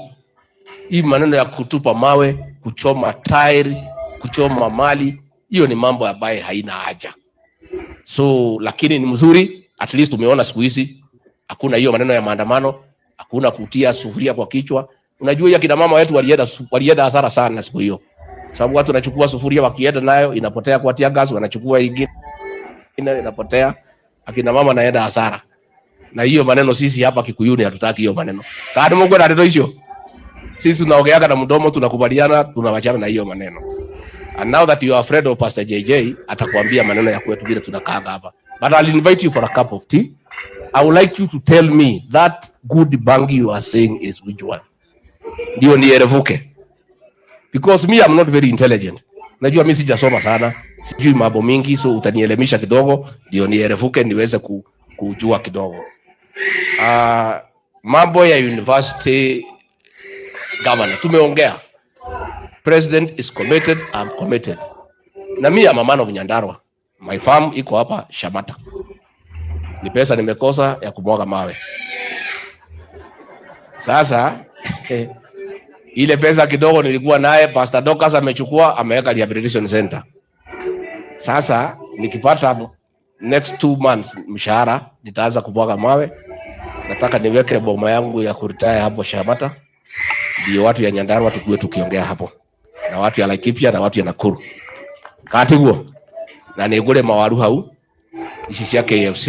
Hii maneno ya kutupa mawe, kuchoma tairi, kuchoma mali, hiyo ni mambo ambayo haina haja. So lakini ni mzuri, at least tumeona siku hizi hakuna hiyo maneno ya maandamano, hakuna kutia sufuria kwa kichwa. Unajua hiyo kina mama wetu walienda hasara sana siku hiyo, sababu watu wanachukua sufuria wakienda nayo inapotea kwa tear gas, wanachukua ingine inapotea, akina mama naenda hasara. Na hiyo maneno sisi hapa Kikuyuni hatutaki hiyo maneno. Kadi Mungu na ndeto icio, sisi tunaongeaga na mdomo, tunakubaliana, tunawachana na hiyo maneno. And now that you are afraid of Pastor JJ, atakwambia maneno ya kwetu vile tunakaanga hapa. But I'll invite you for a cup of tea. I would like you to tell me that good bangi you are saying is which one. Ndio nierevuke. Because me, I'm not very intelligent. Najua mimi sijasoma sana, sijui mambo mingi, so utanielemisha kidogo ndio nierevuke niweze kujua kidogo. Mambo ya university governor tumeongea. President is committed, I'm committed. Na mimi am a man of Nyandarua. My farm iko hapa Shamata. Ni pesa nimekosa ya kumwaga mawe. Sasa ile pesa kidogo nilikuwa naye Pastor Dorcas amechukua, ameweka rehabilitation center. Sasa nikipata next 2 months mshahara nitaanza kumwaga mawe. Nataka niweke boma yangu ya kuretire hapo Shamata, ndio watu ya Nyandarua tukue tukiongea hapo na watu ya Laikipia na watu ya Nakuru katiguo na nĩngũrĩma mawaru hau ici cia KFC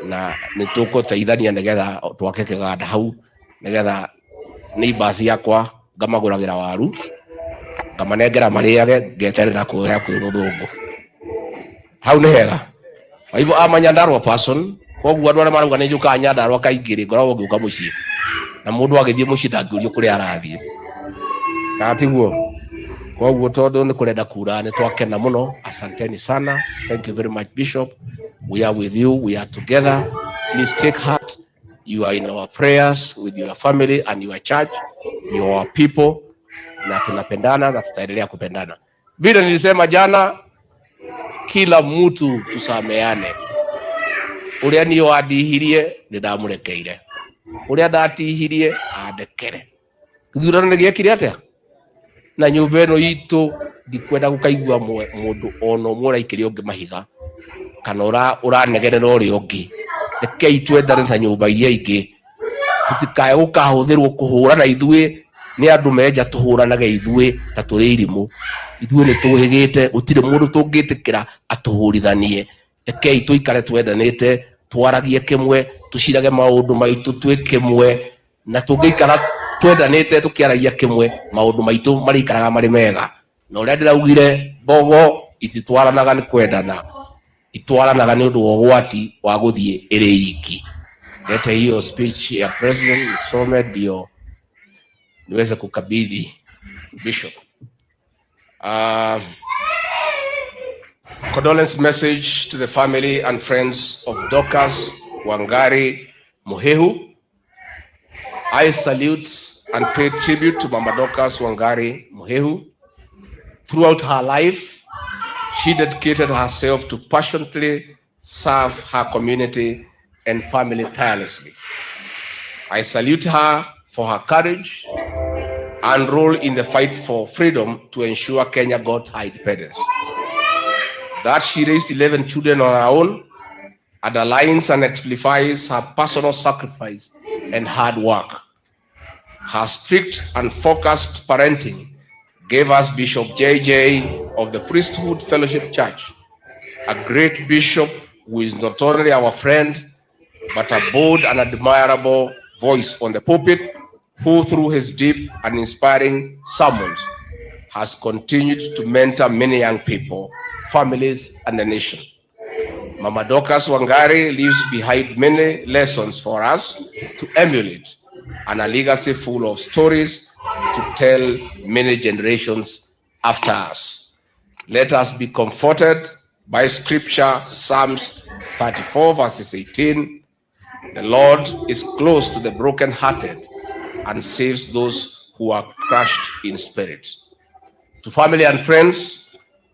na nĩtũgũteithania nĩgetha twake kĩganda hau nĩgetha neighbors yakwa ngamagũragĩra waru ngamanengera marĩage ngeterera kuoya kwĩ mũthũngũ. Hau nĩ hega. Kwa hivyo ama Nyandarua person, koguo andũ arĩa marauga nĩ njũkaga Nyandarua kaingĩ rĩ, ngoragwo ngĩũka mũciĩ na mũndũ agĩthiĩ mũciĩ ndangĩũrio kũrĩa arathiĩ, kana tiguo? Koguo tondũ nĩ kũrenda kura nĩ twakena mũno. Asanteni sana, thank you very much Bishop, we are with you, we are together. Please take heart. You are in our prayers with your family and your church, your people, na tunapendana na tutaendelea kupendana. Vile nilisema jana, kila mtu tusameane. Uria niĩ wandihirie nĩ ndamũrekeire, uria ndatihirie andekere. Gĩthurano nĩ gĩekire atĩa? Na nyũmba ĩno itũ ndikwenda gũkaigua mũndũ ona ũmwe ũraikĩria ũngĩ mahiga kana ũranegenera ũrĩa ũngĩ. Rekei twendane ta nyũmba iria ingĩ, tũtikae gũkahũthĩrwo kũhũrana ithuĩ nĩ andũ menja, tũhũranage ithuĩ ta tũrĩ irimũ. Ithuĩ nĩ tũhĩgĩte, gũtirĩ mũndũ tũngĩtĩkĩra atũhũrithanie. Rekei tũikare twendanĩte, twaragie kĩmwe, tũcirage maũndũ maitũ twĩ kĩmwe, na tũngĩikara twendanĩte tũkĩaragia kĩmwe, maũndũ maitũ marĩikaraga marĩ mega. Na ũrĩa ndĩraugire, mbogo ititwaranaga nĩ kwendana, itwaranaga nĩ ũndũ wa ũgwati wa gũthiĩ ĩrĩ iki. Lete hiyo speech ya president nisome ndio niweze kukabidhi bishop. Condolence message to the family and friends of Dorcas Wangari Muhehu. I salute and pay tribute to Mama Dorcas Wangari Muhehu. Throughout her life, she dedicated herself to passionately serve her community and family tirelessly. I salute her for her courage and role in the fight for freedom to ensure Kenya got her independence. That she raised 11 children on her own underlines and exemplifies her personal sacrifice and hard work. Her strict and focused parenting gave us Bishop JJ of the Priesthood Fellowship Church, a great bishop who is not only our friend, but a bold and admirable voice on the pulpit, who through his deep and inspiring sermons has continued to mentor many young people, families, and the nation. Mama Dorcas Wangari leaves behind many lessons for us to emulate and a legacy full of stories to tell many generations after us. Let us be comforted by scripture, Psalms 34 verses 18. The Lord is close to the brokenhearted and saves those who are crushed in spirit. To family and friends,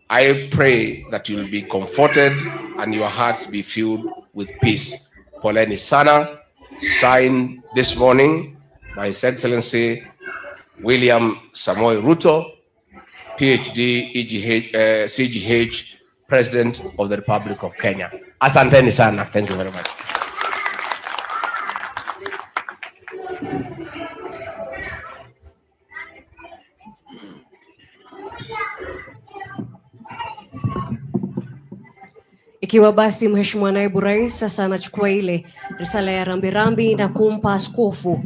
I pray that you will be comforted and your hearts be filled with peace. Poleni sana, signed this morning by His Excellency William Samoei Ruto, PhD, EGH, CGH, President of the Republic of Kenya. Asanteni sana. Thank you very much. Ikiwa basi Mheshimiwa Naibu Rais sasa anachukua ile risala ya rambirambi na kumpa Askofu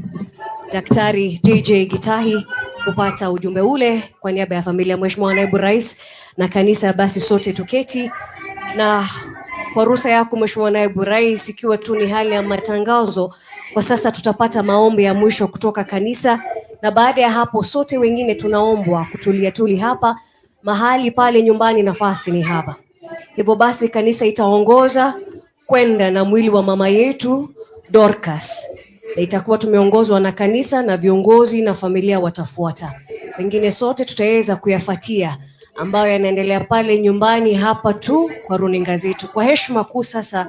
Daktari JJ Gitahi kupata ujumbe ule kwa niaba ya familia Mheshimiwa Naibu Rais na kanisa, basi sote tuketi. Na kwa ruhusa yako Mheshimiwa Naibu Rais, ikiwa tu ni hali ya matangazo kwa sasa, tutapata maombi ya mwisho kutoka kanisa, na baada ya hapo sote wengine tunaombwa kutulia tuli hapa mahali pale nyumbani, nafasi ni hapa. Hivyo basi kanisa itaongoza kwenda na mwili wa mama yetu Dorcas, na itakuwa tumeongozwa na kanisa na viongozi na familia watafuata. Wengine sote tutaweza kuyafatia ambayo yanaendelea pale nyumbani hapa tu kwa runinga zetu. Kwa heshima kuu sasa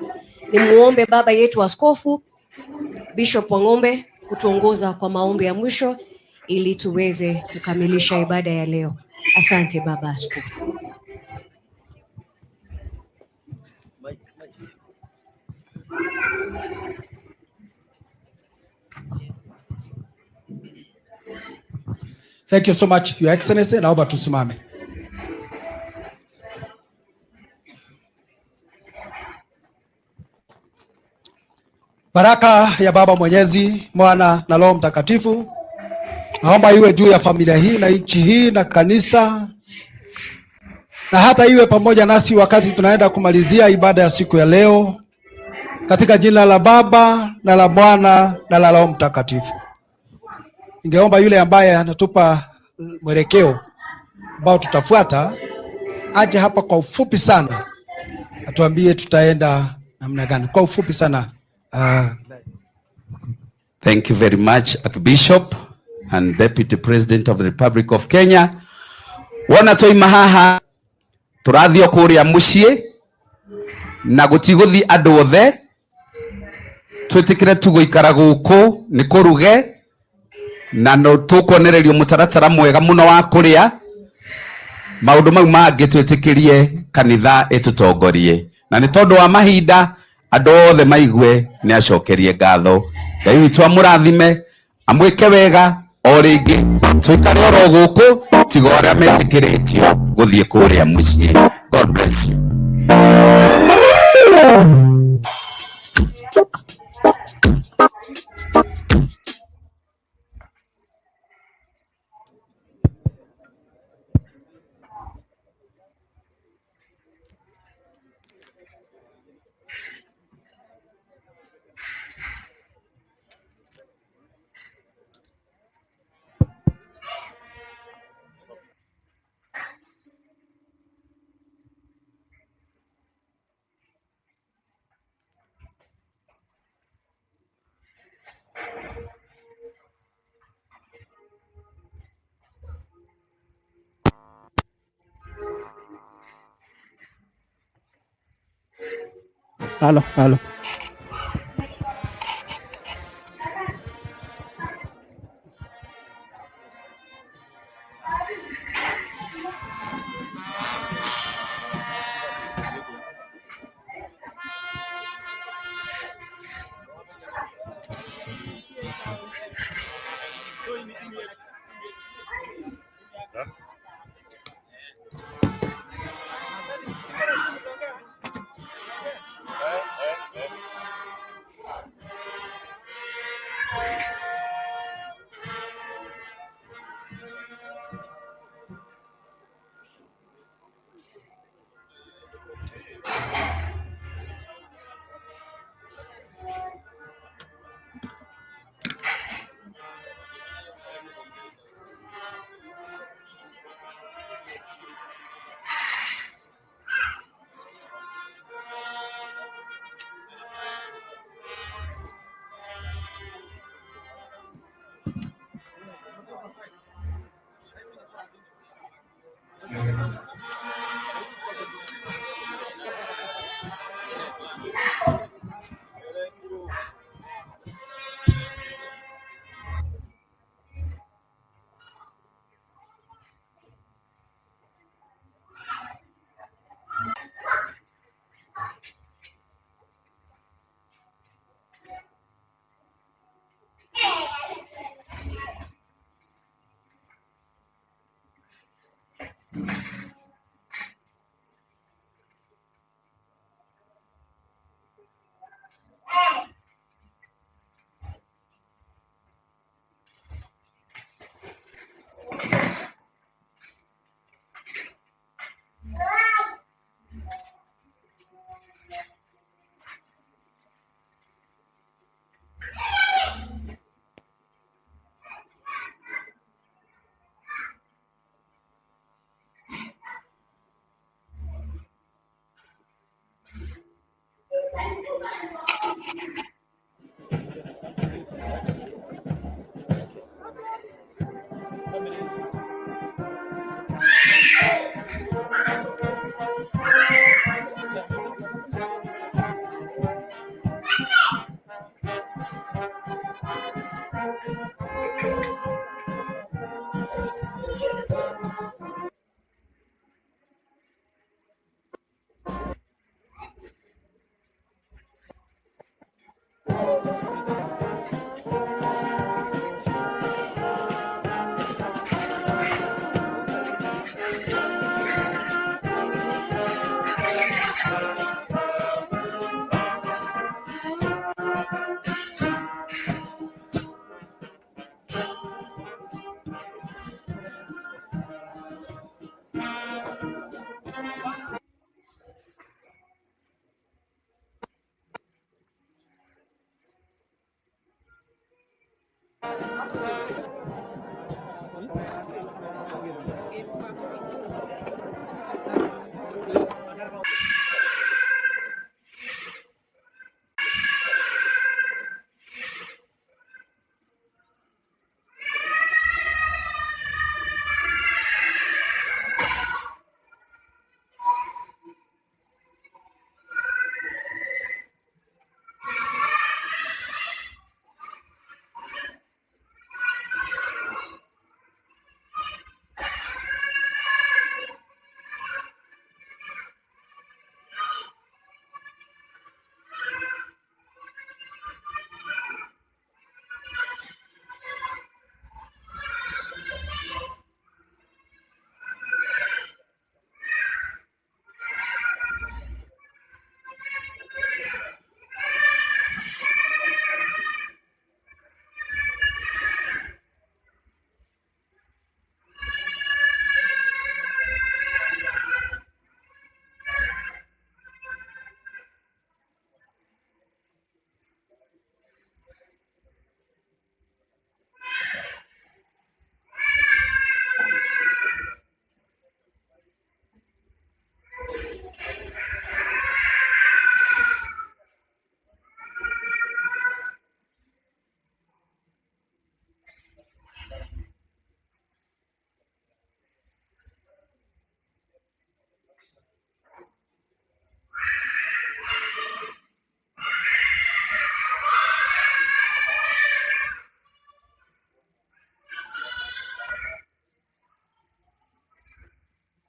ni muombe baba yetu Askofu Bishop Wang'ombe kutuongoza kwa maombi ya mwisho ili tuweze kukamilisha ibada ya leo. Asante baba askofu. Thank you so much, Your Excellency. Naomba tusimame. Baraka ya Baba Mwenyezi, Mwana na Roho Mtakatifu naomba iwe juu ya familia hii na nchi hii na kanisa, na hata iwe pamoja nasi wakati tunaenda kumalizia ibada ya siku ya leo, katika jina la Baba na la Mwana na la Roho Mtakatifu. Ningeomba yule ambaye anatupa mwelekeo ambao tutafuata aje hapa kwa ufupi sana, atuambie tutaenda namna gani kwa ufupi sana. Thank you very much, Archbishop and Deputy President of the Republic of Kenya. Wona twaima haha tũrathiĩ o kũrĩa mũciĩ na gũtigũthiĩ andũ othe, twĩtĩkĩre tu gũikara gũkũ nĩ kũruge na no tũkuonererio mũtaratara mwega mũno wa kũrĩa. Maũndũ mau mangĩ twĩtĩkĩrie kanitha ĩtũtongorie, na nĩ tondũ wa mahinda andũ othe maigue nĩ acokerie ngatho. Ngai witũ amũrathime, amwĩke wega. O rĩngĩ tũikare oro gũkũ tiga arĩa metĩkĩrĩtio gũthiĩ kũrĩa mũciĩ. God bless you. Halo, halo.